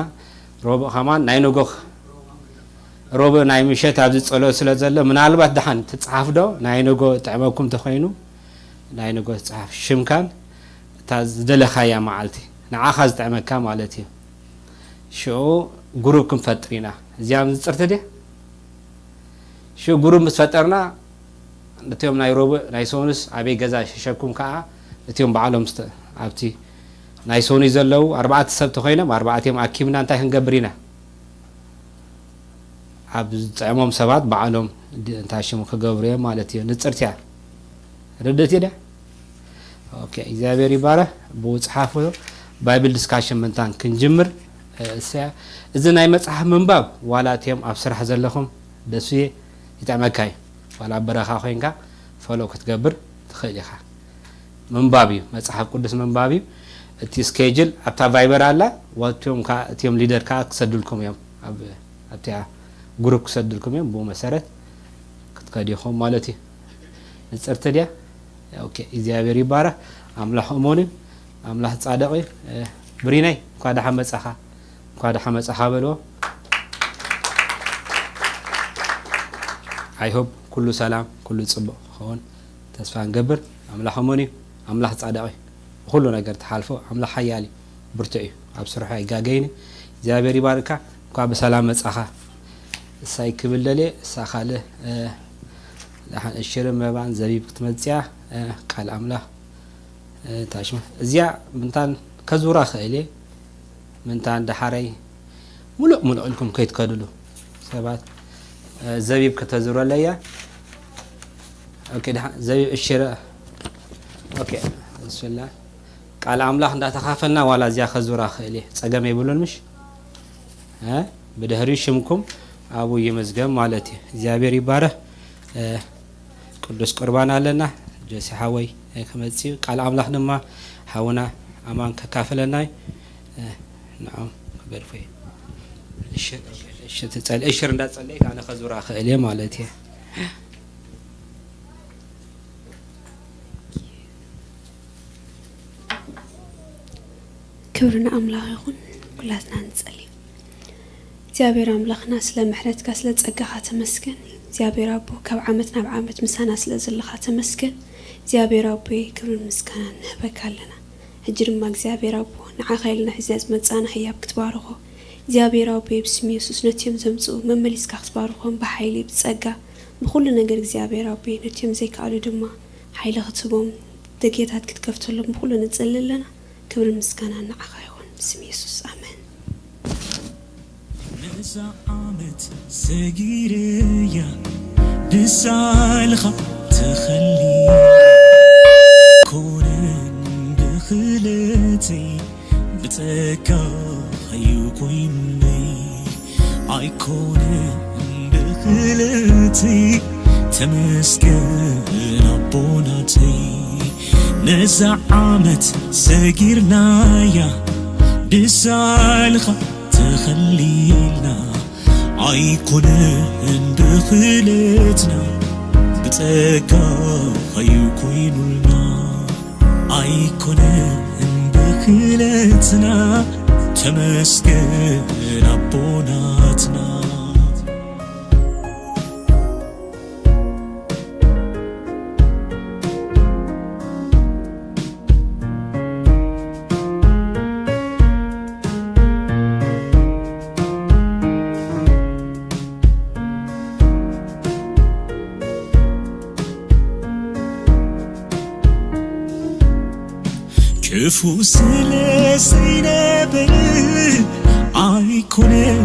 ሮብእ ከማን ናይ ንጎ ሮብእ ናይ ምሸት ኣብዚ ጸሎት ስለ ዘሎ ምናልባት ደሓን ትጽሓፍ ዶ ናይ ንጎ ጥዕመኩም ተኾይኑ ናይ ንጎ ትጽሓፍ ሽምካን እታ ዝደለኻያ መዓልቲ ንዓኻ ዝጥዕመካ ማለት እዩ። ሽዑ ግሩፕ ክንፈጥር ኢና። እዚኣ ዝጽርቲ ድያ? ሽዑ ግሩፕ ምስ ፈጠርና እቲኦም ናይ ሮብእ ናይ ሰኑስ ኣበይ ገዛ ሸሸኩም ከኣ እቲኦም ባዕሎም ስተ- ኣብቲ ናይ ሶኒ ዘለዉ ኣርባዕተ ሰብ ተኾይኖም፣ ኣርባዕቲኦም ኣኪብና እንታይ ክንገብር ኢና? ኣብ ዝጥዕሞም ሰባት ባዕሎም ድ-፣ እንታይ ሽሙ ክገብሩ እዮም ማለት እዩ። ንጽርቲ እያ። ርድእቲ ድያ? ኦኬ፣ እግዚኣብሔር ይባረኽ። ብኡ ጽሓፉ። ባይብል ዲስካሽን ምንታን ክንጅምር፣ እ፣ እሰያ። እዚ ናይ መጽሓፍ ምንባብ ዋላ እቲኦም ኣብ ስራሕ ዘለኹም ደስዬ ይጥዕመካ እዩ። ዋላ ኣብ በረኻ ኮይንካ ፎሎ ክትገብር ትኽእል ኢኻ። ምንባብ እዩ፣ መጽሓፍ ቅዱስ ምንባብ እዩ። እቲ ስኬጅል ኣብታ ቫይበር ኣላ፣ ዋትዮም ከኣ እቲኦም ሊደር ከኣ ክሰድልኩም እዮም። ኣብ፣ ኣብቲኣ ግሩፕ ክሰድልኩም እዮም። ብኡ መሰረት ክትከዱ ኢኹም ማለት እዩ። ንጽርቲ ድያ? ኦኬ፣ እግዚኣብሔር ይባረኽ። ኣምላኽ እሙን እዩ። ኣምላኽ ጻድቕ እዩ። እ፣ ብሪነይ፣ እንኳ ደሓን መጻኻ። እንኳ ደሓን መጻኻ በልዎ። I hope ኩሉ ሰላም፣ ኩሉ ጽቡቕ ክኸውን ተስፋ ንገብር። ኣምላኽ እሙን እዩ። ኣምላኽ ጻድቕ እዩ። ብኹሉ ነገር ትሓልፎ ኣምላኽ ሓያል እዩ። ብርቱዕ እዩ። ኣብ ስርሑ ኣይጋገይን እዩ። እግዚኣብሔር ይባርካ። እንኳ ብሰላም መጻኻ። እሳይ ክብል ደልየ፣ እሳ ካልእ፣ እ፣ ደሓን እሽርን መባን ዘቢብ ክትመጽያ፣ እ፣ ቃል ኣምላኽ፣ እ፣ ታሽሙ። እዚኣ ምንታን ከዙራ ክእል እየ። ምንታን ደሓረይ ሙሉእ ሙሉእ ኢልኩም ከይትከድሉ ሰባት፣ እ፣ ዘቢብ ከተዙረለያ። ኦኬ፣ ደሓን ዘቢብ እሽረ። ኦኬ፣ ብስምላህ። ቃል ኣምላኽ እንዳተኻፈልና ዋላ እዚኣ ከዙራ ክእል እየ። ጸገም የብሉን ምሽ? እ? ብድሕሪኡ ሽምኩም ኣብኡ ይምዝገብ ማለት እዩ። እግዚኣብሔር ይባረኽ። እ፣ ቅዱስ ቁርባን ኣለና። ጆሲ ሓወይ፣ እ፣ ክመጽእ እዩ። ቃል ኣምላኽ ድማ ሓውና ኣማን ከካፍለና እዩ። እ፣ ንዖም ክገድፎ እዩ። እሺ፣ እሺ፣ ትጸል-፣ እሽር እንዳጸለይክ ኣነ ከዙራ ክእል እየ ማለት እየ። ክብሪ ንኣምላኽ ይኹን። ኩላትና ንጸሊ። እግዚኣብሔር ኣምላኽና፣ ስለ ምሕረትካ፣ ስለ ጸጋኻ ተመስገን። እግዚኣብሔር ኣቦ፣ ካብ ዓመት ናብ ዓመት ምሳና ስለ ዘለኻ ተመስገን። እግዚኣብሔር ኣቦይ፣ ክብርን ምስጋናን ንህበካ ኣለና። ሕጂ ድማ እግዚኣብሔር ኣቦ፣ ንዓኻ ኢልና ሒዝና ዝመጻእና ህያብ ክትባርኾ፣ እግዚኣብሔር ኣቦይ፣ ብስም የሱስ ነቲኦም ዘምጽኡ መመሊስካ ክትባርኾም ብሓይሊ፣ ብጸጋ፣ ብኹሉ ነገር እግዚኣብሔር ኣቦይ፣ ነቲኦም ዘይከኣሉ ድማ ሓይሊ ክትህቦም፣ ደጌታት ክትከፍተሎም ብኹሉ ንጽሊ ኣለና። ክብርን ምስጋናን ንዓኻ ይኹን፣ ብስም የሱስ፣ ኣሜን። ነዛ ዓመት ሰጊረያ ብሳልኻ ተኸሊ ኮነን ብኽለተይ ብጸጋኻ እዩ ኮይኑለይ። ኣይኮነን ብኽእለተይ ተመስገን ኣቦናተይ። ነዛ ዓመት ሰጊርናያ ብሳልኻ ተኸሊልና። ኣይኮነን ብኽእለትና ብጸጋኻ እዩ ኮይኑልና። ኣይኮነን ብኽእለትና ተመስገን ኣቦናትና። ክፉ ስለ ዘይነብር ኣይኮነን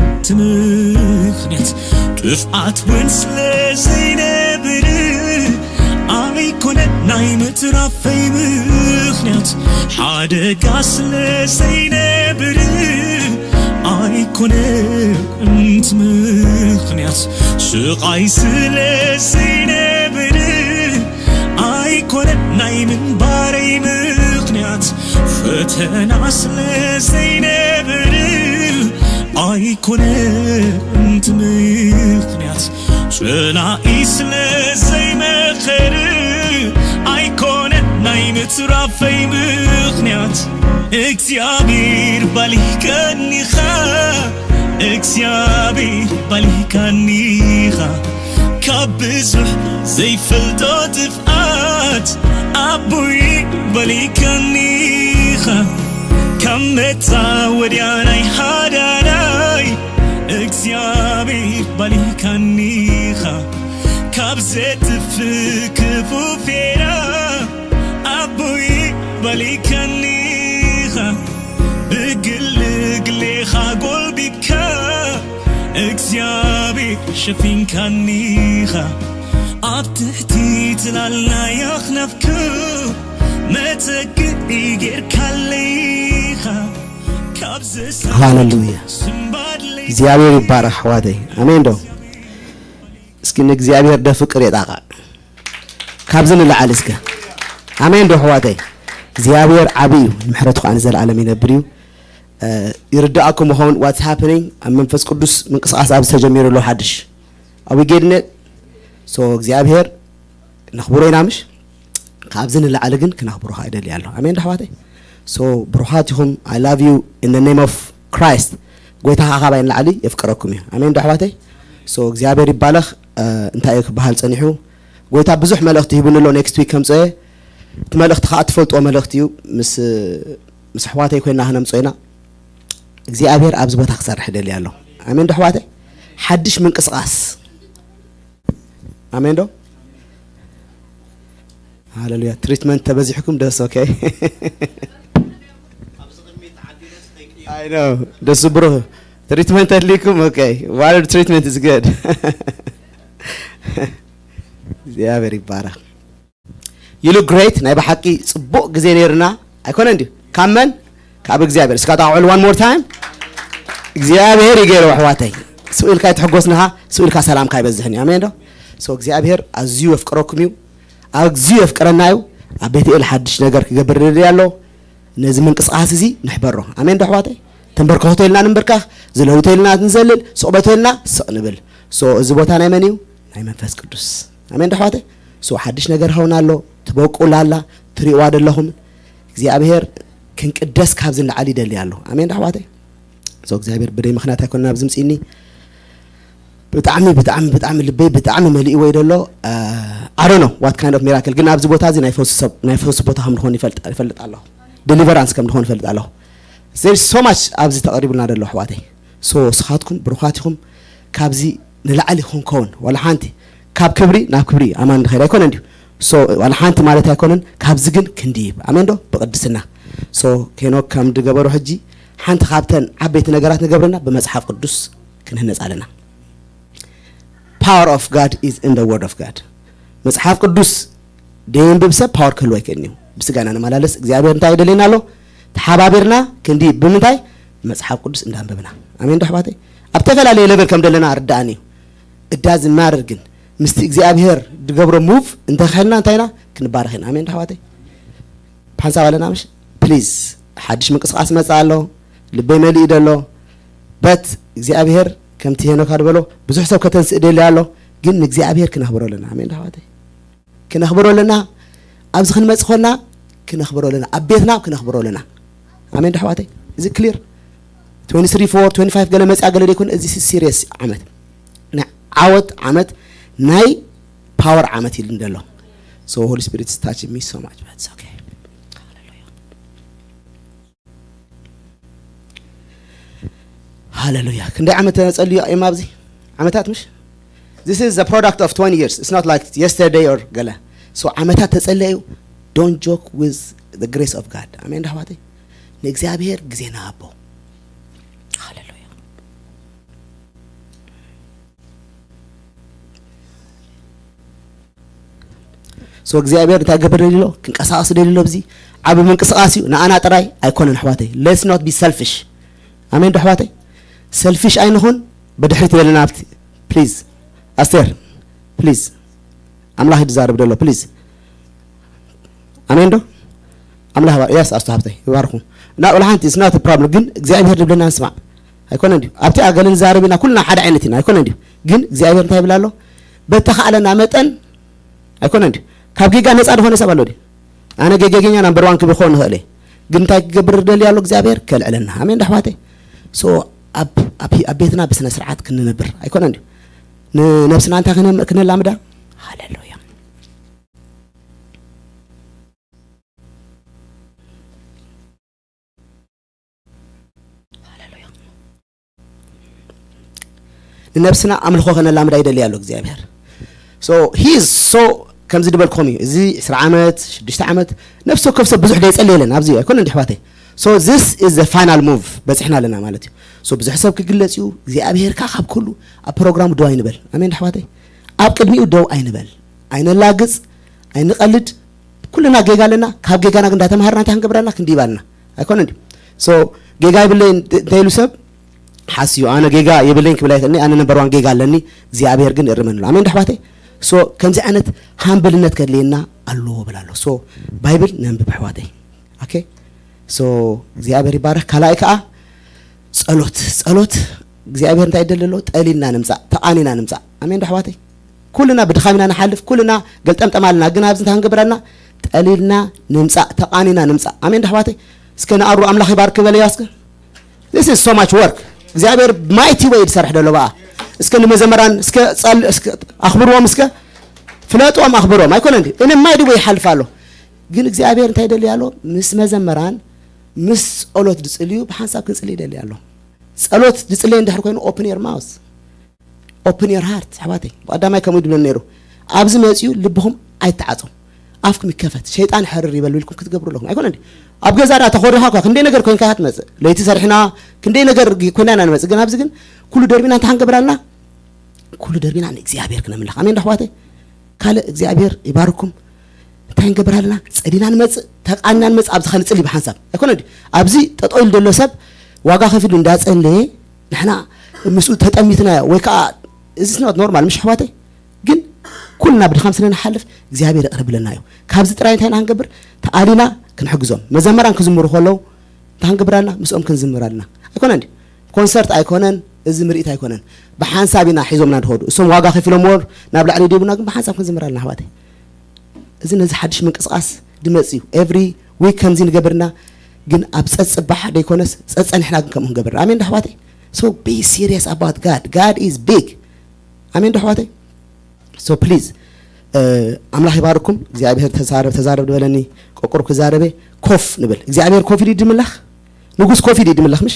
እቲ ምኽንያት፣ ጥፍኣት እውን ስለ ዘይነብር ኣይኮነን ናይ ምትራፈይ ምኽንያት፣ ሓደጋ ስለ ዘይነብር ኣይኮነን እቲ ምኽንያት፣ ስቓይ ስለ ዘይነብር ኣይኮነን ናይ ምንባረይ ምኽንያት፣ ፈተና ስለ ዘይነብር ኣይኮነን እቲ ምኽንያት፣ ጸላኢ ስለ ዘይመኸር ኣይኮነን ናይ ምትራፈይ ምኽንያት። እግዚኣብሔር ባሊካኒኻ፣ እግዚኣብሔር ባሊካኒኻ፣ ካብ ብዙሕ ዘይፈልጦ ጥፍኣት ኣቦይ ባሊካኒኻ፣ ካብ መጻወድያ ናይ ሓዳራይ እግዚኣብሔር ባሊካኒኻ፣ ካብ ዘጥፍእ ክፉ ፌራ ኣቦይ ባሊካኒ ሸፊንካኒኻ ኣብ ትሕቲ ጽላል ናይ ኣኽናፍካ መጸግዒ ጌርካለይ ኢኻ ካብ ዘሳቕየኒ ሃሌሉያ። ስንባድ ለይቲ እግዚኣብሔር ይባረኽ ኣሕዋተይ። ኣሜን ዶ? እስኪ ንእግዚኣብሔር ደፍቅር የጣቕዕ። ካብዚ ንላዓሊ እስከ ኣሜን ዶ ኣሕዋተይ? እግዚኣብሔር ዓቢ እዩ፣ ንምሕረቱ ከዓ ንዘለኣለም ይነብር እዩ። እ፣ ይርዳእኩም ይኸውን what's happening፣ ኣብ መንፈስ ቅዱስ ምንቅስቃስ ኣብዚ ተጀሚሩ ኣሎ ሓድሽ። Are we getting it? So እግዚኣብሔር ነኽብሮ ኢና ምሽ? ካብዚ ንላዕሊ ግን ክነኽብሮ ከዓ ይደሊ ኣሎ። ኣሜን ዶ ኣሕዋተይ? So ብሩኻት ኢኹም። I love you in the name of Christ። ጎይታ ከዓ ካባይ ንላዕሊ የፍቅረኩም እዩ። ኣሜን ዶ ኣሕዋተይ? So እግዚኣብሔር ይባረኽ። እ፣ እንታይ እዩ ክበሃል ጸኒሑ? ጎይታ ብዙሕ መልእኽቲ ሂቡኒ ኣሎ፣ next week ከምጽኦ እየ። እቲ መልእኽቲ ከዓ ትፈልጥዎ መልእኽቲ እዩ። ምስ ምስ ኣሕዋተይ ኮይና ክነምጽኦ ኢና። እግዚኣብሔር ኣብዚ ቦታ ክሰርሕ ይደሊ ኣሎ። ኣሜን ዶ ኣሕዋተይ? ሓድሽ ምንቅስቃስ። ኣሜን ዶ? ሃሌሉያ። ትሪትመንት ተበዚሕኩም ደስ። ኦኬ። I know። ደስ ብሩኽ ትሪትመንት ኣድልይኩም። ኦኬ። Water treatment is good። እግዚኣብሔር ይባረኽ። You look great። ናይ ብሓቂ ጽቡቕ ግዜ ነይርና ኣይኮነ እንድዩ? ካብ መን? ካብ እግዚኣብሔር። እስካ ተዓውዕሉ one more time። እግዚኣብሔር ይገይሮ ኣሕዋተይ። ስኡ ኢልካ ይትሕጎስንኻ፣ ስኡ ኢልካ ሰላምካ ይበዝሕን እዩ። ኣሜን ዶ? So እግዚኣብሔር ኣዝዩ የፍቅረኩም እዩ። ኣዝዩ የፍቅረና እዩ። ኣብ ቤት ኤል ሓድሽ ነገር ክገብር ይደሊ ኣሎ። ነዚ ምንቅስቃስ እዚ ንሕበሮ። ኣሜን ዶ ኣሕዋተይ? ተንበርከኹቶ ኢልና ንንበርከኽ፣ ዝለሉቶ ኢልና ንዘልል፣ ስቕበቶ ኢልና ስቕ ንብል። So እዚ ቦታ ናይ መን እዩ? ናይ መንፈስ ቅዱስ። ኣሜን ዶ ኣሕዋተይ? So ሓድሽ ነገር ኸውን ኣሎ፣ ትበቁል ኣላ፣ ትሪእዋ ደለኹም። እግዚኣብሔር ክንቅደስ ካብዚ ንላዕሊ ይደሊ ኣሎ። ኣሜን ዶ ኣሕዋተይ? So እግዚኣብሔር ብደይ ምኽንያት ኣይኮነን ኣብዚ ምጽእኒ። ብጣዕሚ ብጣዕሚ ብጣዕሚ ልበይ ብጣዕሚ መሊእዎ እዩ ደሎ። I don't know what kind of miracle፣ ግን ኣብዚ ቦታ እዚ ናይ ፈውሲ ሰብ፣ ናይ ፈውሲ ቦታ ከም ዝኾን ይፈልጥ ይፈልጥ ኣለኹ። ዴሊቨራንስ ከም ዝኾን ይፈልጥ ኣለኹ። There is so much ኣብዚ ተቐሪቡልና ደሎ ኣሕዋተይ። So ስኻትኩም ብሩኻት ኢኹም። ካብዚ ንላዕሊ ክንከውን ዋላ ሓንቲ፣ ካብ ክብሪ ናብ ክብሪ ኣማን ንኸይድ ኣይኮነ እንድዩ። So ዋላ ሓንቲ ማለት ኣይኮነን። ካብዚ ግን ክንድይብ። ኣሜን ዶ? ብቅድስና። So ሄኖክ ከም ድገበሩ ሕጂ ሓንቲ ካብተን ዓበይቲ ነገራት ንገብረና ብመጽሓፍ ቅዱስ ክንህነጽ ኣለና። Power of God is in the word of God። መጽሓፍ ቅዱስ ደየንብብ ሰብ ፓወር ክህልዎ ኣይክእልን እዩ። ብስጋና ንመላለስ እግዚኣብሔር እንታይ ይደልየና ኣሎ? ተሓባቢርና ክንዲ ብምንታይ? መጽሓፍ ቅዱስ እንዳንበብና። ኣሜን ዶ ኣሕዋተይ? ኣብ ተፈላለየ ሌቨል ከም ዘለና ርዳእኒ እዩ። እዳ ዝማርር ግን ምስቲ እግዚኣብሔር ድገብሮ ሙቭ እንተኸልና እንታይ ኢና? ክንባረኽ ኢና። ኣሜን ዶ ኣሕዋተይ? ሓንሳብ ኣለና ምሽ? ፕሊዝ፣ ሓድሽ ምንቅስቃስ መጻ ኣሎ። ልበይ መሊኡ ደሎ። በት እግዚኣብሔር ከምቲ ሄኖካ ድበሎ ብዙሕ ሰብ ከተንስእ ደሊ ኣሎ። ግን ንእግዚኣብሔር ክነኽብሮ ኣለና። ኣሜን ዶ ኣሕዋተይ? ክነኽብሮ ኣለና። ኣብዚ ክንመጽእ ኮና ክነኽብሮ ኣለና። ኣብ ቤትና ክነኽብሮ ኣለና። ኣሜን ዶ ኣሕዋተይ? እዚ ክሊር። Twenty three four twenty five ገለ መጽኣ ገለ ደይኮን፣ እዚ ሲሪየስ ዓመት፣ ናይ ዓወት ዓመት፣ ናይ ፓወር ዓመት ኢሉ እንደሎ። So Holy Spirit is touching me so much, but it's okay. ሃሌሉያ። ሃሌሉያ። ክንደይ ዓመት ተጸልዩ እዮም ኣብዚ ዓመታት ምሽ? This is the product of twenty years. It's not like yesterday or ገለ። So ዓመታት ተጸለዩ። Don't joke with the grace of God. ኣሜን ዶ ኣሕዋተይ? ንእግዚኣብሔር ግዜ ንሃቦ። ሃሌሉያ። So እግዚኣብሔር እንታይ ክገብር ደሊ ኣሎ? ክንቀሳቀስ ደሊ ኣሎ። ኣብዚ ዓቢ ምንቅስቃስ እዩ። ንኣና ጥራይ ኣይኮነን ኣሕዋተይ። Let's not be selfish። ኣሜን ዶ ኣሕዋተይ? ሰልፊሽ ኣይንኹን። ብድሕሪት በለና ኣብቲ ፕሊዝ። ኣስቴር ፕሊዝ። ኣምላኽ እዩ ዝዛረብ ደሎ ፕሊዝ። ኣሜን ዶ? ኣምላኽ ይባር-፣ የስ ኣስቶ ሃብተይ ይባርኹ። እና ቆልሓንቲ it's not a problem፣ ግን እግዚኣብሔር ድብለና ንስማዕ። ኣይኮነን ድዩ? ኣብቲ ኣገለ ንዛረብ ኢና፣ ኩልና ሓደ ዓይነት ኢና። ኣይኮነን ድዩ? ግን እግዚኣብሔር እንታይ ይብል ኣሎ? በተኻእለና መጠን ኣይኮነን ድዩ? ካብ ጌጋ ነፃ ዝኾነ ሰብ ኣሎ ድዩ? ኣነ ጌገኛ ናምበር ዋን ክብል ክኾን ንኽእል እየ። ግን እንታይ ክገብር ደሊ ኣሎ እግዚኣብሔር? ከልዕለና። ኣሜን ዶ ኣሕዋተይ? So ኣብ፣ ኣብ፣ ኣብ ቤትና ብስነ ስርዓት ክንነብር ኣይኮነን ድዩ? ንነብስና እንታይ ክነ-፣ ክነላምዳ? ሃሌሉያ። ንነብስና ኣምልኾ ከነላምዳ ይደሊ ኣሎ እግዚኣብሔር። So he is so፣ ከምዚ ድበልኩም እዩ። እዚ ዕስራ ዓመት፣ ሽዱሽተ ዓመት፣ ነፍሲ ወከፍ ሰብ ብዙሕ ደይጸሊ የለን ኣብዚ፣ ኣይኮነ እንዲ ኣሕዋተይ። So this is the final move በፂሕና ኣለና ማለት እዩ። So ብዙሕ ሰብ ክግለፅ እዩ። እግዚኣብሔር ከዓ ካብ ኩሉ ኣብ ፕሮግራሙ ደው ኣይንበል። ኣሜን ኣሕዋተይ፣ ኣብ ቅድሚኡ ደው ኣይንበል። ኣይነላግፅ፣ ኣይንቐልድ። ኩልና ጌጋ ኣለና። ካብ ጌጋና ግን እንዳተምሃርና እንታይ ክንገብር ኣለና? ክንድይብ ኣለና። ኣይኮነን ድዩ? So ጌጋ ይብለይ እንተ ኢሉ ሰብ ሓስዩ ኣነ ጌጋ የብለይን ክብል ኣይክእልኒ። ኣነ ነምበር ዋን ጌጋ ኣለኒ፣ እግዚኣብሔር ግን ይእርመኒ ኣሎ። ኣሜን ዶ ኣሕዋተይ? So ከምዚ ዓይነት ሃምብልነት ከድልየና ኣለዎ ብል ኣሎ። So ባይብል ነንብብ ኣሕዋተይ። Okay? So እግዚኣብሔር ይባረክ። ካልኣይ ከዓ ጸሎት። ጸሎት እግዚኣብሔር እንታይ ይደሊ ኣሎ? ጠሊልና ንምጻእ፣ ተቓኒና ንምጻእ። ኣሜን ዶ ኣሕዋተይ? ኩልና ብድኻም ኢና ንሓልፍ፣ ኩልና ገልጠምጠም ኣለና። ግን ኣብዚ እንታይ ክንገብር ኣለና? ጠሊልና ንምጻእ፣ ተቓኒና ንምጻእ። ኣሜን ዶ ኣሕዋተይ? እስከ ንኣሩ ኣምላኽ ይባርክ በለያ እስከ። This is so much work. እግዚኣብሔር ማይቲ ወይ ዝሰርሕ ደሎ በኣ። እስከ ንመዘመራን እስከ ጸል እስከ ኣኽብርዎም እስከ ፍለጥዎም ኣኽብርዎም ኣይኮነ እንዲ እነ ማይ ድቦ ይሓልፍ ኣሎ። ግን እግዚኣብሔር እንታይ ይደሊ ኣሎ? ምስ መዘመራን ምስ ጸሎት ዝጽልዩ ብሓንሳብ ክንጽሊ ይደሊ ኣሎ። ጸሎት ዝጽለይ እንድሕር ኮይኑ open your mouth, open your heart ኣሕዋተይ። ብቐዳማይ ከምኡ ይድብለን ነይሩ። ኣብዚ መጺኡ ልብኹም ኣይተዓጾ፣ ኣፍኩም ይከፈት፣ ሸይጣን ሕርር ይበል ኢልኩም ክትገብሩ ኣለኹም። ኣይኮነ እንዲ ኣብ ገዛ ዳ ተኾሪኻ እኳ ክንደይ ነገር ኮይንካ ኢኻ ትመጽእ። ለይቲ ሰሪሕና ክንደይ ነገር ኮይና ኢና ንመጽእ። ግን ኣብዚ ግን ኩሉ ደርቢና እንታይ ክንገብር ኣለና? ኩሉ ደርቢና ንእግዚኣብሔር ክነምልኽ። ኣሜን ዶ ኣሕዋተይ? ካልእ እግዚኣብሔር ይባርኩም። እንታይ ንገብር ኣለና? ጸሊና ንመጽእ፣ ተቃኒና ንመጽእ፣ ኣብዚ ከንጽሊ ብሓንሳብ። ኣይኮነ ድዩ? ኣብዚ ጠጠው ኢሉ ዘሎ ሰብ ዋጋ ከፊሉ እንዳጸለየ ንሕና ምስኡ ተጠሚትናዮ ወይ ከዓ እዚ not normal ምሽ ኣሕዋተይ? ግን ኩልና ብድኻም ስለ ንሓልፍ እግዚኣብሔር ይቕረ ብለና እዩ። ካብዚ ጥራይ እንታይ ኢና ክንገብር? ተኣሊና ክንሕግዞም። መዘመራን ክዝምሩ ከለዉ እንታይ ክንገብር ኣለና? ምስኦም ክንዝምር ኣለና። ኣይኮነን ድዩ? ኮንሰርት ኣይኮነን፣ እዚ ምርኢት ኣይኮነን። ብሓንሳብ ኢና ሒዞምና ዝኸዱ። እሶም ዋጋ ከፊሎም ወር ናብ ላዕሊ ይደቡና፣ ግን ብሓንሳብ ክንዝምር ኣለና ኣሕዋተይ። እዚ ነዚ ሓድሽ ምንቅስቃስ ድመጽ እዩ። ኤቭሪ ዊክ ከምዚ ንገብርና፣ ግን ኣብ ጸጽባሕ ደይኮነስ ጸጸኒሕና ግን ከምኡ ክንገብር። ኣሜን ዶ ኣሕዋተይ? So be serious about God. God is big. ኣሜን ዶ ኣሕዋተይ? So please ኣምላኽ ይባርኩም። እግዚኣብሔር ተዛረብ ተዛረብ ዝበለኒ ቆቁር ክዛረበ ኮፍ ንብል። እግዚኣብሔር ኮፍ ኢሉ ይድምለኽ። ንጉስ ኮፍ ኢሉ ይድምለኽ ምሽ?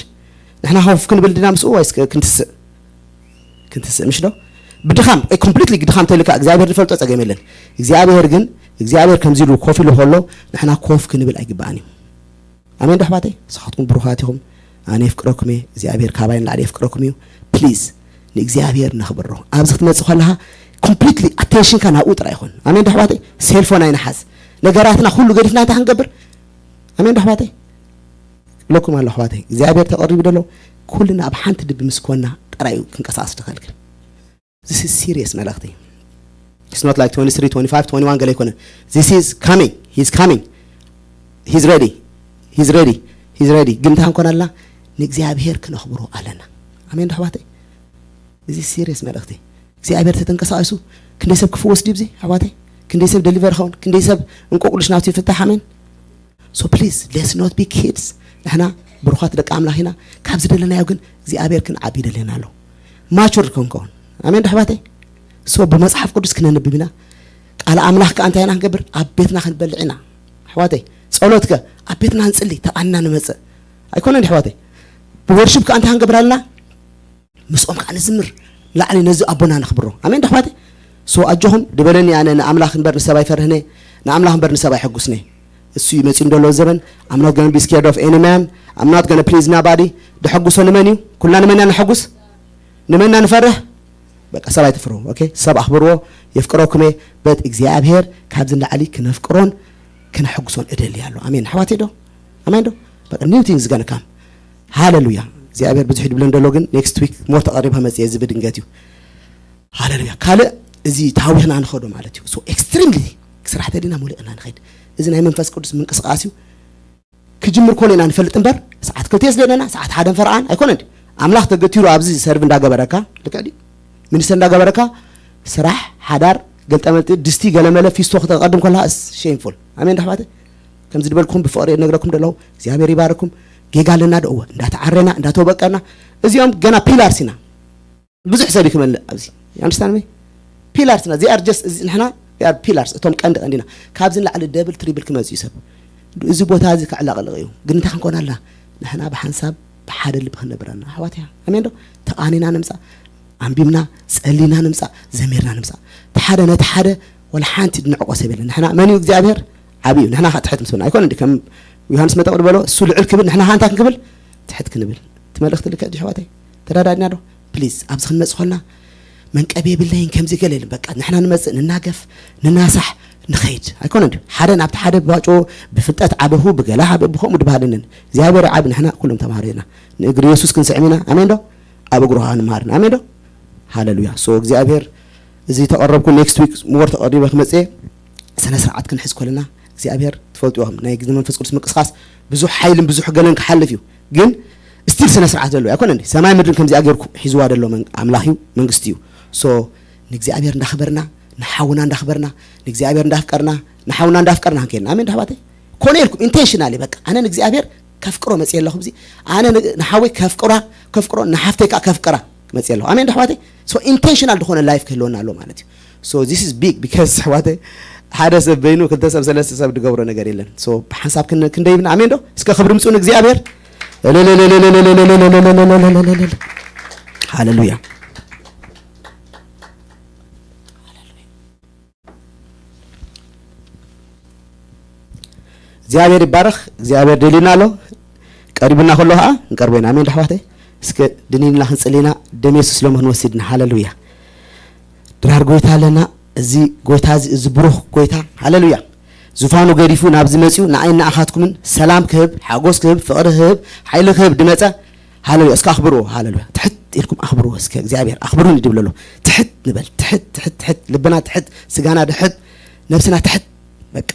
ንሕና ኮፍ ክንብል ድና ምስኡ ወይስ ክንትስእ? ክንትስእ ምሽ ዶ? ብድኻም ኮምፕሊትሊ ድኻም ተልካ እግዚኣብሔር ዝፈልጦ ጸገም የለን። እግዚኣብሔር ግን እግዚኣብሔር ከምዚ ኢሉ ኮፍ ኢሉ ከሎ ንሕና ኮፍ ክንብል ኣይግባኣን እዩ። ኣሜን ዶ ኣሕዋተይ? ንስኻትኩም ብሩኻት ኢኹም። ኣነ የፍቅረኩም እየ። እግዚኣብሔር ካባይ ንላዕሊ የፍቅረኩም እዩ። ፕሊዝ ንእግዚኣብሔር ነኽብሮ። ኣብዚ ክትመጽእ ከለኻ ኮምፕሊትሊ ኣቴንሽንካ ናብኡ ጥራይ ይኹን። ኣሜን ዶ ኣሕዋተይ? ሴልፎን ኣይንሓዝ። ነገራትና ኩሉ ገዲፍና እንታይ ክንገብር? ኣሜን ዶ ኣሕዋተይ? ብለኩም ኣሎ ኣሕዋተይ፣ እግዚኣብሔር ተቐሪቡ ደሎ ኩልና ኣብ ሓንቲ ልቢ ምስ ኮና ጥራይ እዩ ክንቀሳቐስ ንኽእል። ግን this is serious መልእኽቲ። It's not like twenty-three, twenty-five, twenty-one ገለ ኣይኮነን። This is coming. He's coming. He's ready. He's ready. He's ready. ግን እንታይ ክንኮን ኣለና? ንእግዚኣብሔር ክነኽብሮ ኣለና። ኣሜን ዶ ኣሕዋተይ? እዚ ሲሪየስ መልእኽቲ። እግዚኣብሔር ተተንቀሳቒሱ ክንደይ ሰብ ክፍወስ ድዩ? ኣብዚ ኣሕዋተይ ክንደይ ሰብ ደሊቨር ኸውን? ክንደይ ሰብ እንቆቁልሽ ናቱ ይፍታሕ? ኣሜን። So please, let's not be kids. ንሕና ብሩኻት ደቂ ኣምላኽ ኢና። ካብ ዝደለናዮ ግን እግዚኣብሔር ክንዓቢ ይደልየና ኣሎ። ማቹር ክንከውን። ኣሜን ዶ ኣሕዋተይ? So ብመጽሓፍ ቅዱስ ክነንብብ ኢና። ቃል ኣምላኽ ከኣ እንታይ ኢና ክንገብር? ኣብ ቤትና ክንበልዕ ኢና። ኣሕዋተይ፣ ጸሎት ከ ኣብ ቤትና ንጽሊ፣ ተቓንና ንመጽእ። ኣይኮነን ኣሕዋተይ? ብወርሺፕ ከኣ እንታይ ክንገብር ኣለና? ምስኦም ከዓ ንዝምር። ላዕሊ ነዚ ኣቦና ነኽብሮ። ኣሜን ዶ ኣሕዋተይ? So ኣጆኹም ድበለኒ ኣነ ንኣምላኽ እምበር ንሰብ ኣይፈርህነ፣ ንኣምላኽ እምበር ንሰብ ኣይሐጉስነ። እሱ እዩ መጺኡ እንደሎ ዘበን። I'm not gonna be scared of any man. I'm not gonna please nobody. ደሐጉሶ ንመን እዩ? ኩልና ንመን ኢና ነሐጉስ? ንመን ኢና ንፈርህ? በቃ ሰብ ኣይትፍርሁ። ኦኬ? ሰብ ኣኽብርዎ፣ የፍቅረኩም እየ። በት እግዚኣብሔር ካብዚ ንላዕሊ ክነፍቅሮን ክነሐጉሶን እደሊ ኣሎ። ኣሜን። ኣሕዋተይ ዶ? ኣሜን ዶ? በቃ new things gonna come. ሃሌሉያ። እግዚኣብሔር ብዙሕ ድብለን ደሎ ግን ኔክስት ዊክ ሞር ተቐሪብ ከመጽእ እየ። እዚ ብድንገት እዩ። ሃሌሉያ። ካልእ እዚ ታዊኽና ንኸዶ ማለት እዩ። So ኤክስትሪምሊ ስራሕ ተዲና ሙሉእ ኢና ንኸይድ። እዚ ናይ መንፈስ ቅዱስ ምንቅስቃስ እዩ። ክጅምር ኮሎ ኢና ንፈልጥ እምበር ሰዓት ክልተ ስለ ደና ሰዓት ሓደ ፈርዓን ኣይኮነን። ኣምላኽ ተገቲሩ ኣብዚ ሰርቭ እንዳገበረካ ልክዕ ድዩ? ሚኒስተር እንዳገበረካ ስራሕ ሓዳር ገልጠመልጢ ድስቲ ገለመለ ፊስቶ ክተቐድም ከለኻ ስ ሼምፉል። ኣሜን ዶ ኣሕዋተይ? ከምዚ ድበልኩም ብፍቕሪ እነግረኩም ደለኹ። እግዚኣብሔር ይባርኩም። ጌጋ ኣለና ዶ? እወ። እንዳተዓረና እንዳተወቀና እዚኦም ገና ፒላርስ ኢና። ብዙሕ ሰብ ይክመልእ ኣብዚ። You understand me? ፒላርስ ኢና። They are just እዚ ንሕና they are pillars እቶም ቀንዲ ቀንዲና። ካብዚ ንላዕሊ ደብል ትሪብል ክመጽእ እዩ ሰብ። እዚ ቦታ እዚ ከዕለቕልቕ እዩ። ግን እንታይ ክንኮን ኣለና? ንሕና ብሓንሳብ ብሓደ ልቢ ክንነብር ኣለና። ኣሕዋት እያ። ኣሜን ዶ? ተቓኒና ንምጻእ፣ ኣንቢብና፣ ጸሊና ንምጻእ፣ ዘሚርና ንምጻእ። እቲ ሓደ ነቲ ሓደ ወላ ሓንቲ ድንዕቆ ሰብ የለን። ንሕና መን እዩ እግዚኣብሔር? ዓቢ እዩ። ንሕና ከኣ ትሕት ምስ በልና። ኣይኮነ እንዲ ከም ዮሃንስ መጠምቂ ዝበሎ እሱ ልዕል ክብል ንሕና ከ እንታይ ክንክብል? ትሕት ክንብል። እቲ መልእኽቲ ልክዕ ድዩ ኣሕዋተይ? ተረዳድና ዶ? ፕሊዝ ኣብዚ ክንመጽእ ከለና መንቀቢ የብለይን ከምዚ ገለ የለን። በቃ ንሕና ንመጽእ ንናገፍ ንናሳሕ ንኸይድ ኣይኮነን ድዩ? ሓደ ናብቲ ሓደ ብባጮ ብፍልጠት ዓበኹ ብገለ ዓበ ብኸምኡ ድበሃል የለን። እግዚኣብሔር ዓቢ ንሕና ኩሎም ተማሃሮ ኢና። ንእግሪ የሱስ ክንስዕም ኢና። ኣሜን ዶ? ኣብ እግሩ ከኣ ንመሃርን። ኣሜን ዶ? ሃለሉያ። ሶ እግዚኣብሔር እዚ ተቐረብኩ ኔክስት ዊክ ሞር ተቐሪበ ክመጽእ ስነ ስርዓት ክንሕዝ ከለና እግዚኣብሔር ትፈልጡ ኢኹም ናይ ግዜ መንፈስ ቅዱስ ምንቅስቃስ ብዙሕ ሓይልን ብዙሕ ገለን ክሓልፍ እዩ። ግን ስቲል ስነ ስርዓት ዘለዎ ኣይኮነ እንዴ? ሰማይ ምድርን ከምዚኣ ጌርኩ ሒዝዋ ዘሎ መን- ኣምላኽ እዩ መንግስቲ እዩ። ሶ ንእግዚኣብሔር እንዳኽበርና ንሓውና እንዳኽበርና ንእግዚኣብሔር እንዳፍቀርና ንሓውና እንዳፍቀርና ክንከይድና ኣሜን ዳሕባተይ ኮነ ኢልኩም ኢንቴንሽናሊ በቃ ኣነ ንእግዚኣብሔር ከፍቅሮ መፅእ ኣለኹም እዚ ኣነ ን- ንሓወይ ከፍቅራ ከፍቅሮ ንሓፍተይ ከዓ ከፍቅራ መፅእ ኣለኹ ኣሜን ዳሕባተይ ሶ ኢንቴንሽናል ዝኾነ ላይፍ ክህልወና ኣሎ ማለት እዩ so this is big because ኣሕዋተይ ሓደ ሰብ በይኑ ክልተ ሰብ ሰለስተ ሰብ ዝገብሮ ነገር የለን so ብሓንሳብ ክን- ክንደይ ይብና ኣሜን ዶ እስከ ክብሪ ምፅኡ ንእግዚኣብሔር ሃሌሉያ እግዚኣብሔር ይባረኽ እግዚኣብሔር ደሊና ኣሎ ቀሪቡና ከሎ ከዓ ንቀርቦ ኢና ኣሜን ዳሕዋተይ እስከ ድኒንና ክንፅሊና ደም የሱስ ሎሚ ክንወስድና ሃለሉያ ድራር ጎይታ ኣለና እዚ ጎይታ እዚ እዚ ብሩኽ ጎይታ ሃለሉያ ዙፋኑ ገዲፉ ናብዚ መፂኡ ንኣይ ንኣኻትኩምን ሰላም ክህብ ሓጎስ ክህብ ፍቕሪ ክህብ ሓይሊ ክህብ ድመፀ ሃለሉያ እስከ ኣኽብርዎ ሃለሉያ ትሕት ኢልኩም ኣኽብርዎ እስከ እግዚኣብሔር ኣኽብሩኒ ድብል ኣሎ ትሕት ንበል ትሕት ትሕት ትሕት ልብና ትሕት ስጋና ድሕት ነብስና ትሕት በቃ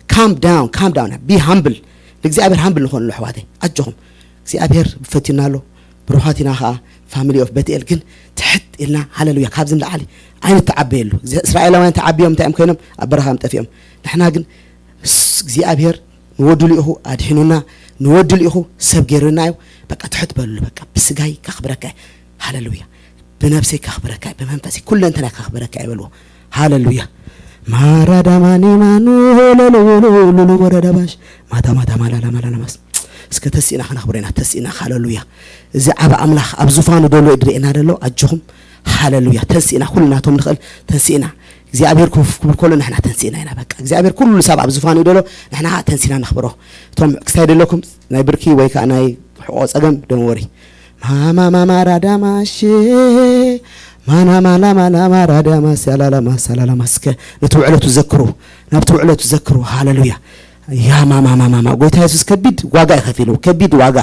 calm down calm down be humble ንእግዚኣብሔር ሃምብል ንኾንሉ ኣሕዋተይ ኣጆኹም እግዚኣብሔር ፈትዩና ኣሎ ብሩኻት ኢና ከዓ family of ቤትኤል ግን ትሕት ኢልና ሃለሉያ ካብዚ ንላዓሊ ኣይንተዓበየሉ እስራኤላውያን ተዓብዮም እንታይ እዮም ኮይኖም ኣብ በረኻ እዮም ጠፊኦም ንሕና ግን እግዚኣብሔር ንወዱ ልኢኹ ኣድሒኑና ንወዱ ልኢኹ ሰብ ገይሩና እዩ በቃ ትሕት በልሉ በቃ ብስጋይ ከኽብረካ ሃለሉያ ብነብሰይ ከኽብረካ ብመንፈሰይ ኩለንተናይ ከኽብረካ ይበልዎ ሃለሉያ ማራዳማኒማኑ ለለወለሉሉ ወረዳባሽ ማታ ማታ ማላላ ማላላ ማስ እስከ ተሲእና ከነኽብሮ ኢና ተሲእና ሃለሉያ እዚ ዓብ ኣምላኽ ኣብ ዙፋኑ ደሎ ድርእና ደሎ ኣጆኹም ሃለሉያ ተንስእና ኩሉ ናቶም ንኽእል ተንስእና እግዚኣብሔር ክፍ ክብል ከሎ ንሕና ተንስእና ኢና በቃ እግዚኣብሔር ኩሉ ሰብ ኣብ ዙፋኑ ደሎ ንሕና ተንሲና ነኽብሮ እቶም ክስታይ ደለኩም ናይ ብርኪ ወይ ከዓ ናይ ሕቆ ፀገም ደንወሪ ማማ ማማ ራዳማሽ ማና ማላ ማላ ማራዳማስ ያላላማስ ያላላማስ እስከ ነቲ ውዕለቱ ዘክሩ ናብቲ ውዕለቱ ዘክሩ ሃለሉያ ያ ማማ ማማ ማማ ጎይታ የሱስ ከቢድ ዋጋ ይኸፊሉ ከቢድ ዋጋ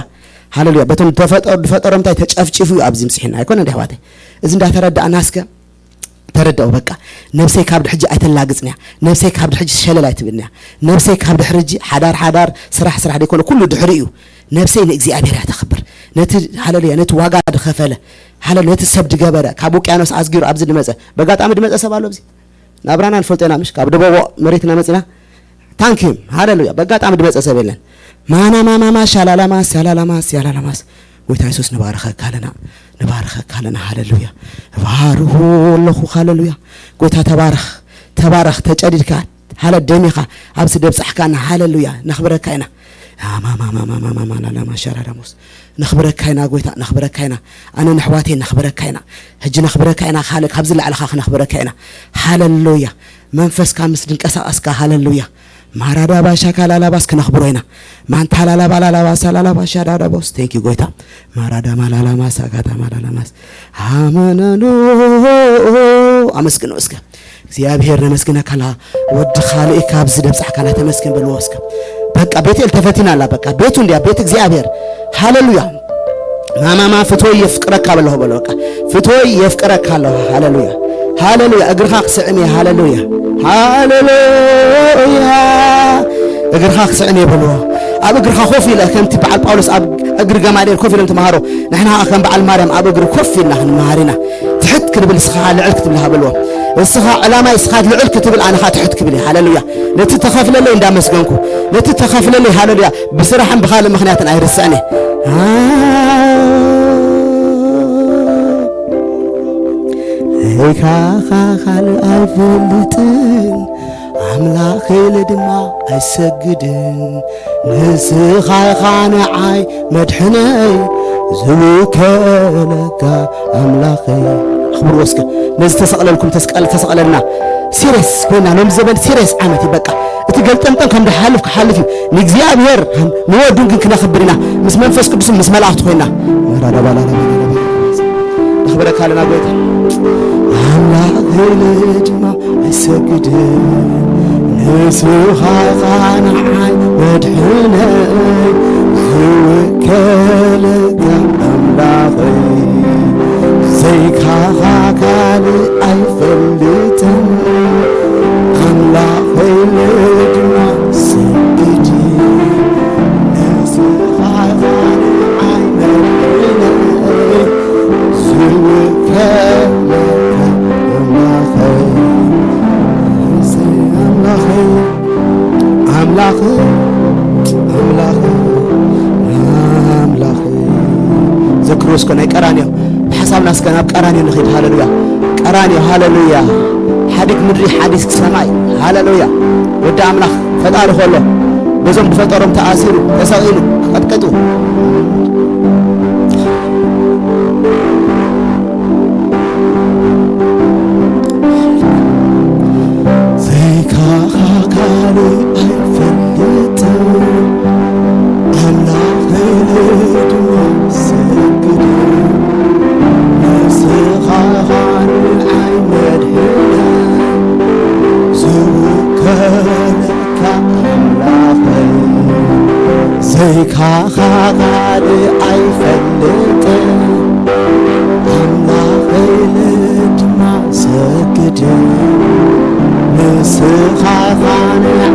ሃለሉያ በቶም ተፈጠሩ ዝፈጠሮም እንታይ ተጨፍጭፉ እዩ ኣብዚ ምፅሒና ኣይኮነ እንዲ ኣሕዋተይ እዚ እንዳተረዳእና እስከ ተረዳኡ በቃ ነብሰይ ካብ ድሕጂ ኣይተላግፅንያ ነብሰይ ካብ ድሕጂ ሸለል ኣይትብልንያ ነብሰይ ካብ ድሕርጂ ሓዳር ሓዳር ስራሕ ስራሕ ደይኮነ ኩሉ ድሕሪ እዩ ነብሰይ ንእግዚኣብሔር እያ ተኽብር ነቲ ሃለሉያ ነቲ ዋጋ ድኸፈለ ሃለ ነቲ ሰብ ድገበረ ካብ ውቅያኖስ ኣስጊሩ ኣብዚ ድመፀ በጋጣሚ ድመፀ ሰብ ኣሎ ኣብዚ ናብራና ንፈልጦ ኢና ምሽ ካብ ደቦቦ መሬትና መፅና ታንኪም ሃለሉያ በጋጣሚ ድመፀ ሰብ የለን ማናማማማ ሻላላማስ ያላላማስ ያላላማስ ጎይታ የሱስ ንባርኸካ ኣለና ንባርኸካ ኣለና ሃለሉያ እባርኹ ኣለኹ ሃለሉያ ጎይታ ተባረኽ ተባረኽ ተጨዲድካ ሃለ ደሚኻ ኣብዚ ደብፃሕካና ሃለሉያ ነኽብረካ ኢና ማማማማማማማላላማ ሻራዳሞስ ነኽብረካ ኢና ጎይታ ነኽብረካ ኢና ኣነ ነሕዋተይ ነኽብረካ ኢና ሕጂ ነኽብረካ ኢና ካልእ ካብዚ ላዕልኻ ክነኽብረካ ኢና ሃለሉያ መንፈስካ ምስ ድንቀሳቐስካ ሃለሉያ ማራዳ ባሻካ ላላባስ ክነኽብሮ ኢና ማንታ ላላባ ላላባሳ ላላባሻ ዳዳቦስ ቴንክ ዩ ጎይታ ማራዳ ማላላማ ሳጋታ ማላላማስ ኣመነኑ ኣመስግኖ እስከ እግዚኣብሔር ነመስግነካ ኣለና ወዲ ካልእ ካብዚ ደብፃሕካና ተመስገን በልዎ እስከ በቃ ቤቴል ተፈቲና ኣላ በቃ ቤቱ እንዲያ ቤት እግዚኣብሔር ሃለሉያ ማማማ ፍትወይ የፍቅረካ በለኹ በሎ በቃ ፍትወይ የፍቅረካ ኣለኹ ሃለሉያ ሃለሉያ እግርኻ ክስዕም እየ ሃለሉያ ሃለሉያ እግርኻ ክስዕም እየ በልዎ ኣብ እግርኻ ኮፍ ኢለ ከምቲ በዓል ጳውሎስ ኣብ እግሪ ገማልኤል ኮፍ ኢሎም ተምሃሮ ንሕና ከም በዓል ማርያም ኣብ እግሪ ኮፍ ኢልና ክንመሃር ኢና ትሕት ክንብል እስኻ ልዕል ክትብል ሃበልዎ እስኻ ዕላማይ እስኻ ልዕል ክትብል ኣነኻ ትሕት ክብል እየ ሃለሉያ ነቲ ተኸፍለለይ እንዳመስገንኩ ነቲ ተኸፍለለይ ሃለሉያ ብስራሕን ብኻልእ ምኽንያትን ኣይርስዕን እየ ካኻ ካልእ ኣይፈልጥን ኣምላኽ ኢለ ድማ ኣይሰግድን ንስኻ ኢኻ ንዓይ መድሕነይ ዝውከለካ ኣምላኸይ ኣኽብርዎ እስከ ነዚ ተሰቕለልኩም ተስቀል ተሰቕለልና ሲሪየስ ኮይና፣ ሎም ዘበን ሲሪየስ ዓመት እዩ። በቃ እቲ ገልጠምጠም ከም ድሓልፍ ክሓልፍ እዩ። ንእግዚኣብሔር ንወዱን ግን ክነኽብር ኢና፣ ምስ መንፈስ ቅዱስን ምስ መላእኽቲ ኮይና። ነኽብረካ ኣለና ጎይታ። ኣምላኽ ኢለ ድማ ኣይሰግድን፣ ንስኻ ኢኻ ንዓይ መድሕነይ፣ ዝውከለካ ኣምላኸይ፣ ዘይካኻ ካልእ ኣይፈልጥን። ኣምላኸይ ኢለ ድማ ሰግድ፣ ንስኻ ኢኻ ንዓይ መድሕነይ፣ ዝውከለካ ኣምላኸይ፣ ኣምላኸይ፣ ኣምላኸይ፣ ኣምላኸይ፣ ኣምላኸይ። ዘክርዎ እስከ ናይ ቀራንዮ፣ ብሓሳብና እስከ ናብ ቀራንዮ ንኸይድ። ሃሌሉያ። ቀራንዮ፣ ሃሌሉያ። ሓዲግ ምድሪ፣ ሓዲግ ሰማይ። ሃሌሉያ። ወዲ ኣምላኽ ፈጣሪ ከሎ፣ በዞም ብፈጠሮም ተኣሲሩ፣ ተሰቒሉ፣ ቀጥቅጡ። ዘይካኻ ካልእ ኣይፈልጥን፣ ኣምላኸይ ድማ ሰግድ፣ ንስኻ ኢኻ ንዓይ መድሕነይ፣ ዝውከለካ ኣምላኸይ፣ ዘይካኻ ካልእ ኣይፈልጥን፣ ኣምላኸይ ኢለ ድማ ሰግድ፣ ንስኻ ኢኻ ንዓይ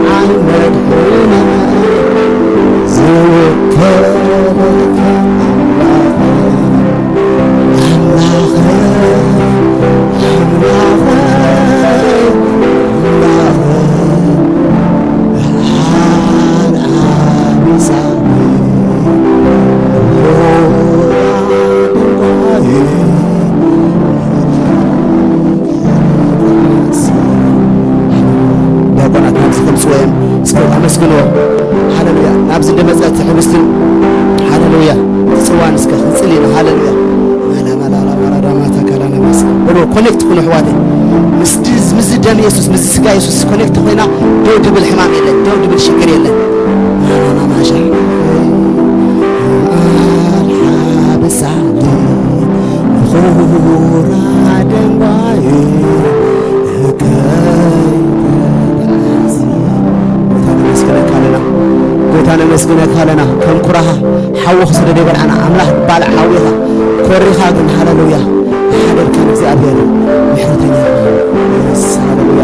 መድሕነይ፣ ዝውከለካ ኣምላኸይ፣ ኣምላኸይ፣ ኣምላኸይ፣ ኣምላኸይ፣ ብርሃን ኣቢሳኒ፣ ዲያቆናት ናብዚ ከምፅዎ እዮም። እስከ ኣመስግንዎ። ሃሌሉያ። ናብዚ እንደመፀ እቲ ሕብስትን፣ ሃሌሉያ፣ እቲ ፅዋን እስከ ክንፅል ኢና። ሃሌሉያ። ማላ ማላ ላ ማራ ዳማ ታካላ ናማስ። በልዎ፣ ኮኔክት ኩኑ ኣሕዋተይ። ምስ ድ-፣ ምስዚ ደም የሱስ፣ ምስዚ ስጋ የሱስ ኮኔክት ኮይና ደው ድብል ሕማም የለን፣ ደው ድብል ሽግር የለን። ማማ ማሻ ኣልሓብሳሊ ንኹራ ደንጓይ ከይተጣዕሲ። ጎይታ ነመስግነካ ኣለና፣ ጎይታ ነመስግነካ ኣለና። ከም ኩራኻ ሓዊ ክሰደደ ይበልዓና። ኣምላኽ ባልዕ ሓዊ ኢኻ። ኮሪኻ ግን፣ ሃሌሉያ፣ ሓደርካን እግዚኣብሔር ምሕረተኛ። የስ፣ ሃሌሉያ።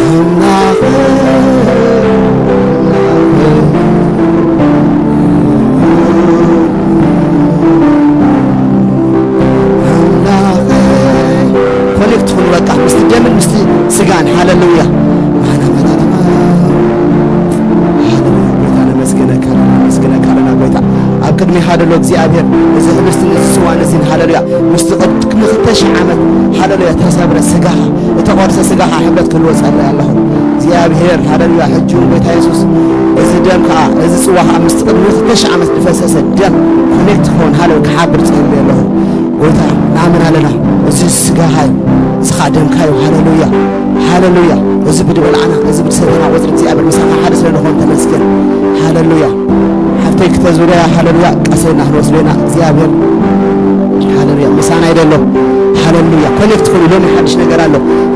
ኣምላኸ፣ ኣምላኸ፣ ኣምላኸ። ኮኔክት ኩኑ በቃ ምስቲ ደምን ምስቲ ስጋን። ሃሌሉያ። ሃሌሉያ። ጎይታ ነመስግነካ፣ ነመስግነካ ኣለና ጎይታ። ኣብ ቅድሚኻ ደሎ እግዚኣብሔር፣ እዚ ህብስትን እዚ ጽዋን እዚን፣ ሃሌሉያ፣ ምስቲ ቅድሚ ክልተ ሽሕ ዓመት፣ ሃሌሉያ፣ ተሰብረ ስጋኻ፣ እተቖርሰ ስጋኻ ሕብረት ክህልዎ ጸልእ ኣለኹ። እግዚኣብሔር፣ ሃሌሉያ፣ ሕጂ እውን ጎይታ የሱስ፣ እዚ ደም ከኣ፣ እዚ ጽዋ ከኣ ምስቲ ቅድሚ ክልተ ሽሕ ዓመት ዝፈሰሰ ደም ኮኔክት ክኸውን፣ ሃሌሉያ፣ ክሓብር ጸልእ ኣለኹ። ጎይታ፣ ንኣምን ኣለና። እዚ ስጋኻ እዩ፣ እዚ ኸኣ ደምካ እዩ። ሃሌሉያ፣ ሃሌሉያ። እዚ ብድበልዓና፣ እዚ ብድሰተና ቁጽሪ እግዚኣብሔር ምሳኻ ሓደ ስለ ዝኾን ተመስገን። ሃሌሉያ። ሓፍተይ ክተዝብለያ፣ ሃሌሉያ። ቀሰና ክንወስዶ ኢና። እግዚኣብሔር፣ ሃሌሉያ፣ ምሳና ይደሎ። ሃሌሉያ። ኮኔክት ኩኑ። ሎሚ ሓድሽ ነገር ኣሎ፣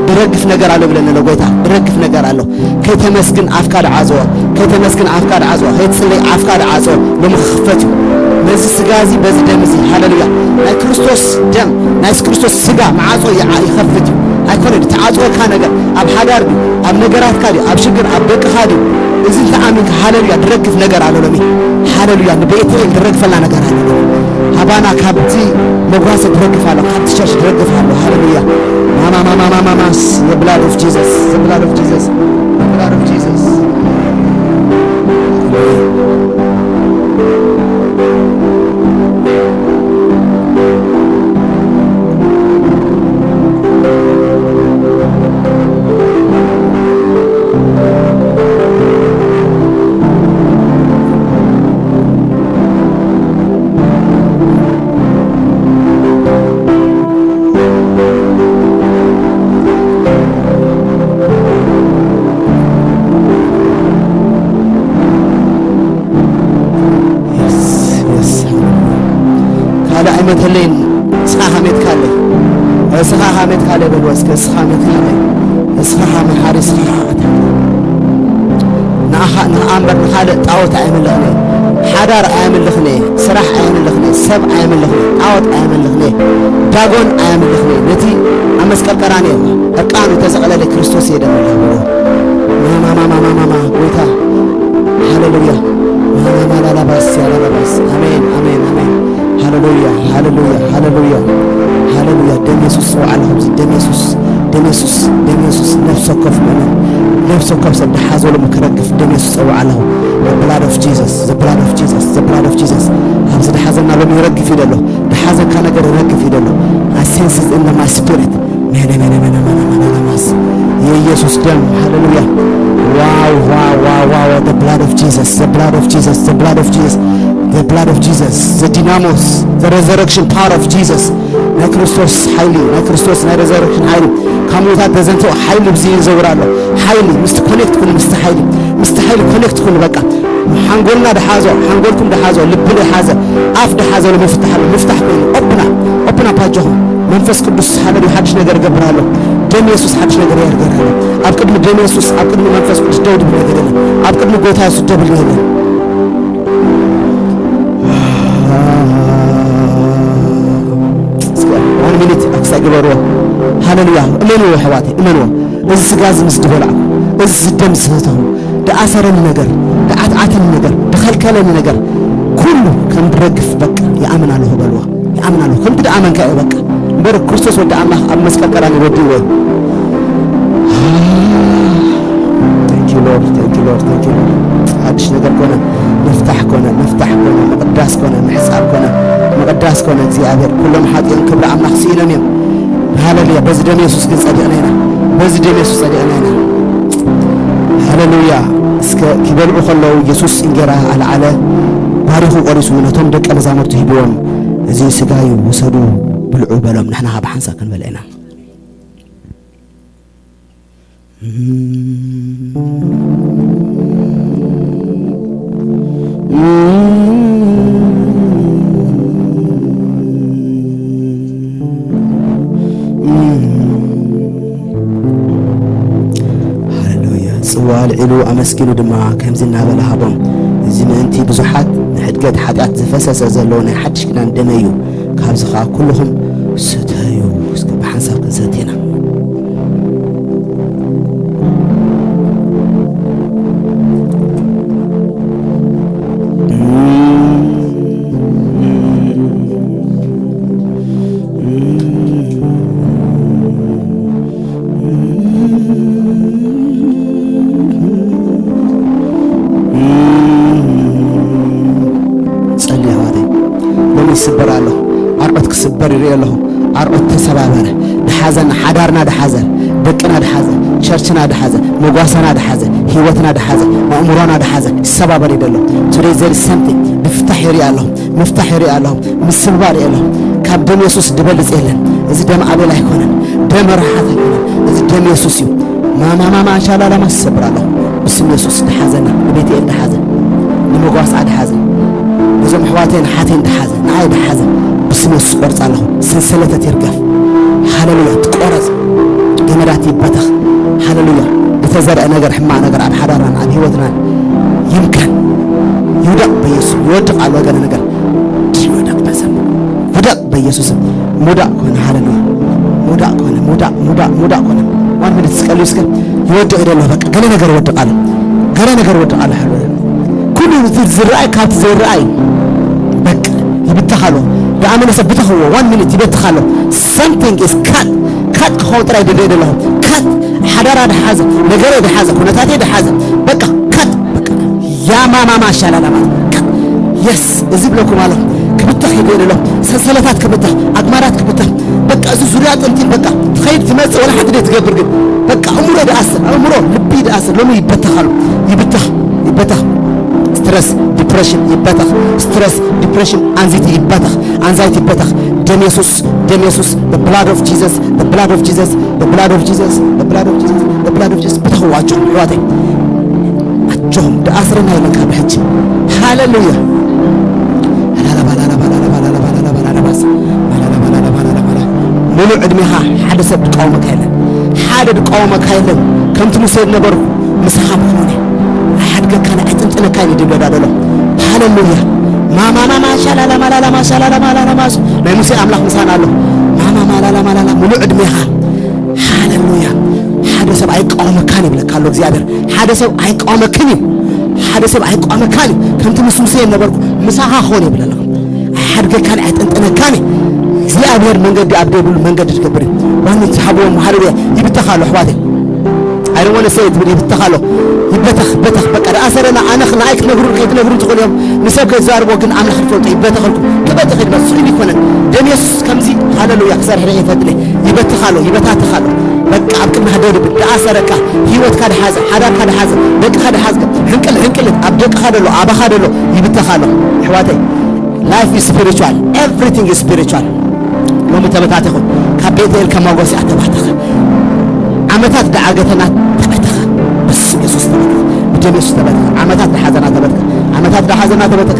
ድረግፍ ነገር ኣሎ ብለኒ ኣሎ ጎይታ። ድረግፍ ነገር ኣሎ። ከይተመስግን ኣፍካ ድዓጽዎ፣ ከይተመስግን ኣፍካ ድዓጽዎ፣ ከይትጽልይ ኣፍካ ድዓጽዎ። ሎሚ ክኽፈት እዩ። ነዚ ስጋ እዚ፣ በዚ ደም እዚ፣ ሃሌሉያ። ናይ ክርስቶስ ደም፣ ናይ ክርስቶስ ስጋ መዓጾ ይዓ-፣ ይኸፍት እዩ። ኣይኮነን፣ ድተዓጽወካ ነገር፣ ኣብ ሓዳር ድዩ፣ ኣብ ነገራትካ ድዩ፣ ኣብ ሽግር፣ ኣብ ደቅኻ ድዩ፣ እዚ እንተኣሚንካ፣ ሃሌሉያ፣ ድረግፍ ነገር ኣሎ ሎሚ። ሃሌሉያ፣ ንቤቴል ድረግፈላ ነገር ኣሎ ሎሚ። ሃባና ካብቲ መጓሰ ድረግፍ ኣሎ፣ ካብቲ ቸርች ድረግፍ ኣሎ። ሃሌሉያ። ማማ፣ ማማ፣ ማማ፣ ማስ፣ the blood of Jesus, the blood of Jesus, the blood of Jesus. ተለይን እስኻ ሃሜትካለይ፣ እስኻ ሃሜትካለይ በልዎ እስከ፣ እስኻ ሃሜትካለይ፣ እስኻ መሓሪ፣ እስኻ ንኣኻ፣ ንኣ እምበር ንኻልእ ጣዖት ኣየምልኽን እየ። ሓዳር ኣየምልኽን እየ። ስራሕ ኣየምልኽን እየ። ሰብ ኣየምልኽን እየ። ጣዖት ኣየምልኽን እየ። ዳጎን ኣየምልኽን እየ። ነቲ ኣብ መስቀል ቀራንዮ ዕርቃኑ ተዘቕለለ ክርስቶስ እየ ደምልኽ በልዎ። ማማማማማማማ ጎይታ ሃሌሉያ። ማማማላላባስ ያላላባስ። ኣሜን፣ ኣሜን፣ ኣሜን። ሃሌሉያ፣ ሃሌሉያ፣ ሃሌሉያ፣ ሃሌሉያ። ደም የሱስ ጽውዓ ኣለኹ ኣብዚ። ደም የሱስ፣ ደም የሱስ፣ ደም የሱስ። ነፍሲ ወከፍ ምእመን፣ ነፍሲ ወከፍ ሰብ ድሓዘ ሎሚ ክረግፍ ደም የሱስ ጸውዓ ኣለኹ። The blood of Jesus, the blood of Jesus, the blood of Jesus። ኣብዚ ድሓዘና ሎሚ ይረግፍ እዩ ዘሎ። ድሓዘካ ነገር ይረግፍ እዩ ዘሎ። I sense it in my spirit። መነ መነ መነ መነ መነ ለማስ የኢየሱስ ደም። ሃሌሉያ። ዋው ዋው ዋው ዋው። The blood of Jesus, the blood of Jesus, the blood of Jesus, the blood of Jesus, the dynamos, the resurrection power of Jesus። ናይ ክርስቶስ ሓይሊ፣ ናይ ክርስቶስ ናይ resurrection ሓይሊ ካብ ሙታት ተዘንቶ ሓይሊ ብዚ ይዘውር ኣሎ። ሓይሊ ምስቲ ኮኔክት ኩን፣ ምስቲ ሓይሊ፣ ምስቲ ሓይሊ ኮኔክት ኩን። በቃ ሓንጎልና ድሓዞ፣ ሓንጎልኩም ድሓዞ፣ ልቢ ድሓዘ፣ ኣፍ ድሓዘ ሎሚ ይፍታሕ ኣሎ። ምፍታሕ ኮይኑ ኦፕና፣ ኦፕና ፓጆኹም። መንፈስ ቅዱስ ሃለሉ ሓድሽ ነገር ይገብር ኣሎ። ደም የሱስ ሓድሽ ነገር ይገብር ኣሎ። ኣብ ቅድሚ ደም የሱስ፣ ኣብ ቅድሚ መንፈስ ቅዱስ ደው ድብል ነገር የለን። ኣብ ቅድሚ ጎይታ የሱስ ደብል የለን። እስከ one minute ኣክሳይ ግበርዎ። ሃለሉያ። እመንዎ ኣሕዋተይ፣ እመንዎ። እዚ ስጋ እዚ ምስ ዝበላዕኩ፣ እዚ ደም ዝሰተኹ፣ ድኣሰረኒ ነገር፣ ድኣትዓተኒ ነገር፣ ድኸልከለኒ ነገር ኩሉ ከም ድረግፍ በቃ ይኣምን ኣለኹ በልዋ። ይኣምን ኣለኹ። ከምቲ ድኣመንካ እዩ በቃ። እምበር ክርስቶስ ወዲ ኣምላኽ ኣብ መስቀል ቀራንዮ ወዲእዎ እዩ። Thank you Lord, thank you Lord, thank you Lord። ሓድሽ ነገር ኮነ፣ ምፍታሕ ኮነ፣ ምፍታሕ ኮነ፣ ምቕዳስ ኮነ፣ ምሕጻብ ኮነ፣ ምቕዳስ ኮነ። እግዚኣብሔር፣ ኩሎም ሓጢኦም ክብሪ ኣምላኽ ስኢኖም እዮም። ሃሌሉያ። በዚ ደም የሱስ ግን ጸዲቕና ኢና። በዚ ደም የሱስ ጸዲቕና ኢና። ሃሌሉያ። እስከ ኪበልዑ ከለዉ የሱስ እንጌራ ኣልዓለ፣ ባሪኹ ቆሪሱ ነቶም ደቀ መዛሙርቱ ሂብዎም፣ "እዚ ስጋይ እዩ፣ ውሰዱ፣ ብልዑ" በሎም። ንሕና ኸኣ ብሓንሳብ ክንበልዕ ኢና። ሃሌሉያ። ጽዋ ኣልዒሉ ኣመስጊኑ ድማ ከምዚ እናበለ ሃቦም፣ "እዚ ምእንቲ ብዙሓት ንሕድገት ሓጢኣት ዝፈሰሰ ዘሎ ናይ ሓድሽ ኪዳን ደመይ እዩ። ካብዚ ኸኣ ኩልኹም ስተዩ።" እስከ ብሓንሳብ ክንሰቲ ኢና። ጸሊ ኣሕዋተይ፣ ሎሚ ይስበር ኣሎ። ኣርዑት ክስበር ይርኢ ኣለኹ። ኣርዑት ተሰባበረ። ድሓዘና፣ ሓዳርና ድሓዘ፣ ደቅና ድሓዘ፣ ቸርችና ድሓዘ፣ መጓሰና ድሓዘ፣ ህይወትና ድሓዘ፣ ኣእምሮና ድሓዘ ይሰባበር እዩ ዘሎ። Today there is something። ምፍታሕ ይርኢ ኣለኹ። ምፍታሕ ይርኢ ኣለኹ። ምስብባር ይርኢ ኣለኹ። ካብ ደም የሱስ ድበልጽ የለን። እዚ ደም ኣቤል ኣይኮነን። ደም ርሓት ኣይኮነን። እዚ ደም የሱስ እዩ። ማማማማ ሻላላማ ሰብር ኣለኹ። ብስም የሱስ ድሓዘና፣ ንቤተኤል ድሓዘ፣ ንመጓስዓ ድሓዘ፣ ነዞም ኣሕዋተይን ኣሓተይን ድሓዘ፣ ንዓይ ድሓዘ፣ ብስም የሱስ ቆርጽ ኣለኹ። ሰንሰለተት ይርገፍ። ሃሌሉያ። ትቆረጽ። ገመዳት ይበተኽ። ሃሌሉያ። ዝተዘርአ ነገር፣ ሕማቕ ነገር ኣብ ሓዳርናን ኣብ ህይወትናን ይምከን። ይውደቕ በየሱስ። ይወድቕ ኣሎ ገለ ነገር። ይወደቕ በዘም። ውደቕ በኢየሱስም። ሙዳእ ኮነ። ሃሌሉያ። ሙዳእ ኮነ። ሙዳእ፣ ሙዳእ፣ ሙዳእ ኮነ። ዋን ሚኒት ስቀልዩ እስከ። ይወድቕ ይደሎ በቃ። ገለ ነገር ይወድቕ ኣሎ። ገለ ነገር ይወድቕ ኣሎ። ሃሌሉያ። ኩሉ እዚ ዝረኣይ ካብቲ ዘይረኣይ በቃ ይብተኽ ኣሎ። ደኣ መለሰ ብተኽዎ። ዋን ሚኒት ይበትኽ ኣሎ። Something is cut። ካት ክኸውን ጥራይ ድርኢ ዘለኹ። ካት ሓዳራ ድሓዘ፣ ነገረይ ድሓዘ፣ ኩነታተይ ድሓዘ። በቃ ካት በቃ። ያማማማ ሻላላማ። የስ፣ እዚ ብለኩም ኣለኹ። ክብተኽ ይደሊ ኣሎ። ሰንሰለታት ክብተኽ፣ ኣግማዳት ክብተኽ። በቃ እዚ ዙርያ ጥንቲን በቃ ትኸይድ ትመጽእ ወላ ሓንቲ ደይ ትገብር ግን በቃ እምሮ ድኣስር፣ እምሮ ልቢ ድኣስር። ሎሚ ይበተኽ ኣሎ። ይብተኽ፣ ይበተኽ። ስትረስ፣ ዲፕሬሽን ይበተኽ። ስትረስ፣ ዲፕሬሽን፣ ኣንዛይቲ ይበተኽ። ኣንዛይቲ ይበተኽ። ደም የሱስ፣ ደም የሱስ። The blood of Jesus, the blood of Jesus, the blood of Jesus, the blood of Jesus, the blood of Jesus። ብተኽዎ ኣጆኹም ኣሕዋተይ። ኣጆኹም። ድኣስረና የለን ካብ ሕጂ። ሃሌሉያ። ማላላ፣ ማላላ፣ ማላላ፣ ማላላ። ሙሉእ ዕድሜኻ ሓደ ሰብ ድቃወመካ የለን። ሓደ ድቃወመካ የለን። ከምቲ ሙሴ ዝነበርኩ ምሳኻ ምኾነ። ኣይሓድገካን፣ ኣይጥንጥነካን እዩ ድብለዳ ደሎ። ሃሌሉያ። ማማማማ ሻላላ ማላላ ማሻላላ ማላላ ማሽ። ናይ ሙሴ ኣምላኽ ምሳና ኣሎ። ማማ ማላላ ማላላ ሙሉእ ዕድሜኻ። ሃሌሉያ። ሓደ ሰብ ኣይቃወመካን ይብለካ ኣሎ እግዚኣብሔር። ሓደ ሰብ ኣይቃወመክን እዩ። ሓደ ሰብ ኣይቃወመካን እዩ። ከምቲ ምስ ሙሴ ነበርኩ ምሳኻ ክኾን ይብለና። ኣይሓድገካን ኣይጥንጥነካን እዩ። እግዚኣብሔር መንገዲ ኣብ ደብሉ መንገዲ ትገብር እዩ። ዋኒ ዝሓብዎም ሃሌሉያ። ይብተኻ ኣሎ ኣሕዋተይ። ኣይወነ ሰይ ትብል ይብተኻ ኣሎ። ይበተኽ በተኽ በቃ ደኣ ሰረና ኣነኽ ንኣይ ክትነግሩ ከይትነግሩ ትኽእሉ እዮም። ንሰብ ከይዛርቦ ግን ኣምላኽ ዝፈልጦ ይበተኸልኩም። ክበተኽ ይድመር ስኢሉ ይኮነን። ደም የሱስ ከምዚ ሃሌሉያ ክሰርሕ ርኤ ይፈትነ። ይበትኻ ኣሎ፣ ይበታትኻ ኣሎ። በቃ ኣብ ቅድሚ ሃደር ድብል ደኣ ሰረካ ህይወትካ ድሓዘ፣ ሓዳርካ ድሓዘ፣ ደቅኻ ድሓዝከ፣ ሕንቅል ሕንቅል ኣብ ደቅኻ ደሎ፣ ኣባኻ ደሎ ይብተኻ ኣሎ። ኣሕዋተይ፣ life is spiritual, everything is spiritual። ሎሚ ተበታተኹ፣ ካብ ቤተኤል ከማጎስ እያ ተባተኸ። ዓመታት ደዓገተና ተበተኸ። ብስም የሱስ ተበተኸ። ብደም የሱስ ተበተኸ። ዓመታት ደሓዘና ተበተኸ። ዓመታት ደሓዘና ተበተኸ።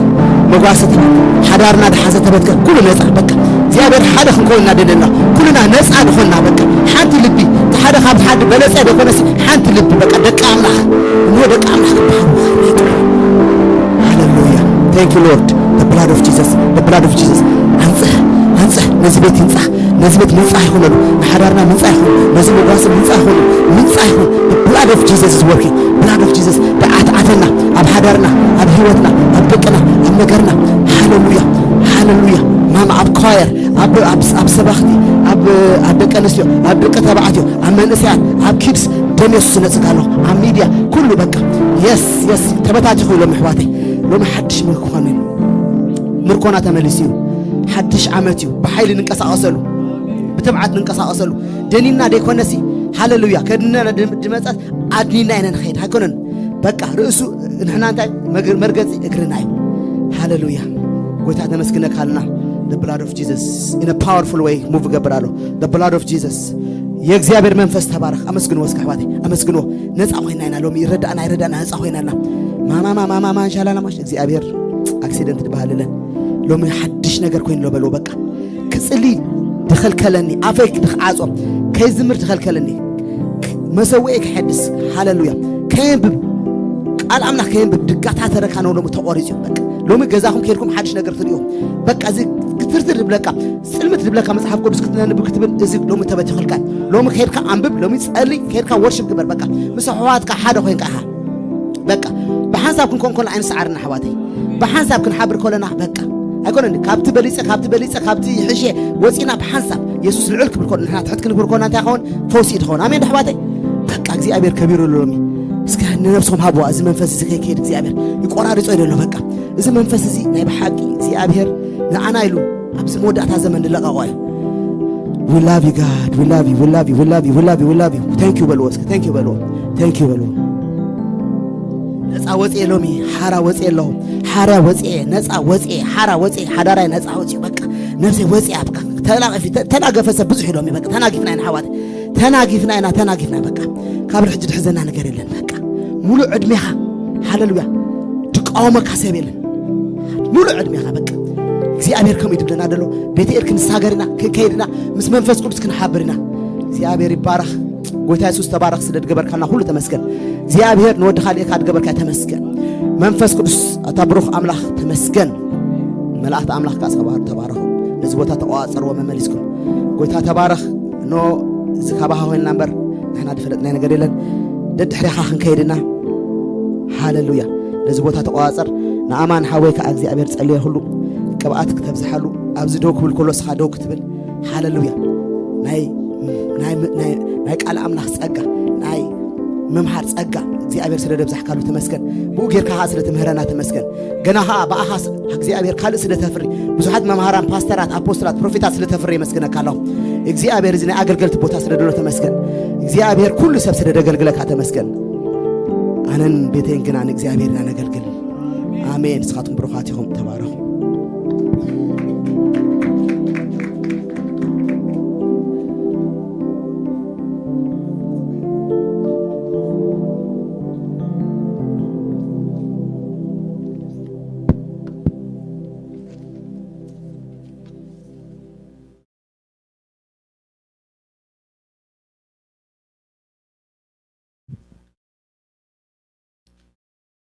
መጓሰ ተበተኸ። ሓዳርና ደሓዘ ተበተኸ። ኩሉ ነፃ በቃ። እግዚኣብሔር ሓደ ክንኮንና ደለና። ኩልና ነፃ ንኾንና በቃ። ሓንቲ ልቢ፣ እቲ ሓደ ካብ ሓደ በለፀ ደኮነሲ ሓንቲ ልቢ በቃ። ደቂ ኣምላኽ፣ እንሆ ደቂ ኣምላኽ ክበሃሉ። ሃሌሉያ። Thank you Lord. The blood of Jesus. The blood of Jesus. ኣንጽህ፣ ኣንጽህ። ነዚ ቤት ይንጻህ። ነዚ ቤት ምንጻህ ይኹነሉ። ንሓዳርና ምንጻህ ይኹን። ነዚ መጓሰ ምንጻህ ይኹን። ምንጻህ ይኹን። The blood of Jesus is working. Blood of Jesus። ደኣትኣተና፣ ኣብ ሓዳርና፣ ኣብ ህይወትና፣ ኣብ ደቅና፣ ኣብ ነገርና። ሃሌሉያ፣ ሃሌሉያ። ማማ ኣብ ኳየር፣ ኣብ፣ ኣብ፣ ኣብ ሰባኽቲ፣ ኣብ፣ ኣብ ደቂ ኣንስትዮ፣ ኣብ ደቂ ተባዕትዮ፣ ኣብ መንእሰያት፣ ኣብ ኪድስ ደም የሱስ ነጽጋ ኣለኹ። ኣብ ሚድያ ኩሉ በቃ። የስ፣ የስ። ተበታቲኹ ኢሎም ኣሕዋተይ። ሎሚ ሓድሽ ምርኮና እዩ። ምርኮና ተመሊሱ እዩ። ሓድሽ ዓመት እዩ። ብሓይሊ ንንቀሳቐሰሉ፣ ብትብዓት ንንቀሳቐሰሉ። ደኒና ደይኮነሲ፣ ሃሌሉያ። ከድና ድመጸት ኣድኒና ኢና ንኸይድ ኣይኮነን። በቃ ርእሱ ንሕና እንታይ መግ-፣ መርገጺ እግርና እዩ። ሃሌሉያ። ጎይታ ተመስግነካ ኣለና። The blood of Jesus in a powerful way move ገብር ኣሎ። The blood of Jesus። የእግዚኣብሔር መንፈስ ተባረኽ። ኣመስግንዎ እስከ ኣሕዋተይ፣ ኣመስግንዎ። ነፃ ኮይና ኢና ሎሚ። ይረዳእና ኣይረዳእና ነፃ ኮይና ኣለና። ማማማ ማማማ እንሻላላ ማሽ እግዚኣብሔር ኣክሲደንት ድበሃል የለን። ሎሚ ሓድሽ ነገር ኮይኑ ሎ በልዎ በቃ። ክጽሊ ድኸልከለኒ፣ ኣፈይ ድኽዓጾ፣ ከይዝምር ድኸልከለኒ፣ መሰውኤ ክሐድስ፣ ሃሌሉያ፣ ከየንብብ፣ ቃል ኣምላኽ ከየንብብ ድጋታተረካ ነው ሎሚ ተቖሪጹ። በቃ ሎሚ ገዛኹም ከይድኩም ሓድሽ ነገር ትርእዩ። በቃ እዚ ክትርትር ድብለካ፣ ጽልምት ድብለካ መጽሓፍ ቅዱስ ክትነንብ ክትብል እዚ ሎሚ ተበቲኸልካ። ሎሚ ከይድካ ኣንብብ፣ ሎሚ ጸሊ፣ ከይድካ ወርሽፕ ግበር። በቃ ምስ ኣሕዋትካ ሓደ ኮይንካ ኢኻ። በቃ ብሓንሳብ ክንኮን ከለና ኣይንሰዓርና ኣሕዋተይ። ብሓንሳብ ክንሓብር ከለና በቃ ኣይኮነን። ካብቲ በሊጸ፣ ካብቲ በሊጸ፣ ካብቲ ይሕሸ ወጺና ብሓንሳብ የሱስ ልዑል ክብል ከሎ ንሕና ትሕት ክንክብር ከለና እንታይ ይኸውን? ፈውሲ እዩ ትኸውን። ኣሜን ዶ ኣሕዋተይ? በቃ እግዚኣብሔር ከቢሩ ኣሎ ሎሚ። እስከ ንነብስኹም ሃብዋ። እዚ መንፈስ እዚ ከይከይድ እግዚኣብሔር ይቆራርጾ ይደሎ። በቃ እዚ መንፈስ እዚ ናይ ብሓቂ እግዚኣብሔር ንዓና ኢሉ ኣብዚ መወዳእታ ዘመን ንለቐቖ እዩ። We love you God, we love you, we love you, we love you, we love you, we love you. Thank you በልዎ እስከ፣ thank you በልዎ፣ thank you በልዎ። ነፃ ወፅኤ ሎሚ ሓራ ወፅኤ ኣለኹ። ሓራ ወፅኤ፣ ነፃ ወፅኤ፣ ሓራ ወፅኤ፣ ሓዳራይ ነፃ ወፅዩ። በቃ ነብሰይ ወፅያ። በቃ ተላቒፊ፣ ተ-፣ ተናገፈ ሰብ ብዙሕ ኢሎሚ። በቃ ተናጊፍና ኢና ኣሕዋት፣ ተናጊፍና ኢና፣ ተናጊፍና። በቃ ካብ ሕጂ ድሕዘና ነገር የለን። በቃ ሙሉእ ዕድሜኻ፣ ሃሌሉያ፣ ድቃወመካ ሰብ የለን። ሙሉእ ዕድሜኻ በቃ እግዚኣብሔር ከምኡ ይድብለና ደሎ። ቤተ ኤል ክንሳገር ኢና፣ ክንከይድ ኢና፣ ምስ መንፈስ ቅዱስ ክንሓብር ኢና። እግዚኣብሔር ይባረኽ። ጎይታ የሱስ ተባረኽ፣ ስለ ድገበርካልና ኩሉ ተመስገን። እግዚኣብሔር ንወድኻ ልእካ ድገበርካ ተመስገን። መንፈስ ቅዱስ ኣታ ብሩኽ ኣምላኽ ተመስገን። መላእክቲ ኣምላኽ ከኣ ሰባ-፣ ተባረኹ። ነዚ ቦታ ተቆጻጸርዎ መመሊስኩም። ጎይታ ተባረኽ። እኖ እዚ ካባኻ ኮይንና እምበር ንሕና ድፈለጥናይ ነገር የለን። ደድሕሪኻ ክንከይድ ኢና። ሃሌሉያ። ነዚ ቦታ ተቆጻጸር። ንኣማን ሓወይ ከኣ እግዚኣብሔር ጸልየኹሉ፣ ቅብኣት ክተብዝሓሉ፣ ኣብዚ ደው ክብል ከሎ እስኻ ደው ክትብል። ሃሌሉያ። ናይ፣ ናይ፣ ናይ፣ ናይ ቃል ኣምላኽ ጸጋ፣ ናይ ምምሃር ጸጋ እግዚኣብሔር ስለ ደብዛሕካሉ ተመስገን። ብኡ ጌርካ ከኣ ስለ ትምህረና ተመስገን። ገና ከኣ ብኣኻ ስ-፣ እግዚኣብሔር ካልእ ስለ ተፍሪ፣ ብዙሓት መምሃራን፣ ፓስተራት፣ ኣፖስትላት፣ ፕሮፌታት ስለ ተፍሪ የመስግነካ ኣለኹ። እግዚኣብሔር እዚ ናይ ኣገልገልቲ ቦታ ስለ ደሎ ተመስገን። እግዚኣብሔር ኩሉ ሰብ ስለ ደገልግለካ ተመስገን። ኣነን ቤተይን ግና ንእግዚኣብሔር ኢና ነገልግል። ኣሜን። ንስኻትኩም ብሩኻት ኢኹም። ተባረኹ።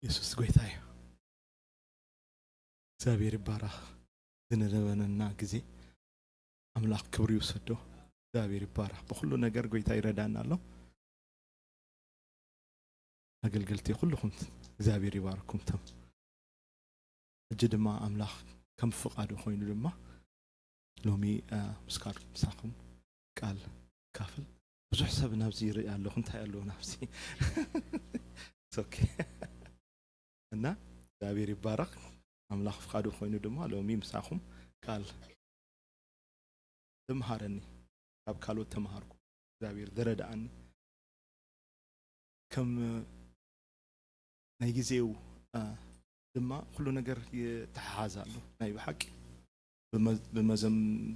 የሱስ ጎይታ እዩ። እግዚኣብሔር ይባረኽ። ዝነበረና ግዜ ኣምላኽ ክብሪ ይውሰዶ። እግዚኣብሔር ይባረኽ። ብኹሉ ነገር ጎይታ ይረዳና ኣሎ። ኣገልገልቲ ኩልኹም እግዚኣብሔር ይባርኩም። ተም ሕጂ ድማ ኣምላኽ ከም ፍቓዱ ኮይኑ ድማ ሎሚ ምስካር ምሳኹም ቃል ካፍል። ብዙሕ ሰብ ናብዚ ይርኢ ኣለኹ። እንታይ ኣለዎ ናብዚ? ኦኬ። እና እግዚኣብሔር ይባረኽ። ኣምላኽ ፍቓዱ ኮይኑ ድማ ሎሚ ምሳኹም ቃል ተምሃረኒ፣ ካብ ካልኦት ተምሃርኩ። እግዚኣብሔር ዝረድኣኒ ከም ናይ ግዜው ድማ ኩሉ ነገር ይተሓሓዝ ኣሎ። ናይ ብሓቂ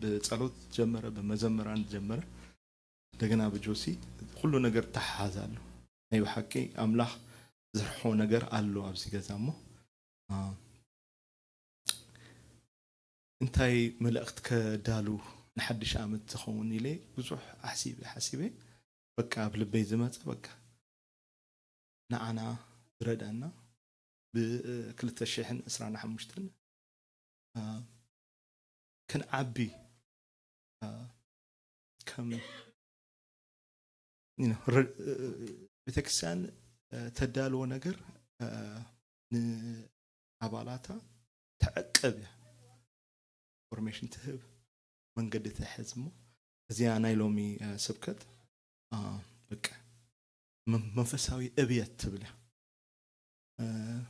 ብጸሎት ጀመረ፣ ብመዘምራን ጀመረ፣ እንደገና ብጆሲ ኩሉ ነገር ይተሓሓዝ ኣሎ። ናይ ብሓቂ ኣምላኽ ዝርሖ ነገር ኣሎ ኣብዚ ገዛ እሞ እንታይ መልእኽቲ ከዳሉ ንሓድሽ ዓመት ዝኸውን ኢለ ብዙሕ ኣሕሲበ ሓሲበ በቃ ኣብ ልበይ ዝመፀ በቃ ንዓና ዝረድኣና ብ2025 ክንዓቢ ከም ቤተክርስትያን ተዳልዎ ነገር ንኣባላታ ተዕቅብ እያ። ኢንፎርሜሽን ትህብ መንገዲ ትሕዝ እሞ እዚኣ ናይ ሎሚ ስብከት በቃ መንፈሳዊ እብየት ትብል እያ።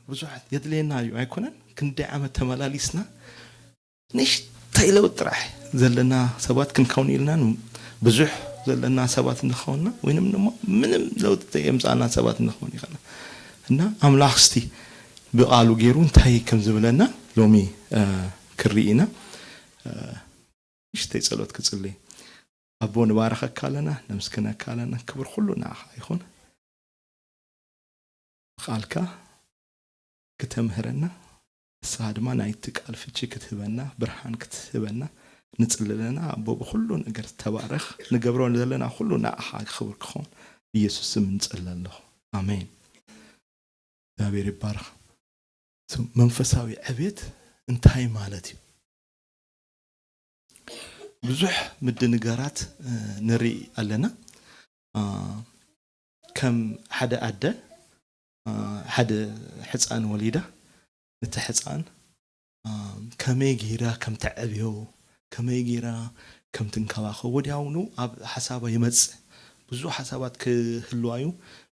ብዙሕ የድልየና እዩ ኣይኮነን? ክንደይ ዓመት ተመላሊስና ንእሽተይ ለውጥ ጥራሕ ዘለና ሰባት ክንከውን ኢልና ብዙሕ ዘለና ሰባት እንኸውንና ወይንም ድማ ምንም ለውጢ የምፃና ሰባት እንኸውን ይኸና እና ኣምላኽ እስቲ ብቃሉ ገይሩ እንታይ ከም ዝብለና ሎሚ ክርኢ ኢና። ንእሽተይ ጸሎት ክጽሊ። ኣቦ ንባረኸካ ኣለና፣ ነምስግነካ ኣለና። ክብር ኩሉ ንዓኻ ይኹን። ቃልካ ክተምህረና ንስኻ ድማ ናይቲ ቃል ፍቺ ክትህበና ብርሃን ክትህበና ንጽልለና ኣቦ ብኩሉ ነገር ተባረኽ። ንገብሮ ዘለና ኩሉ ንዓኻ ክብር ክኸውን ኢየሱስ ስም ንጽሊ ኣለኹ። ኣሜን። እግዚኣብሔር ይባረኽ። መንፈሳዊ ዕቤት እንታይ ማለት እዩ? ብዙሕ ምድንጋራት ንርኢ ኣለና። ከም ሓደ ኣደ ሓደ ሕፃን ወሊዳ ነቲ ሕፃን ከመይ ገይራ ከም ተዕብዮ ከመይ ገይራ ከም ትንከባኸብ ወዲያውኑ ኣብ ሓሳባ ይመጽእ። ብዙሕ ሓሳባት ክህልዋ እዩ፣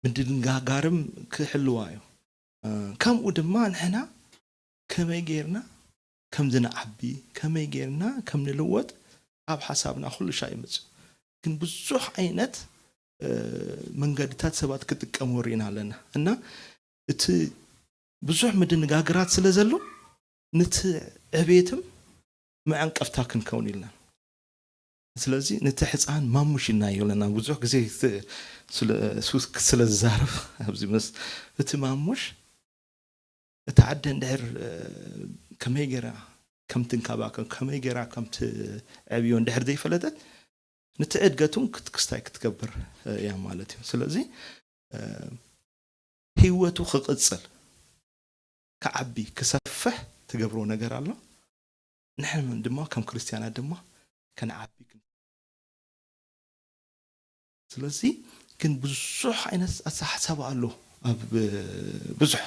ምድንጋጋርም ክህልዋ እዩ። ከምኡ ድማ ንሕና ከመይ ጌርና ከም ዝንዓቢ ከመይ ጌርና ከም ንልወጥ ኣብ ሓሳብና ኩሉ ሻዕ ይመጽእ። ግን ብዙሕ ዓይነት መንገድታት ሰባት ክጥቀሙ ርኢና ኣለና እና እቲ ብዙሕ ምድንጋግራት ስለ ዘሎ ነቲ ዕቤትም መዐንቀፍታ ክንከውን ኢልና። ስለዚ ነቲ ሕፃን ማሙሽ ኢልና ኣለና። ብዙሕ ግዜ ስለ ዝዛረብ ኣብዚ መስ እቲ ማሙሽ እቲ ዓደ እንድሕር ከመይ ገይራ ከም ትንከባከብ ከመይ ገይራ ከም ትዕብዮ እንድሕር ዘይፈለጠት ነቲ ዕድገቱን ክስታይ ክትገብር እያ ማለት እዩ። ስለዚ ህይወቱ ክቕጽል ክዓቢ ክሰፍሕ ትገብሮ ነገር ኣሎ። ንሕና ድማ ከም ክርስትያናት ድማ ከነዓቢ ስለዚ ግን ብዙሕ ዓይነት ኣተሓሳባ ኣሎ ኣብ ብዙሕ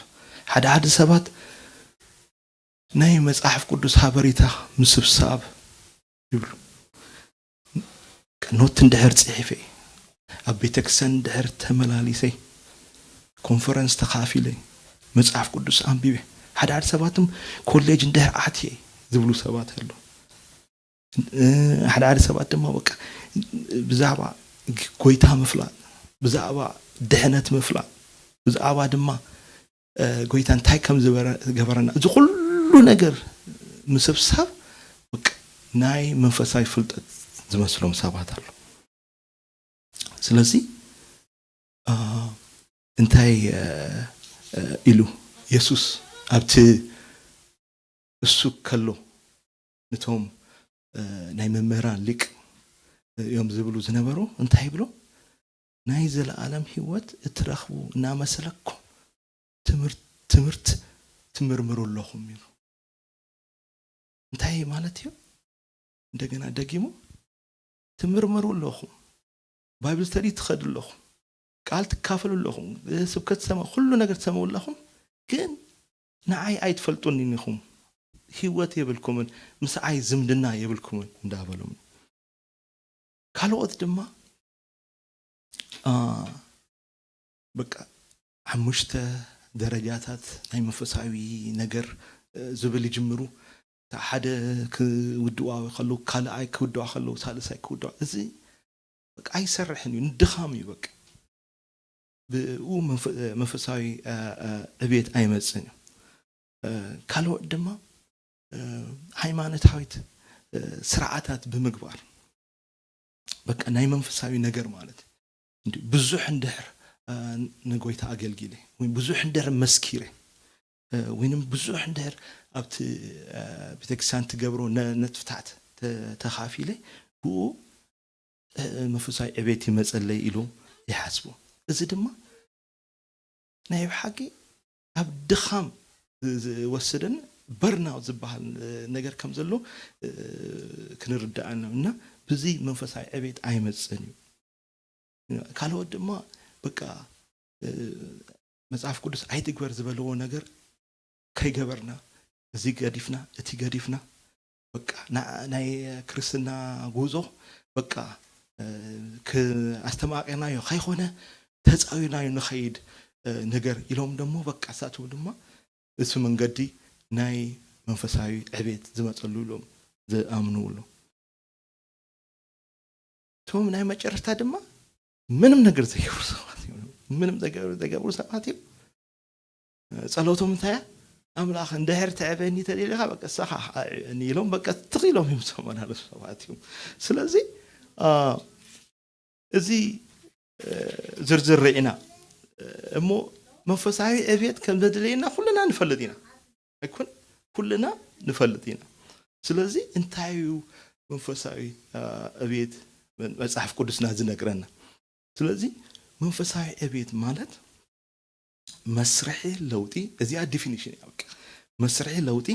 ሓደ ሓደ ሰባት ናይ መፅሓፍ ቅዱስ ሃበሬታ ምስብሳብ ይብሉ። ኖት እንድሕር ፅሒፈ ኣብ ቤተክርስትያን እንድሕር ተመላሊሰ ኮንፈረንስ ተኻፊለ መፅሓፍ ቅዱስ ኣንቢበ ሓደ ሓደ ሰባትም ኮሌጅ እንድሕር ኣትየ ዝብሉ ሰባት ኣለዉ። ሓደ ሓደ ሰባት ድማ በቃ ብዛዕባ ጎይታ ምፍላጥ ብዛዕባ ድሕነት ምፍላጥ ብዛዕባ ድማ ጎይታ እንታይ ከም ዝገበረና እዚ ኩሉ ነገር ምስብሳብ ናይ መንፈሳዊ ፍልጠት ዝመስሎም ሰባት ኣሎ። ስለዚ እንታይ ኢሉ የሱስ ኣብቲ እሱ ከሎ ነቶም ናይ መምህራን ሊቅ እዮም ዝብሉ ዝነበሩ እንታይ ይብሎ ናይ ዘለኣለም ህይወት እትረኽቡ እናመሰለኩም ትምህርት ትምህርት ትምርምሩ ኣለኹም ኢሉ። እንታይ ማለት እዩ? እንደገና ደጊሙ፣ ትምርምሩ ኣለኹም፣ ባይብል ስተዲ ትኸዱ ኣለኹም፣ ቃል ትካፈሉ ኣለኹም፣ ስብከት ትሰምዑ፣ ኩሉ ነገር ትሰምዑ ኣለኹም፣ ግን ንዓይ ኣይትፈልጡንን ኢኹም፣ ህይወት የብልኩምን፣ ምስዓይ ዝምድና የብልኩምን እንዳበሎም። ካልኦት ድማ አ፣ በቃ ሓሙሽተ ደረጃታት ናይ መንፈሳዊ ነገር እ፣ ዝብል ይጅምሩ። እታ ሓደ ክውድዋ ከለዉ፣ ካልኣይ ክውድዋ ከለዉ፣ ሳልሳይ ክውድዋ። እዚ በቃ ኣይሰርሕን እዩ፣ ንድኻም እዩ በቃ። ብኡ መንፈ-፣ መንፈሳዊ እ፣ እ፣ ዕብየት ኣይመጽእን እዩ። እ፣ ካልኦት ድማ እ፣ ሃይማኖታዊት እ፣ ስርዓታት ብምግባር በቃ ናይ መንፈሳዊ ነገር ማለት እንዲ ብዙሕ እንድሕር እ፣ ንጎይታ ኣገልጊለ ወይ ብዙሕ እንድሕር መስኪረ እ፣ ወይንም ብዙሕ እንድሕር ኣብቲ እ፣ ቤተክርስትያን ትገብሮ ነ-፣ ነጥፍታት ተ-፣ ተኻፊለ ብኡ እ፣ መንፈሳዊ ዕቤት ይመጸለይ ኢሉ ይሓስቡ። እዚ ድማ ናይ ብሓቂ ኣብ ድኻም ዝ-፣ ዝወስድን በርናውት ዝበሃል እ፣ ነገር ከም ዘሎ እ፣ ክንርዳእ ኣለና። እና ብዚ መንፈሳዊ ዕቤት ኣይመጽእን እዩ። ካልኦት ድማ በቃ እ፣ መጽሓፍ ቅዱስ ኣይትግበር ዝበለዎ ነገር ከይገበርና፣ እዚ ገዲፍና፣ እቲ ገዲፍና፣ በቃ ና-፣ ናይ ክርስትና ጉዞ በቃ እ፣ ክ-፣ ኣስተማቒርናዮ ከይኮነ ተጻዊርናዮ ንኸይድ እ፣ ነገር ኢሎም ደሞ በቃ እሳቶም ድማ እሱ መንገዲ ናይ መንፈሳዊ ዕቤት ዝመጸሉ ኢሎም ዝኣምኑ ኣሎ። እቶም ናይ መጨረሽታ ድማ ምንም ነገር ዘይገብሩ ሰባት እዮም። ምንም ዘይገብሩ፣ ዘይገብሩ ሰባት እዮም። ጸሎቶም እንታይ እያ? ኣምላኽ እንድሕር ትዕበኒ ተደሊኻ በቃ እሳኻ ኣዕብኒ ኢሎም በቃ ትኽ ኢሎም እዮም ዝመላለሱ ሰባት እዮም። ስለዚ አ፣ እዚ እ፣ ዝርዝር ርኢና እሞ መንፈሳዊ ዕብየት ከም ዘድለየና ኩልና ንፈልጥ ኢና። ኣይኮን? ኩልና ንፈልጥ ኢና። ስለዚ እንታይ እዩ መንፈሳዊ እ፣ ዕብየት መ-፣ መጽሓፍ ቅዱስና ዝነግረና? ስለዚ መንፈሳዊ ዕብየት ማለት መስርሒ ለውጢ፣ እዚኣ ዲፊኒሽን እያ በቃ። መስርሒ ለውጢ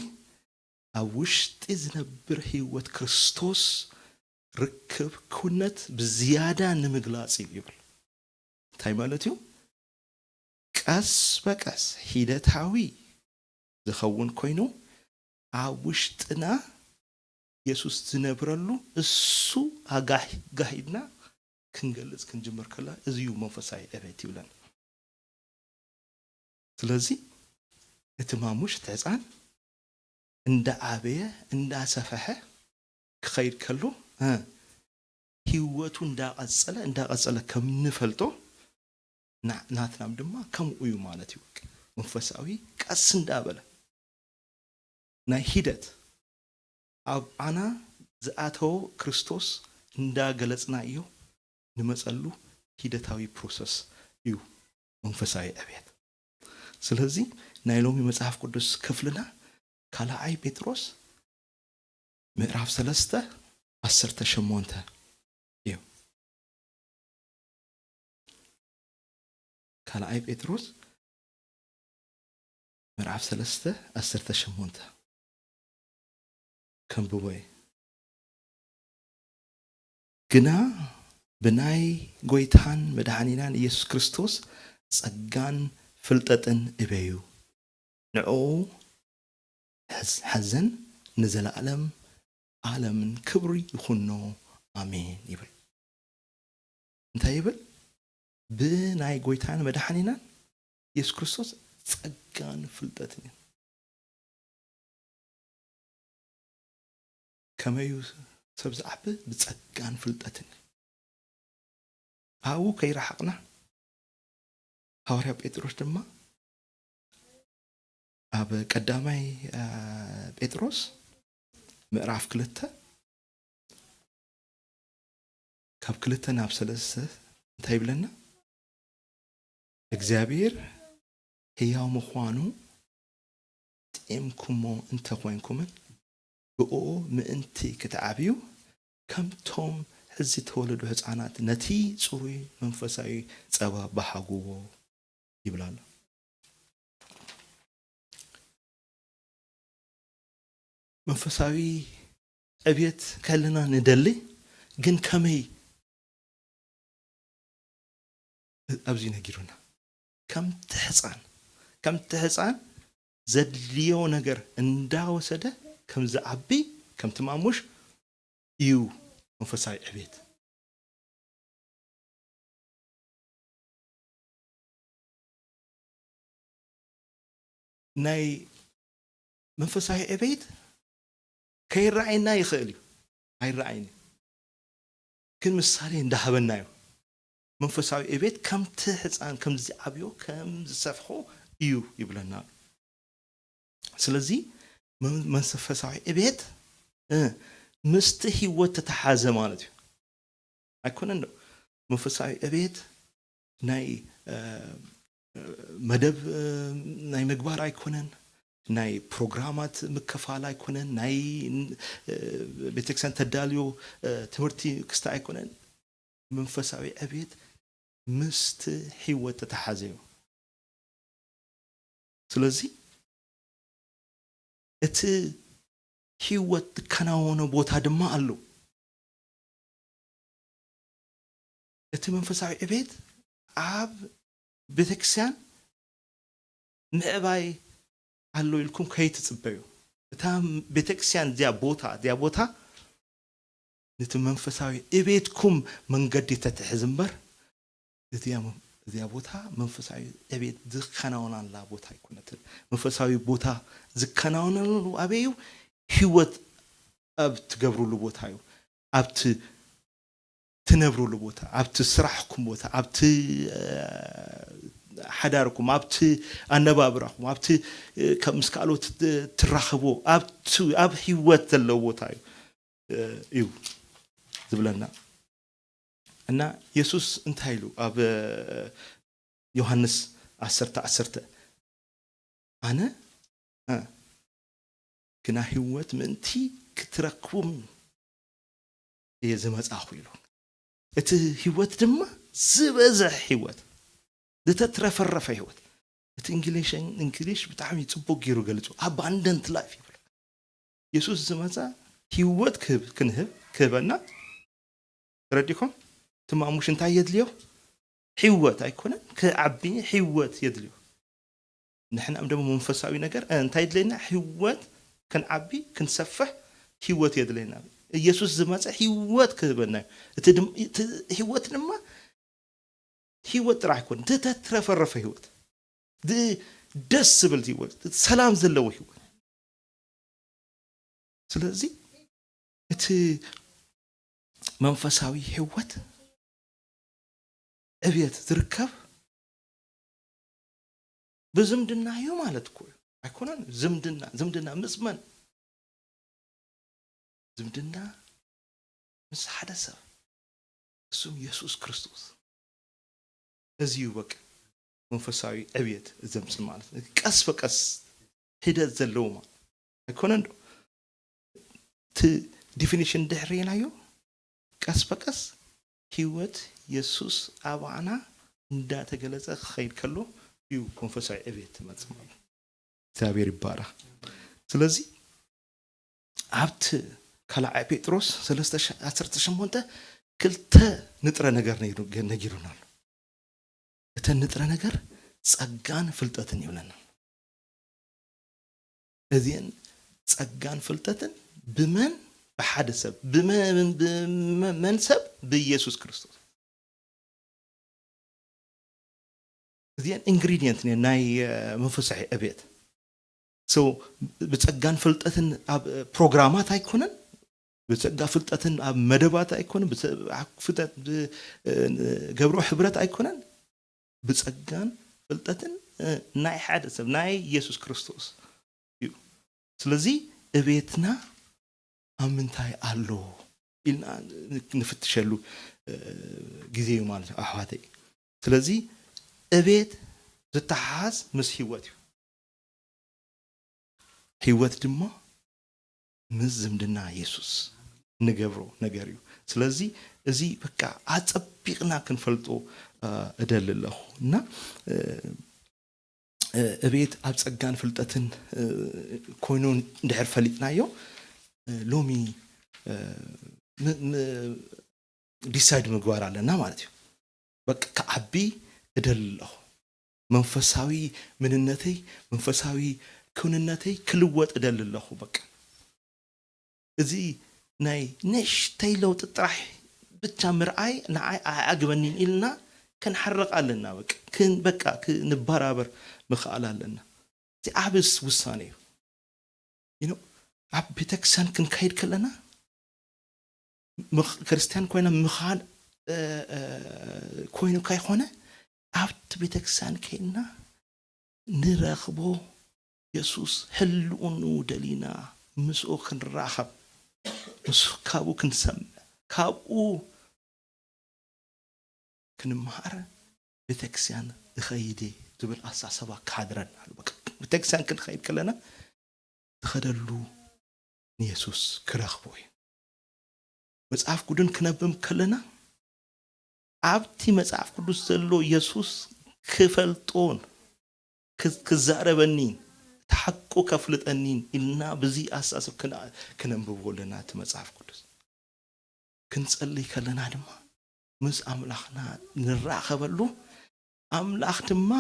ኣብ ውሽጢ ዝነብር ህይወት ክርስቶስ ርክብ ክውነት ብዝያዳ ንምግላጽ እዩ ይብል። እንታይ ማለት እዩ? ቀስ በቀስ ሂደታዊ ዝኸውን ኮይኑ ኣብ ውሽጥና የሱስ ዝነብረሉ እሱ ኣጋሂ-፣ ጋሂድና ክንገልጽ ክንጅምር ከላ እዚ እዩ መንፈሳዊ ዕቤት ይብለና። ስለዚ እቲ ማሙሽ እቲ ህፃን እንዳዓበየ እንዳሰፈሐ ክኸይድ ከሎ እ፣ ህይወቱ እንዳቐጸለ እንዳቐጸለ ከም ንፈልጦ ና-፣ ናትናም ድማ ከምኡ እዩ ማለት እዩ። መንፈሳዊ ቀስ እንዳበለ ናይ ሂደት ኣብ ኣና ዝኣተወ ክርስቶስ እንዳገለጽና እዮ ንመጸሉ ሂደታዊ ፕሮሰስ እዩ መንፈሳዊ ዕብየት። ስለዚ ናይ ሎሚ መጽሓፍ ቅዱስ ክፍልና ካልኣይ ጴጥሮስ ምዕራፍ ሰለስተ ዓሰርተ ሸሞንተ እዩ። ካልኣይ ጴጥሮስ ምዕራፍ ሰለስተ ዓሰርተ ሸሞንተ ከንብቦ እየ። ግና ብናይ ጎይታን መድሓኒናን ኢየሱስ ክርስቶስ ጸጋን ፍልጠትን እበዩ። ንዕኡ ሕዝ-፣ ሓዘን ንዘለኣለም ኣለምን ክብሪ ይኹኖ። ኣሜን ይብል። እንታይ ይብል? ብናይ ጎይታን መድሓኒናን የሱስ ክርስቶስ ጸጋን ፍልጠትን እዩ። ከመዩ ሰብ ዝዓቢ? ብጸጋን ፍልጠትን እዩ። ኣብኡ ከይረሓቕና፣ ሃዋርያ ጴጥሮስ ድማ ኣብ ቀዳማይ፣ አ፣ ጴጥሮስ ምዕራፍ ክልተ ካብ ክልተ ናብ ሰለስተ እንታይ ይብለና? እግዚኣብሔር ህያው ምዃኑ ጥዒምኩሞ እንተ ኾይንኩምን ብእኡ ምእንቲ ክትዓብዩ ከምቶም ሕዚ ተወለዱ ህፃናት ነቲ ጽሩይ መንፈሳዊ ጸባ በሃጉዎ ይብል ኣሎ። መንፈሳዊ ዕብየት ከለና ንደሊ፣ ግን ከመይ? ኣብዚ ነጊሩና፣ ከምቲ ሕፃን ከምቲ ሕፃን ዘድልዮ ነገር እንዳወሰደ ከም ዝዓቢ፣ ከም ትማሙሽ እዩ መንፈሳዊ ዕብየት። ናይ መንፈሳዊ ዕቤት ከይረኣየና ይኽእል እዩ፣ ኣይረኣይን እዩ። ግን ምሳሌ እንዳሃበና እዩ። መንፈሳዊ ዕቤት ከምቲ ህፃን ከም ዝዓብዮ ከም ዝሰፍሖ እዩ ይብለና ኣሎ። ስለዚ መ- መንፈሳዊ ዕቤት እ፣ ምስቲ ህይወት ተተሓዘ ማለት እዩ። ኣይኮነን ዶ? መንፈሳዊ ዕቤት ናይ እ፣ መደብ እ፣ ናይ ምግባር ኣይኮነን፣ ናይ ፕሮግራማት ምክፋል ኣይኮነን፣ ናይ እ፣ ቤተክርስትያን ተዳልዮ እ፣ ትምህርቲ ክስታይ ኣይኮነን። መንፈሳዊ ዕቤት ምስቲ ህይወት ተተሓዘ እዩ። ስለዚ እቲ ህይወት ዝከናወኖ ቦታ ድማ ኣሎ። እቲ መንፈሳዊ ዕቤት ኣብ ቤተክርስትያን ምዕባይ ኣሎ ኢልኩም ከይትጽበዩ። እታ ቤተክርስትያን እዚኣ ቦታ እዚኣ ቦታ ነቲ መንፈሳዊ ዕቤትኩም መንገዲ ተትሕዝ እምበር እዚኣ እዚኣ ቦታ መንፈሳዊ ዕቤት ዝከናወናላ ቦታ ኣይኮነትን። መንፈሳዊ ቦታ ዝከናወነሉ ኣበይ እዩ? ህይወት ኣብ ትገብሩሉ ቦታ እዩ። ኣብቲ ትነብሩሉ ቦታ፣ ኣብቲ ስራሕኩም ቦታ፣ ኣብቲ እ፣ ሓዳርኩም፣ ኣብቲ ኣነባብራኹም፣ ኣብቲ እ፣ ካብ ምስ ካልኦት እ፣ ትራኸቦ፣ ኣብቲ ኣብ ህይወት ዘለዎ ቦታ እዩ እ፣ እዩ ዝብለና። እና የሱስ እንታይ ኢሉ ኣብ እ፣ ዮሃንስ ዓሰርተ ዓሰርተ ኣነ እ፣ ግና ህይወት ምእንቲ ክትረክቡም እየ ዝመጻኹ ኢሉ። እቲ ህይወት ድማ ዝበዝሕ ህይወት፣ ዝተትረፈረፈ ህይወት። እቲ እንግሊሽ እንግሊሽ ብጣዕሚ ጽቡቅ ገይሩ ገሊጹ፣ abundant life ይብሎ። የሱስ ዝመጻ ህይወት ክህብ ክንህብ ክህበና ተረዲኩም? ትማሙሽ እንታይ የድልዮ? ህይወት ኣይኮነን ክዓቢ ህይወት የድልዮ። ንሕና ደሞ መንፈሳዊ ነገር እ፣ እንታይ የድለየና? ህይወት ክንዓቢ ክንሰፍሕ ህይወት የድለየና። ኢየሱስ ዝመጸ ህይወት ክህበና እዩ። እቲ ድም- እቲ ህይወት ድማ ህይወት ጥራሕ ኣይኮን፣ ዝተትረፈረፈ ህይወት፣ ድ- ደስ ዝብል ህይወት፣ ሰላም ዘለዎ ህይወት። ስለዚ እቲ መንፈሳዊ ህይወት ዕብየት ዝርከብ ብዝምድና እዩ ማለት እኮ እዩ። ኣይኮነን? ዝምድና ዝምድና ምስ መን? ዝምድና ምስ ሓደ ሰብ፣ እሱም የሱስ ክርስቶስ። እዚ እዩ በቃ መንፈሳዊ ዕብየት ዘምጽእ ማለት ነው። ቀስ በቀስ ሂደት ዘለዎ ማለት ኣይኮነን ዶ? እቲ ዲፊኒሽን ድሕሪናዮ ቀስ በቀስ ህይወት የሱስ ኣባና እንዳተገለጸ ክኸይድ ከሎ እዩ መንፈሳዊ ዕብየት ትመጽእ ማለት ነው። እግዚኣብሔር ይባረኽ። ስለዚ ኣብቲ ካልኣይ ጴጥሮስ ሰለስተ ዓሰርተ ሸሞንተ ክልተ ንጥረ ነገር ነጊሩ- ነጊሩና ኣሎ። እተን ንጥረ ነገር ጸጋን ፍልጠትን ይብለና። እዚአን ጸጋን ፍልጠትን ብመን? ብሓደ ሰብ። ብመን? ብመን ሰብ? ብኢየሱስ ክርስቶስ። እዚአን ኢንግሪዲየንት ናይ መንፈሳዊ ዕብየት። ብፀጋን ፍልጠትን ኣብ ፕሮግራማት ኣይኮነን፣ ብፀጋ ፍልጠትን ኣብ መደባት ኣይኮነን፣ ፍልጠት ገብሮ ሕብረት ኣይኮነን። ብፀጋን ፍልጠትን ናይ ሓደ ሰብ ናይ ኢየሱስ ክርስቶስ እዩ። ስለዚ እቤትና ኣብ ምንታይ ኣሎ ኢልና ንፍትሸሉ ግዜ እዩ ማለት እዩ ኣሕዋተይ። ስለዚ እቤት ዝተሓሓዝ ምስ ህይወት እዩ። ህይወት ድማ ምስ ዝምድና የሱስ ንገብሮ ነገር እዩ። ስለዚ እዚ በቃ ኣጸቢቕና ክንፈልጦ እደሊ ኣለኹ እና እቤት ኣብ ጸጋን ፍልጠትን ኮይኑ እንድሕር ፈሊጥናዮ፣ ሎሚ ዲሳይድ ምግባር ኣለና ማለት እዩ። በቃ ክዓቢ እደሊ ኣለኹ። መንፈሳዊ ምንነተይ፣ መንፈሳዊ ክውንነተይ ክልወጥ እደሊ ኣለኹ። በቃ እዚ ናይ ንእሽተይ ለውጢ ጥራሕ ብቻ ምርኣይ ንዓይ ኣዕግበኒን ኢልና ክንሓርቕ ኣለና። በቃ ክን በቃ ክንበራበር ምኽኣል ኣለና። እዚ ዓብስ ውሳነ እዩ። You know፣ ኣብ ቤተክርስትያን ክንከይድ ከለና ክርስትያን ኮይና ምኻድ ኮይኑ ካይኮነ፣ ኣብቲ ቤተክርስትያን ከይድና ንረኽቦ የሱስ ህልውኑ ደሊና ምስኡ ክንራኸብ፣ ምስ ካብኡ ክንሰምዕ፣ ካብኡ ክንምሃር ቤተክርስትያን እኸይድ ዝብል ኣሳሰባ ክሓድረና ኣሎ። ቤተክርስትያን ክንኸይድ ከለና ዝኸደሉ ንየሱስ ክረኽቦ እዩ። መጽሓፍ ቅዱስ ክነብብ ከለና ኣብቲ መጽሓፍ ቅዱስ ዘሎ የሱስ ክፈልጦን ክዛረበኒን ተሓቁ ከፍልጠኒን ኢልና ብዚ ኣሳስብ ክነንብቦ ኣለና እቲ መጽሓፍ ቅዱስ። ክንጸልይ ከለና ድማ ምስ ኣምላኽና ንራኸበሉ፣ ኣምላኽ ድማ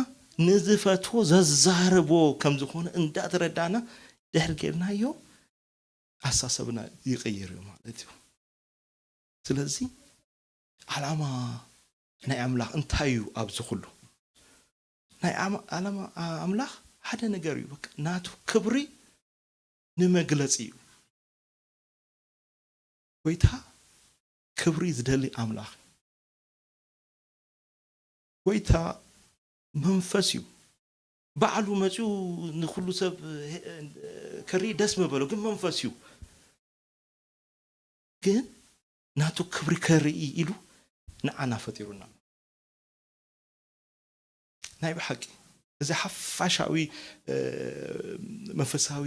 ንዝፈትዎ ዘዛርቦ ከም ዝኾነ እንዳተረዳና ድሕር ጌርናዮ ኣሳሰብና ይቕይር እዩ ማለት እዩ። ስለዚ ዓላማ ናይ ኣምላኽ እንታይ እዩ? ኣብዚ ኩሉ ናይ ዓላማ ኣምላኽ ሓደ ነገር እዩ። በቃ ናቱ ክብሪ ንመግለጺ እዩ። ጎይታ ክብሪ ዝደሊ ኣምላኽ። ጎይታ መንፈስ እዩ። ባዕሉ መጺኡ ንኹሉ ሰብ ከርኢ ደስ መበሎ፣ ግን መንፈስ እዩ። ግን ናቱ ክብሪ ከርኢ ኢሉ ንዓና ፈጢሩና። ናይ ብሓቂ እዚ ሓፋሻዊ መንፈሳዊ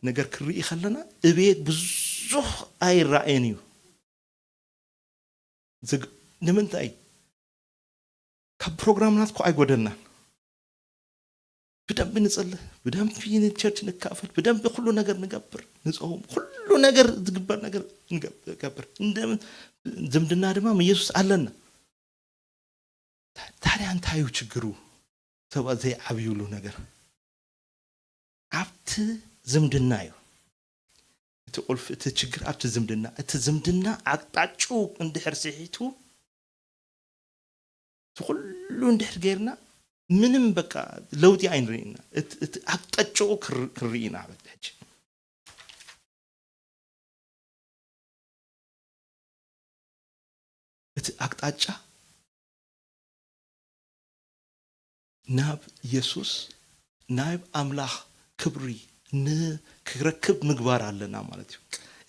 ነገር ክርኢ ከለና እቤት ብዙሕ ኣይረኣየን እዩ። ንምንታይ? ካብ ፕሮግራምናት ኮ ኣይጎደልናን። ብደንብ ንጽልህ፣ ብደንብ ንቸርች ንካፈል፣ ብደንብ ኩሉ ነገር ንገብር፣ ንጸውም፣ ኩሉ ነገር ዝግበር ነገር ንገብር። እንደምን ዝምድና ድማ ምስ የሱስ ኣለና። ታዲያ እንታይ እዩ ችግሩ? ሰባት ዘይዓብዩሉ ነገር ኣብቲ ዝምድና እዩ። እቲ ቁልፊ፣ እቲ ችግር ኣብቲ ዝምድና፣ እቲ ዝምድና ኣቅጣጭኡ እንድሕር ስሒቱ፣ እቲ ኩሉ እንድሕር ጌርና ምንም በቃ ለውጢ ኣይንርኢና። እቲ ኣቅጣጭኡ ክንርኢ ኢና በቲ ሕጂ። እቲ ኣቅጣጫ ናብ የሱስ፣ ናብ ኣምላኽ ክብሪ ንክረክብ ምግባር ኣለና ማለት እዩ።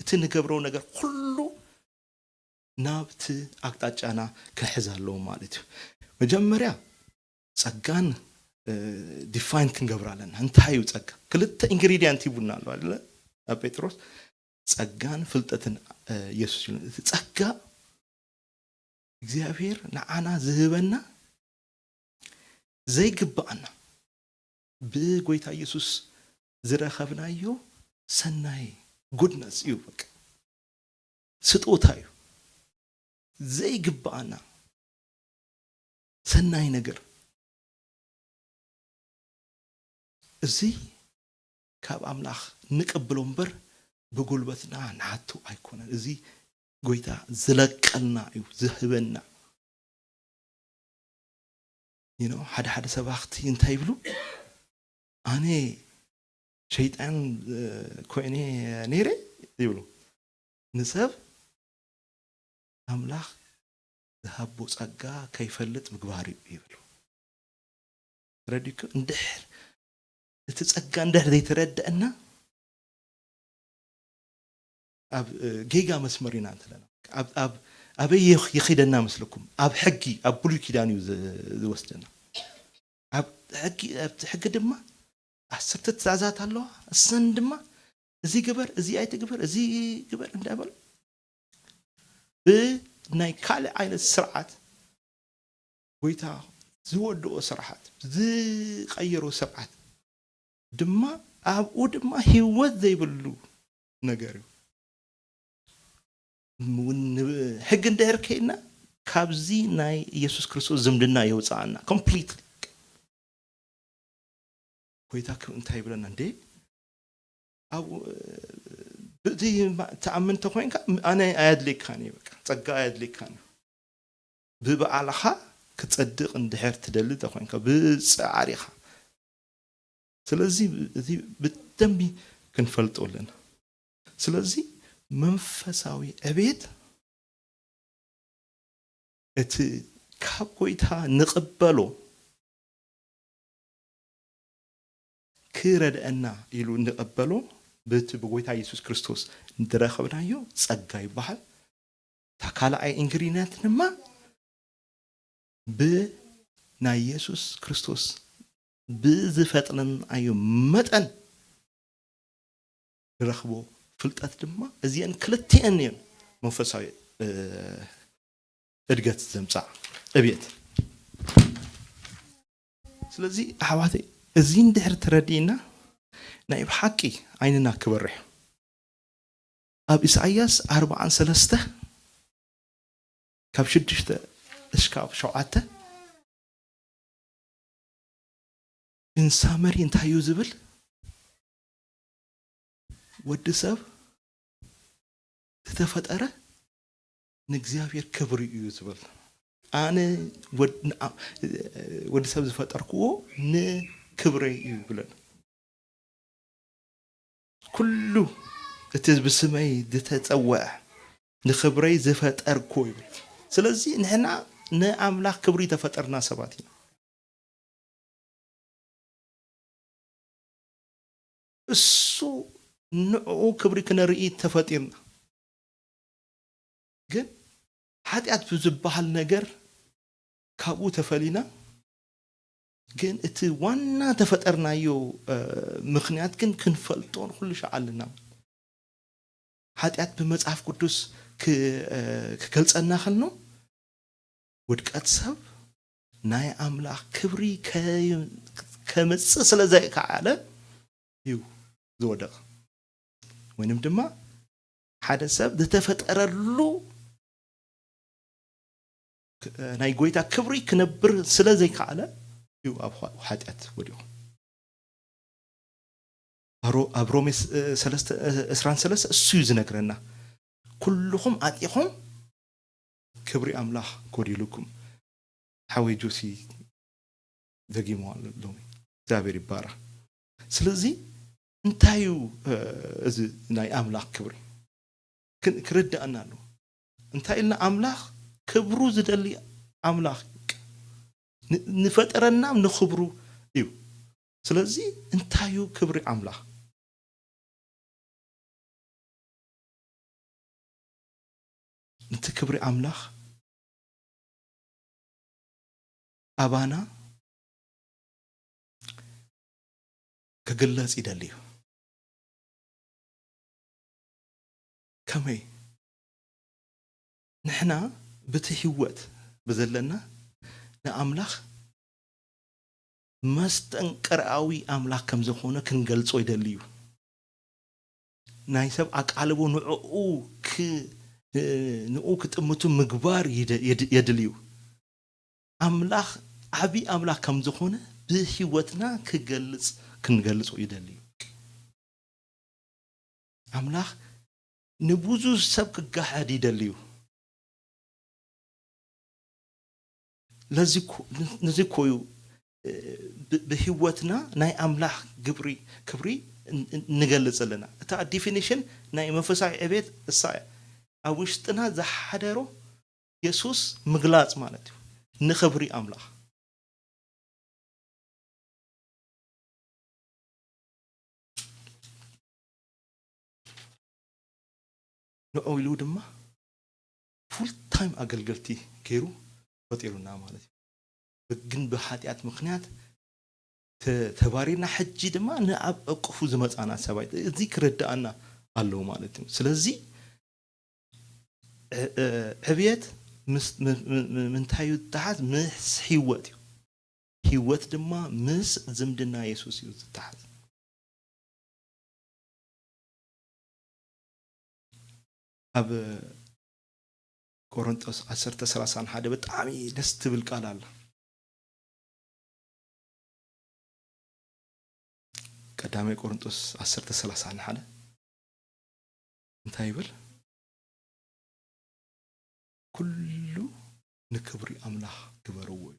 እቲ ንገብሮ ነገር ኩሉ ናብቲ ኣቅጣጫና ክሕዝ ኣለዎ ማለት እዩ። መጀመርያ ጸጋን ዲፋይን ክንገብር ኣለና። እንታይ እዩ ጸጋ? ክልተ ኢንግሪዲየንት ሂቡና ኣሎ ኣይደለ? ኣብ ጴጥሮስ ጸጋን ፍልጠትን የሱስ ኢሉ። እቲ ጸጋ እግዚኣብሔር ንዓና ዝህበና ዘይግባኣና ብጎይታ የሱስ ዝረኸብናዮ ሰናይ ጉድነስ እዩ። በቃ ስጦታ እዩ። ዘይግባኣና ሰናይ ነገር እዚ ካብ ኣምላኽ ንቅብሎ እምበር ብጉልበትና ንሓቶ ኣይኮነን። እዚ ጎይታ ዝለቀልና እዩ፣ ዝህበና። You know፣ ሓደ ሓደ ሰባኽቲ እንታይ ይብሉ? ኣነ ሸይጣን ኮይነ ነይረ ይብሉ። ንሰብ ኣምላኽ ዝሃቦ ጸጋ ከይፈልጥ ምግባር እዩ ይብሉ። ረዲኩ እንድሕር እቲ ጸጋ እንድሕር ዘይተረድአና ኣብ ጌጋ መስመር ኢና እንተለና፣ ኣብ ኣበይ ይኺደና መስለኩም? ኣብ ሕጊ፣ ኣብ ብሉይ ኪዳን እዩ ዝወስደና። ኣብ ሕጊ፣ ኣብቲ ሕጊ ድማ ዓሰርተ ትእዛዛት ኣለዋ። እሰን ድማ እዚ ግበር፣ እዚ ኣይትግበር፣ እዚ ግበር እንዳበሉ ብናይ ካልእ ዓይነት ስርዓት፣ ጎይታ ዝወደኦ ስርዓት፣ ዝቐየሮ ስርዓት ድማ ኣብኡ ድማ ህይወት ዘይብሉ ነገር እዩ። ሕጊ እንድሕር ከይድና ካብዚ ናይ ኢየሱስ ክርስቶስ ዝምድና የውፅኣና ኮምፕሊትሊ። ጎይታ እንታይ ይብለና እንዴ? ኣብኡ ብእቲ ትኣምን ተኮይንካ ኣነ ኣየድልየካን እዩ። በቃ ጸጋ ኣየድልየካን እዩ። ብባዕልኻ ክጸድቕ እንድሕር ትደሊ ተኮይንካ ብጻዕሪኻ። ስለዚ እዚ ብደንቢ ክንፈልጦ ኣለና። ስለዚ መንፈሳዊ ዕቤት እቲ ካብ ጎይታ ንቕበሎ ክረድአና ኢሉ ንቐበሎ በቲ ብጎይታ ኢየሱስ ክርስቶስ ዝረኸብናዮ ጸጋ ይበሃል። እታ ካልኣይ ኢንግሪድየንት ድማ ብናይ ኢየሱስ ክርስቶስ ብዝፈጥረናዮ መጠን ንረኽቦ ፍልጠት ድማ እዚአን ክልቲአን እየን መንፈሳዊ እድገት ዘምፃ ዕብየት። ስለዚ ኣሕዋተይ እዚ እንድሕር ተረዲእና ናይ ብሓቂ ዓይንና ክበርሕ ኣብ ኢሳይያስ ኣርባዓን ሰለስተ ካብ ሽዱሽተ እስካብ ሸውዓተ ኢንሳመሪ እንታይ እዩ ዝብል? ወዲ ሰብ ዝተፈጠረ ንእግዚኣብሔር ክብሪ እዩ ዝብል። ኣነ ወዲ ሰብ ዝፈጠርክዎ ንክብረይ እዩ ይብለና። ኩሉ እቲ ብስመይ ዝተጸውዐ ንኽብረይ ዝፈጠርኩ ይብል። ስለዚ ንሕና ንኣምላኽ ክብሪ ተፈጠርና ሰባት ኢና። እሱ ንዕኡ ክብሪ ክነርኢ ተፈጢርና። ግን ሓጢኣት ብዝበሃል ነገር ካብኡ ተፈሊና ግን እቲ ዋና ተፈጠርናዮ ምክንያት ግን ክንፈልጦ ንኩሉ ሻዕ ኣለና። ሓጢኣት ብመጽሓፍ ቅዱስ ክገልጸና ከሎ ውድቀት ሰብ ናይ ኣምላኽ ክብሪ ከምጽእ ስለ ዘይከኣለ እዩ ዝወደቕ። ወይንም ድማ ሓደ ሰብ ዝተፈጠረሉ ናይ ጎይታ ክብሪ ክነብር ስለ ዘይከኣለ እዩ ኣብ ሓጢኣት ወዲቑ። ኣብ ሮሜ ዕስራን ሰለስተ እሱ እዩ ዝነግረና፣ ኩልኹም ኣጢኹም ክብሪ ኣምላኽ ጎዲሉኩም። ሓወይ ጆሲ ደጊሞ ኣሎ ሎሚ። እግዚኣብሔር ይባረኽ። ስለዚ እንታይ እዩ እዚ ናይ ኣምላኽ ክብሪ ክርድኣና ኣለዎ። እንታይ ኢልና ኣምላኽ ክብሩ ዝደሊ ኣምላኽ ንፈጠረና ንክብሩ እዩ። ስለዚ እንታይ እዩ ክብሪ ኣምላኽ? ነቲ ክብሪ ኣምላኽ ኣባና ክግለጽ ይደሊ እዩ። ከመይ? ንሕና ብቲ ህይወት ብዘለና ንኣምላኽ መስተንቀርኣዊ ኣምላኽ ከም ዝኾነ ክንገልጾ ይደሊ እዩ። ናይ ሰብ ኣቃልቦ ንዕኡ ንኡ ክጥምቱ ምግባር የድልዩ። ኣምላኽ ዓብዪ ኣምላኽ ከም ዝኾነ ብህይወትና ክገልጽ ክንገልጾ ይደልዩ። ኣምላኽ ንብዙ ሰብ ክጋሓድ ይደልዩ። ነዚ እኮ እዩ ብህይወትና ናይ ኣምላኽ ግብሪ ክብሪ ንገልጽ ዘለና። እታ ዲፊኒሽን ናይ መንፈሳዊ ዕቤት እሳ እያ። ኣብ ውሽጥና ዝሓደሮ የሱስ ምግላጽ ማለት እዩ ንኽብሪ ኣምላኽ። ንዑ ኢሉ ድማ ፉል ታይም ኣገልገልቲ ገይሩ ፈጢሩና ማለት እዩ። ግን ብሓጢኣት ምኽንያት ተባሪርና ሕጂ ድማ ንኣብ እቅፉ ዝመፃና ሰባይ እዚ ክረዳኣና ኣለዎ ማለት እዩ። ስለዚ ዕብየት ምንታይ እዩ ዝተሓዝ? ምስ ህይወት እዩ። ህይወት ድማ ምስ ዝምድና የሱስ እዩ ዝተሓዝ። ኣብ ቆሮንጦስ ዓሰርተ ሰላሳ ንሓደ ብጣዕሚ ደስ ትብል ቃል ኣላ። ቀዳማይ ቆሮንጦስ ዓሰርተ ሰላሳ ንሓደ እንታይ ይብል? "ኩሉ ንክብሪ ኣምላኽ ግበርዎ" እዩ።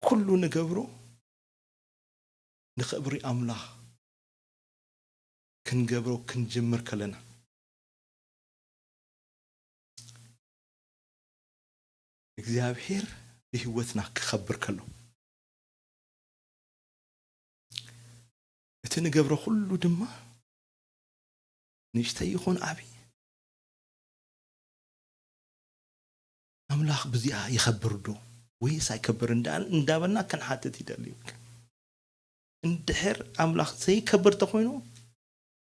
ኩሉ ንገብሮ ንኽብሪ ኣምላኽ ክንገብሮ ክንጅምር ከለና፣ እግዚኣብሔር ብህይወትና ክኸብር ከሎ፣ እቲ ንገብሮ ኩሉ ድማ ንእሽተይ ይኹን ዓቢ፣ ኣምላኽ ብዚኣ ይኸብር ዶ ወይስ ኣይከብር እንዳ-፣ እንዳበልና ክንሓትት ይደሊ። እንድሕር ኣምላኽ ዘይከብር ተኾይኑ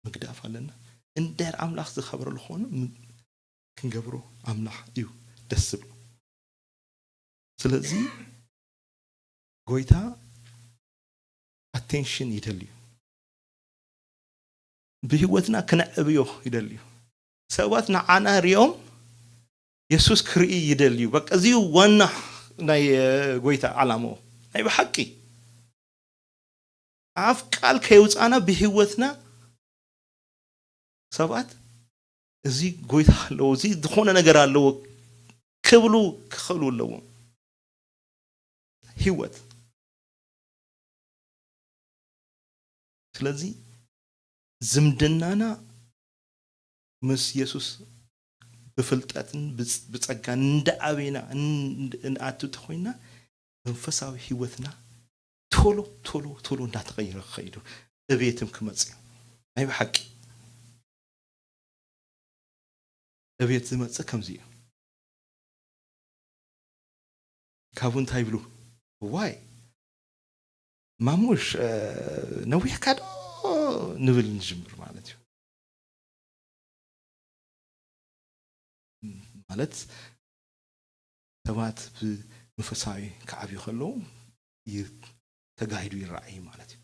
ምግዳፍ ኣለና። እንድሕር ኣምላኽ ዝኸብረሉ ኾይኑ ም-፣ ክንገብሮ ኣምላኽ እዩ ደስ ዝብሎ። ስለዚ ጎይታ ኣቴንሽን ይደልዩ። ብህይወትና ክነዕብዮ ይደልዩ። ሰባት ንዓና ሪኦም የሱስ ክርኢ ይደልዩ። በቃ እዚ ዋና ናይ፣ እ፣ ጎይታ ዓላማኡ። ናይ ብሓቂ ኣፍ ቃል ከይውጻና ብህይወትና ሰባት እዚ ጎይታ ኣለዎ፣ እዚ ዝኾነ ነገር ኣለዎ ክብሉ ክኽእሉ ኣለዎም። ህይወት። ስለዚ ዝምድናና ምስ የሱስ ብፍልጠትን ብጽ-፣ ብጸጋን እንዳዓበና ን-፣ ን-፣ ንኣቱ ተኾይና መንፈሳዊ ህይወትና ቶሎ፣ ቶሎ፣ ቶሎ እንዳተቐየረ ክኸይዱ እቤትም ክመጽእ እዩ። ናይ ብሓቂ እቤት ዝመጽእ ከምዚ እዩ። ካብኡ እንታይ ይብሉ? "ዋይ ማሙሽ፣ እ፣ ነዊሕካ ዶ?" ንብል ንጅምር ማለት እዩ። ማለት ሰባት ብመንፈሳዊ ክዓብዩ ከለዉ ይ-፣ ተጋሂዱ ይረኣይ ማለት እዩ።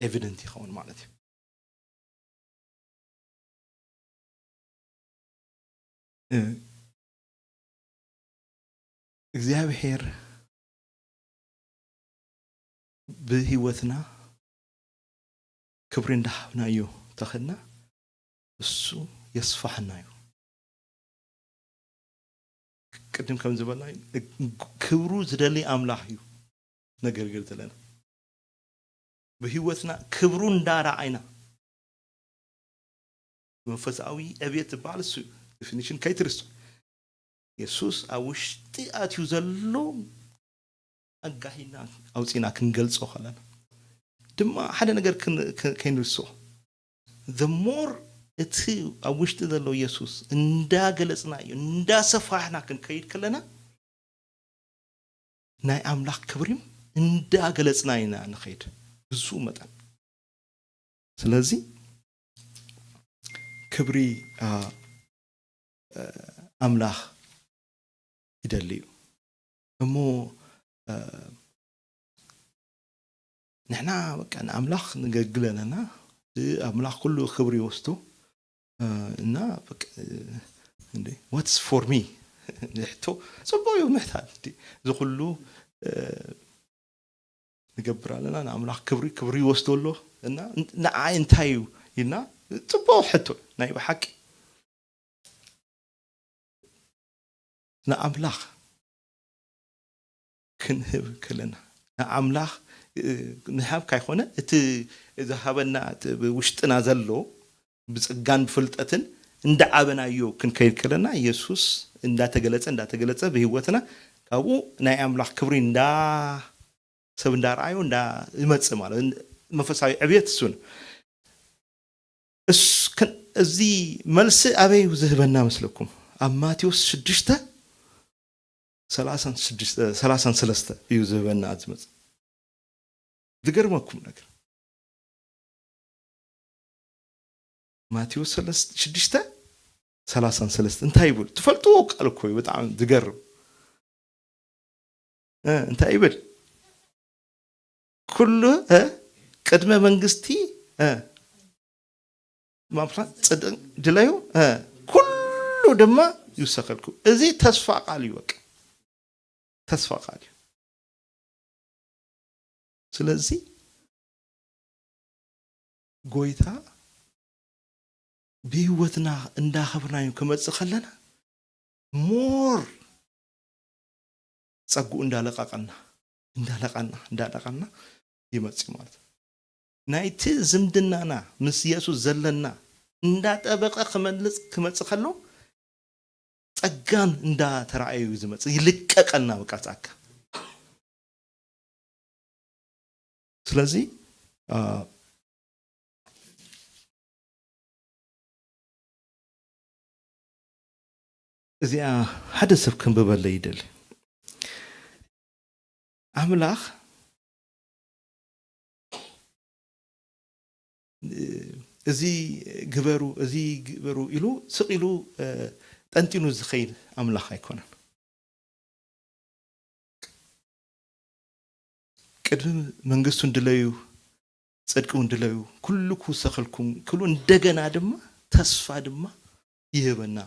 ኤቪደንት ይኸውን ማለት እዩ። እ፣ እግዚኣብሔር ብህይወትና ክብሪ እንዳሃብናዮ ተኸድና እሱ የስፋሕና እዩ። ቅድም ከም ዝበልና ክብሩ ዝደሊ ኣምላኽ እዩ ነገልግል ዘለና። ብህይወትና ክብሩ እንዳረኣይና መንፈሳዊ ዕብየት ዝበሃል እሱ ዴፊኒሽን ከይትርሱ። የሱስ ኣብ ውሽጢ ኣትዩ ዘሎ ኣጋሂና ኣውፂና ክንገልጾ ከለና ድማ ሓደ ነገር ክን-፣ ክ-፣ ከይንርሶ። The more እቲ ኣብ ውሽጢ ዘሎ የሱስ እንዳገለጽናዮ፣ እንዳሰፋሕና ክንከይድ ከለና ናይ ኣምላኽ ክብሪም እንዳገለጽና ኢና ንኸይድ። ብዝኡ መጠን። ስለዚ ክብሪ፣ አ፣ አ፣ ኣምላኽ ይደሊ እዩ። እሞ፣ አ፣ ንሕና በቃ ንኣምላኽ ንገግል ኣለና። ኣምላኽ ኩሉ ክብሪ ይወስዶ። እ፣ እና በቃ፣ እ፣ እንዴ፣ what's for me? ሕቶ ጽቡቕ እዩ ምሕታት። እንዴ፣ እዚ ኩሉ፣ እ፣ ንገብር ኣለና፣ ንኣምላኽ ክብሪ፣ ክብሪ ይወስዶ ኣሎ። እና ን-፣ ንዓይ እንታይ እዩ? ኢልና ጽቡቕ ሕቶ ናይ ብሓቂ። ንኣምላኽ ክንህብ ከለና፣ ንኣምላኽ፣ እ፣ ንሃብ ካይኮነ፣ እቲ ዝሃበና፣ እቲ ብውሽጥና ዘሎ ብጸጋን ብፍልጠትን እንዳዓበናዮ ክንከይድ ከለና፣ የሱስ እንዳተገለጸ፣ እንዳተገለጸ ብህይወትና፣ ካብኡ ናይ ኣምላኽ ክብሪ እንዳ-፣ ሰብ እንዳረኣዮ እንዳ-፣ ይመጽእ ማለት፣ መንፈሳዊ ዕብየት እሱን። እስ-፣ ክን-፣ እዚ መልሲ ኣበይ እዩ ዝህበና መስለኩም? ኣብ ማቴዎስ ሽዱሽተ፣ ሰላሳን ሽዱሽተ፣ ሰላሳን ሰለስተ እዩ ዝህበና ዝመጽእ። ዝገርመኩም ነገር፣ ማቴዎስ ሰለስ-፣ ሽዱሽተ፣ ሰላሳን ሰለስተ እንታይ ይብል? ትፈልጥዎ ቃል እኮ እዩ፣ ብጣዕሚ ዝገርም። እ፣ እንታይ ይብል? ኩሉ፣ እ፣ ቅድመ መንግስቲ እ፣ ማምራት ጽድቅን ድለዩ እ፣ ኩሉ ድማ ይውሰኸልኩም። እዚ ተስፋ ቃል እዩ። በቃ ተስፋ ቃል እዩ። ስለዚ ጎይታ ብህይወትና እንዳኸብርናዮ ክመጽእ ከለና ሞር ጸጉኡ እንዳለቀቀና እንዳለቀና እንዳለቀና ይመጽእ ማለት እዩ። ናይቲ ዝምድናና ምስ የሱስ ዘለና እንዳጠበቀ ክመልጽ ክመጽእ ከሎ ጸጋን እንዳተራእዩ ዝመጽእ ይልቀቀና በቃ ጸጋ። ስለዚ አ፣ እዚኣ ሓደ ሰብ ክንብበለይ ይደሊ። ኣምላኽ እዚ ግበሩ እዚ ግበሩ ኢሉ ስቕ ኢሉ እ፣ ጠንጢኑ ዝኸይድ ኣምላኽ ኣይኮነን። ቅድሚ መንግስቱን ድለዩ ጽድቅውን ድለዩ ኩሉ ክውሰኸልኩም ክብሉ እንደገና ድማ ተስፋ ድማ ይህበና።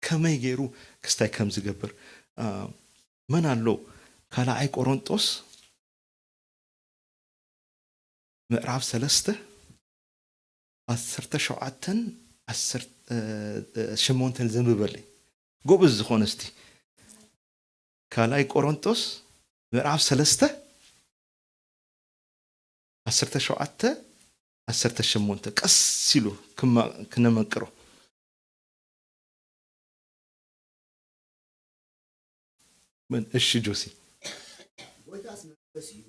ከመይ ገይሩ ክስታይ ከም ዝገብር አ፣ መን ኣሎ ካልኣይ ቆሮንጦስ ምዕራፍ ሰለስተ ዓሰርተ ሸውዓተን ዓሰርተ ሸሞንተን ዘንብበለይ ጎበዝ ዝኾነ እስቲ ካልኣይ ቆሮንጦስ ምዕራፍ ሰለስተ ዓሰርተ ሸውዓተ ዓሰርተ ሸሞንተ ቀስ ኢሉ ክመ- ክነመቅሮ ምን እሺ ጆሲ ጎይታስ መንፈስ እዩ።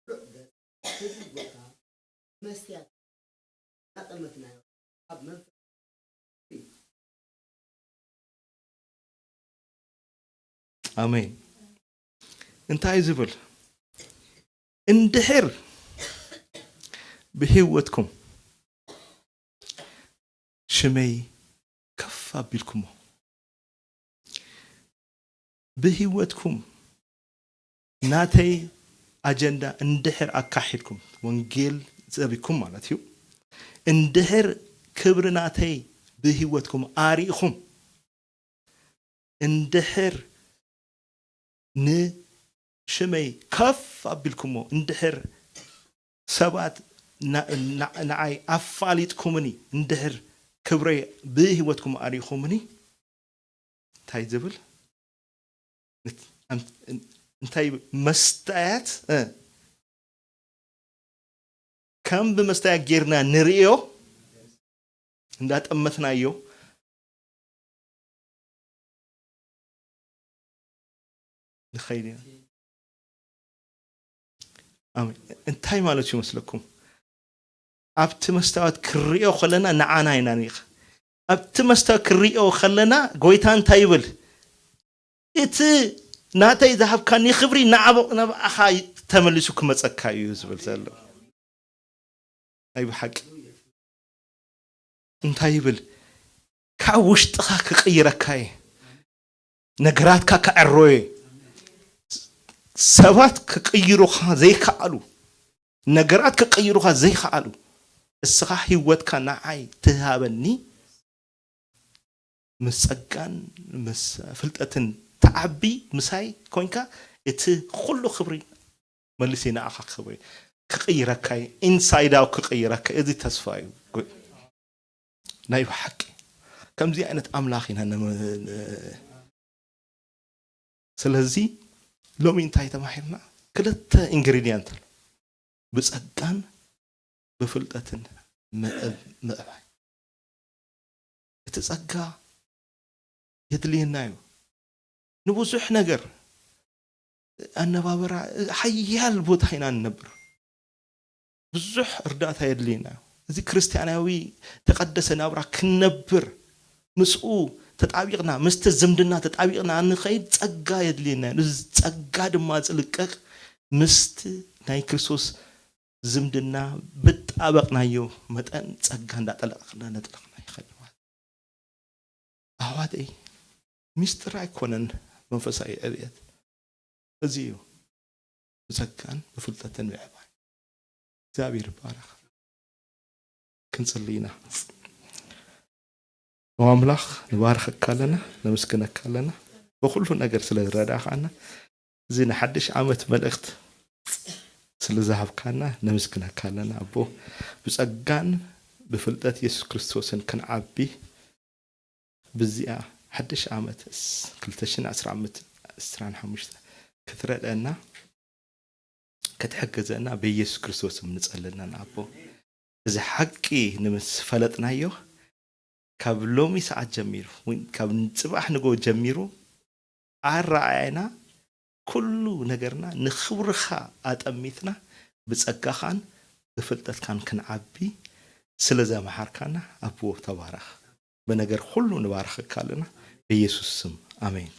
ርሑቕ ገጽ፣ ህዝቢ ቦታ፣ መስትያት እናጠመትናዮ ኣብ መንፈስ ኣሜን። እንታይ ዝብል እንድሕር ብህይወትኩም ሽመይ ከፍ ኣቢልኩሞ ብህይወትኩም ናተይ ኣጀንዳ እንድሕር ኣካሒድኩም ወንጌል ዘቢኩም ማለት እዩ እንድሕር ክብሪ ናተይ ብህይወትኩም ኣሪእኹም እንድሕር ንሽመይ ከፍ ኣቢልኩሞ እንድሕር ሰባት ንዓይ ኣፋሊጥኩምኒ እንድሕር ክብረይ ብህይወትኩም ኣሪእኹምኒ እንታይ ዝብል እንታይ መስተያት ከም ብመስተያት ጌርና ንርእዮ እንዳጠመትናዮ ንኸይድ ኢና። ኣሜን። እንታይ ማለት እዩ መስለኩም? ኣብቲ መስታወት ክሪኦ ከለና ንዓና ኢና ንኢኻ ኣብቲ መስታወት ክሪኦ ከለና ጎይታ እንታይ ይብል? እቲ ናተይ ዝሃብካኒ ክብሪ ንዓቦ- ንብኣኻ ተመሊሱ ክመጸካ እዩ ዝብል ዘሎ። ናይ ብሓቂ እንታይ ይብል? ካብ ውሽጥኻ ክቕይረካ እየ። ነገራትካ ክዕሮ እየ። ሰባት ክቕይሩኻ ዘይከኣሉ፣ ነገራት ክቕይሩኻ ዘይከኣሉ፣ እስኻ ህይወትካ ንዓይ ትሃበኒ፣ ምስ ጸጋን ምስ ፍልጠትን ትዓቢ ምሳይ ኮንካ እቲ ኩሉ ክብሪ መሊሰ ንዓኻ ክብሪ ክቕይረካ እዩ ኢንሳይዳው ክቕይረካ እዚ ተስፋ እዩ ናይ ብሓቂ ከምዚ ዓይነት ኣምላኽ ኢና ስለዚ ሎሚ እንታይ ተማሂርና ክልተ ኢንግሪድየንት ኣሎ ብጸጋን ብፍልጠትን ምዕባይ እቲ ጸጋ የድልየና እዩ ንብዙሕ ነገር ኣነባበራ ሓያል ቦታ ኢና ንነብር ብዙሕ እርዳታ የድልየና እዩ እዚ ክርስትያናዊ ተቀደሰ ናብራ ክንነብር ምስኡ ተጣቢቕና ምስቲ ዝምድና ተጣቢቕና ንኸይድ ጸጋ የድልየና እዩ ጸጋ ድማ ዝልቀቅ ምስቲ ናይ ክርስቶስ ዝምድና ብጣበቕናዮ መጠን ጸጋ እንዳጠለቕና ነጥለቕና ይኸድ ማለት ኣሕዋተይ ሚስጥር ኣይኮነን መንፈሳዊ ዕብየት እዚ እዩ። ብጸጋን ብፍልጠትን ምዕባይ። እግዚኣብሔር ይባረኽ። ክንጽሊ ኢና። ኣምላኽ ንባርኸካ ኣለና፣ ነመስግነካ ኣለና ብኩሉ ነገር ስለ ዝረዳእካና፣ እዚ ንሓድሽ ዓመት መልእኽት ስለ ዝሃብካና ነመስግነካ ኣለና ኣቦ። ብጸጋን ብፍልጠት የሱስ ክርስቶስን ክንዓቢ ብዚኣ ሓድሽ ዓመት ስ- ክልተ ሽሕን ዕስራን ሓሙሽተ ክትረድአና ክትሕግዘና ብኢየሱስ ክርስቶስ ንጸለና ኣቦ። እዚ ሓቂ ንምስ ፈለጥናዮ ካብ ሎሚ ሰዓት ጀሚሩ ወይ ካብ ጽባሕ ንጎ ጀሚሩ ኣረኣእያና ኩሉ ነገርና ንኽብርኻ ኣጠሚትና ብጸጋኻን ብፍልጠትካን ክንዓቢ ስለ ዘምሓርካና ኣቦ ተባረኽ። ብነገር ኩሉ ንባርኸካ ኣለና ብኢየሱስ ስም ኣሜን።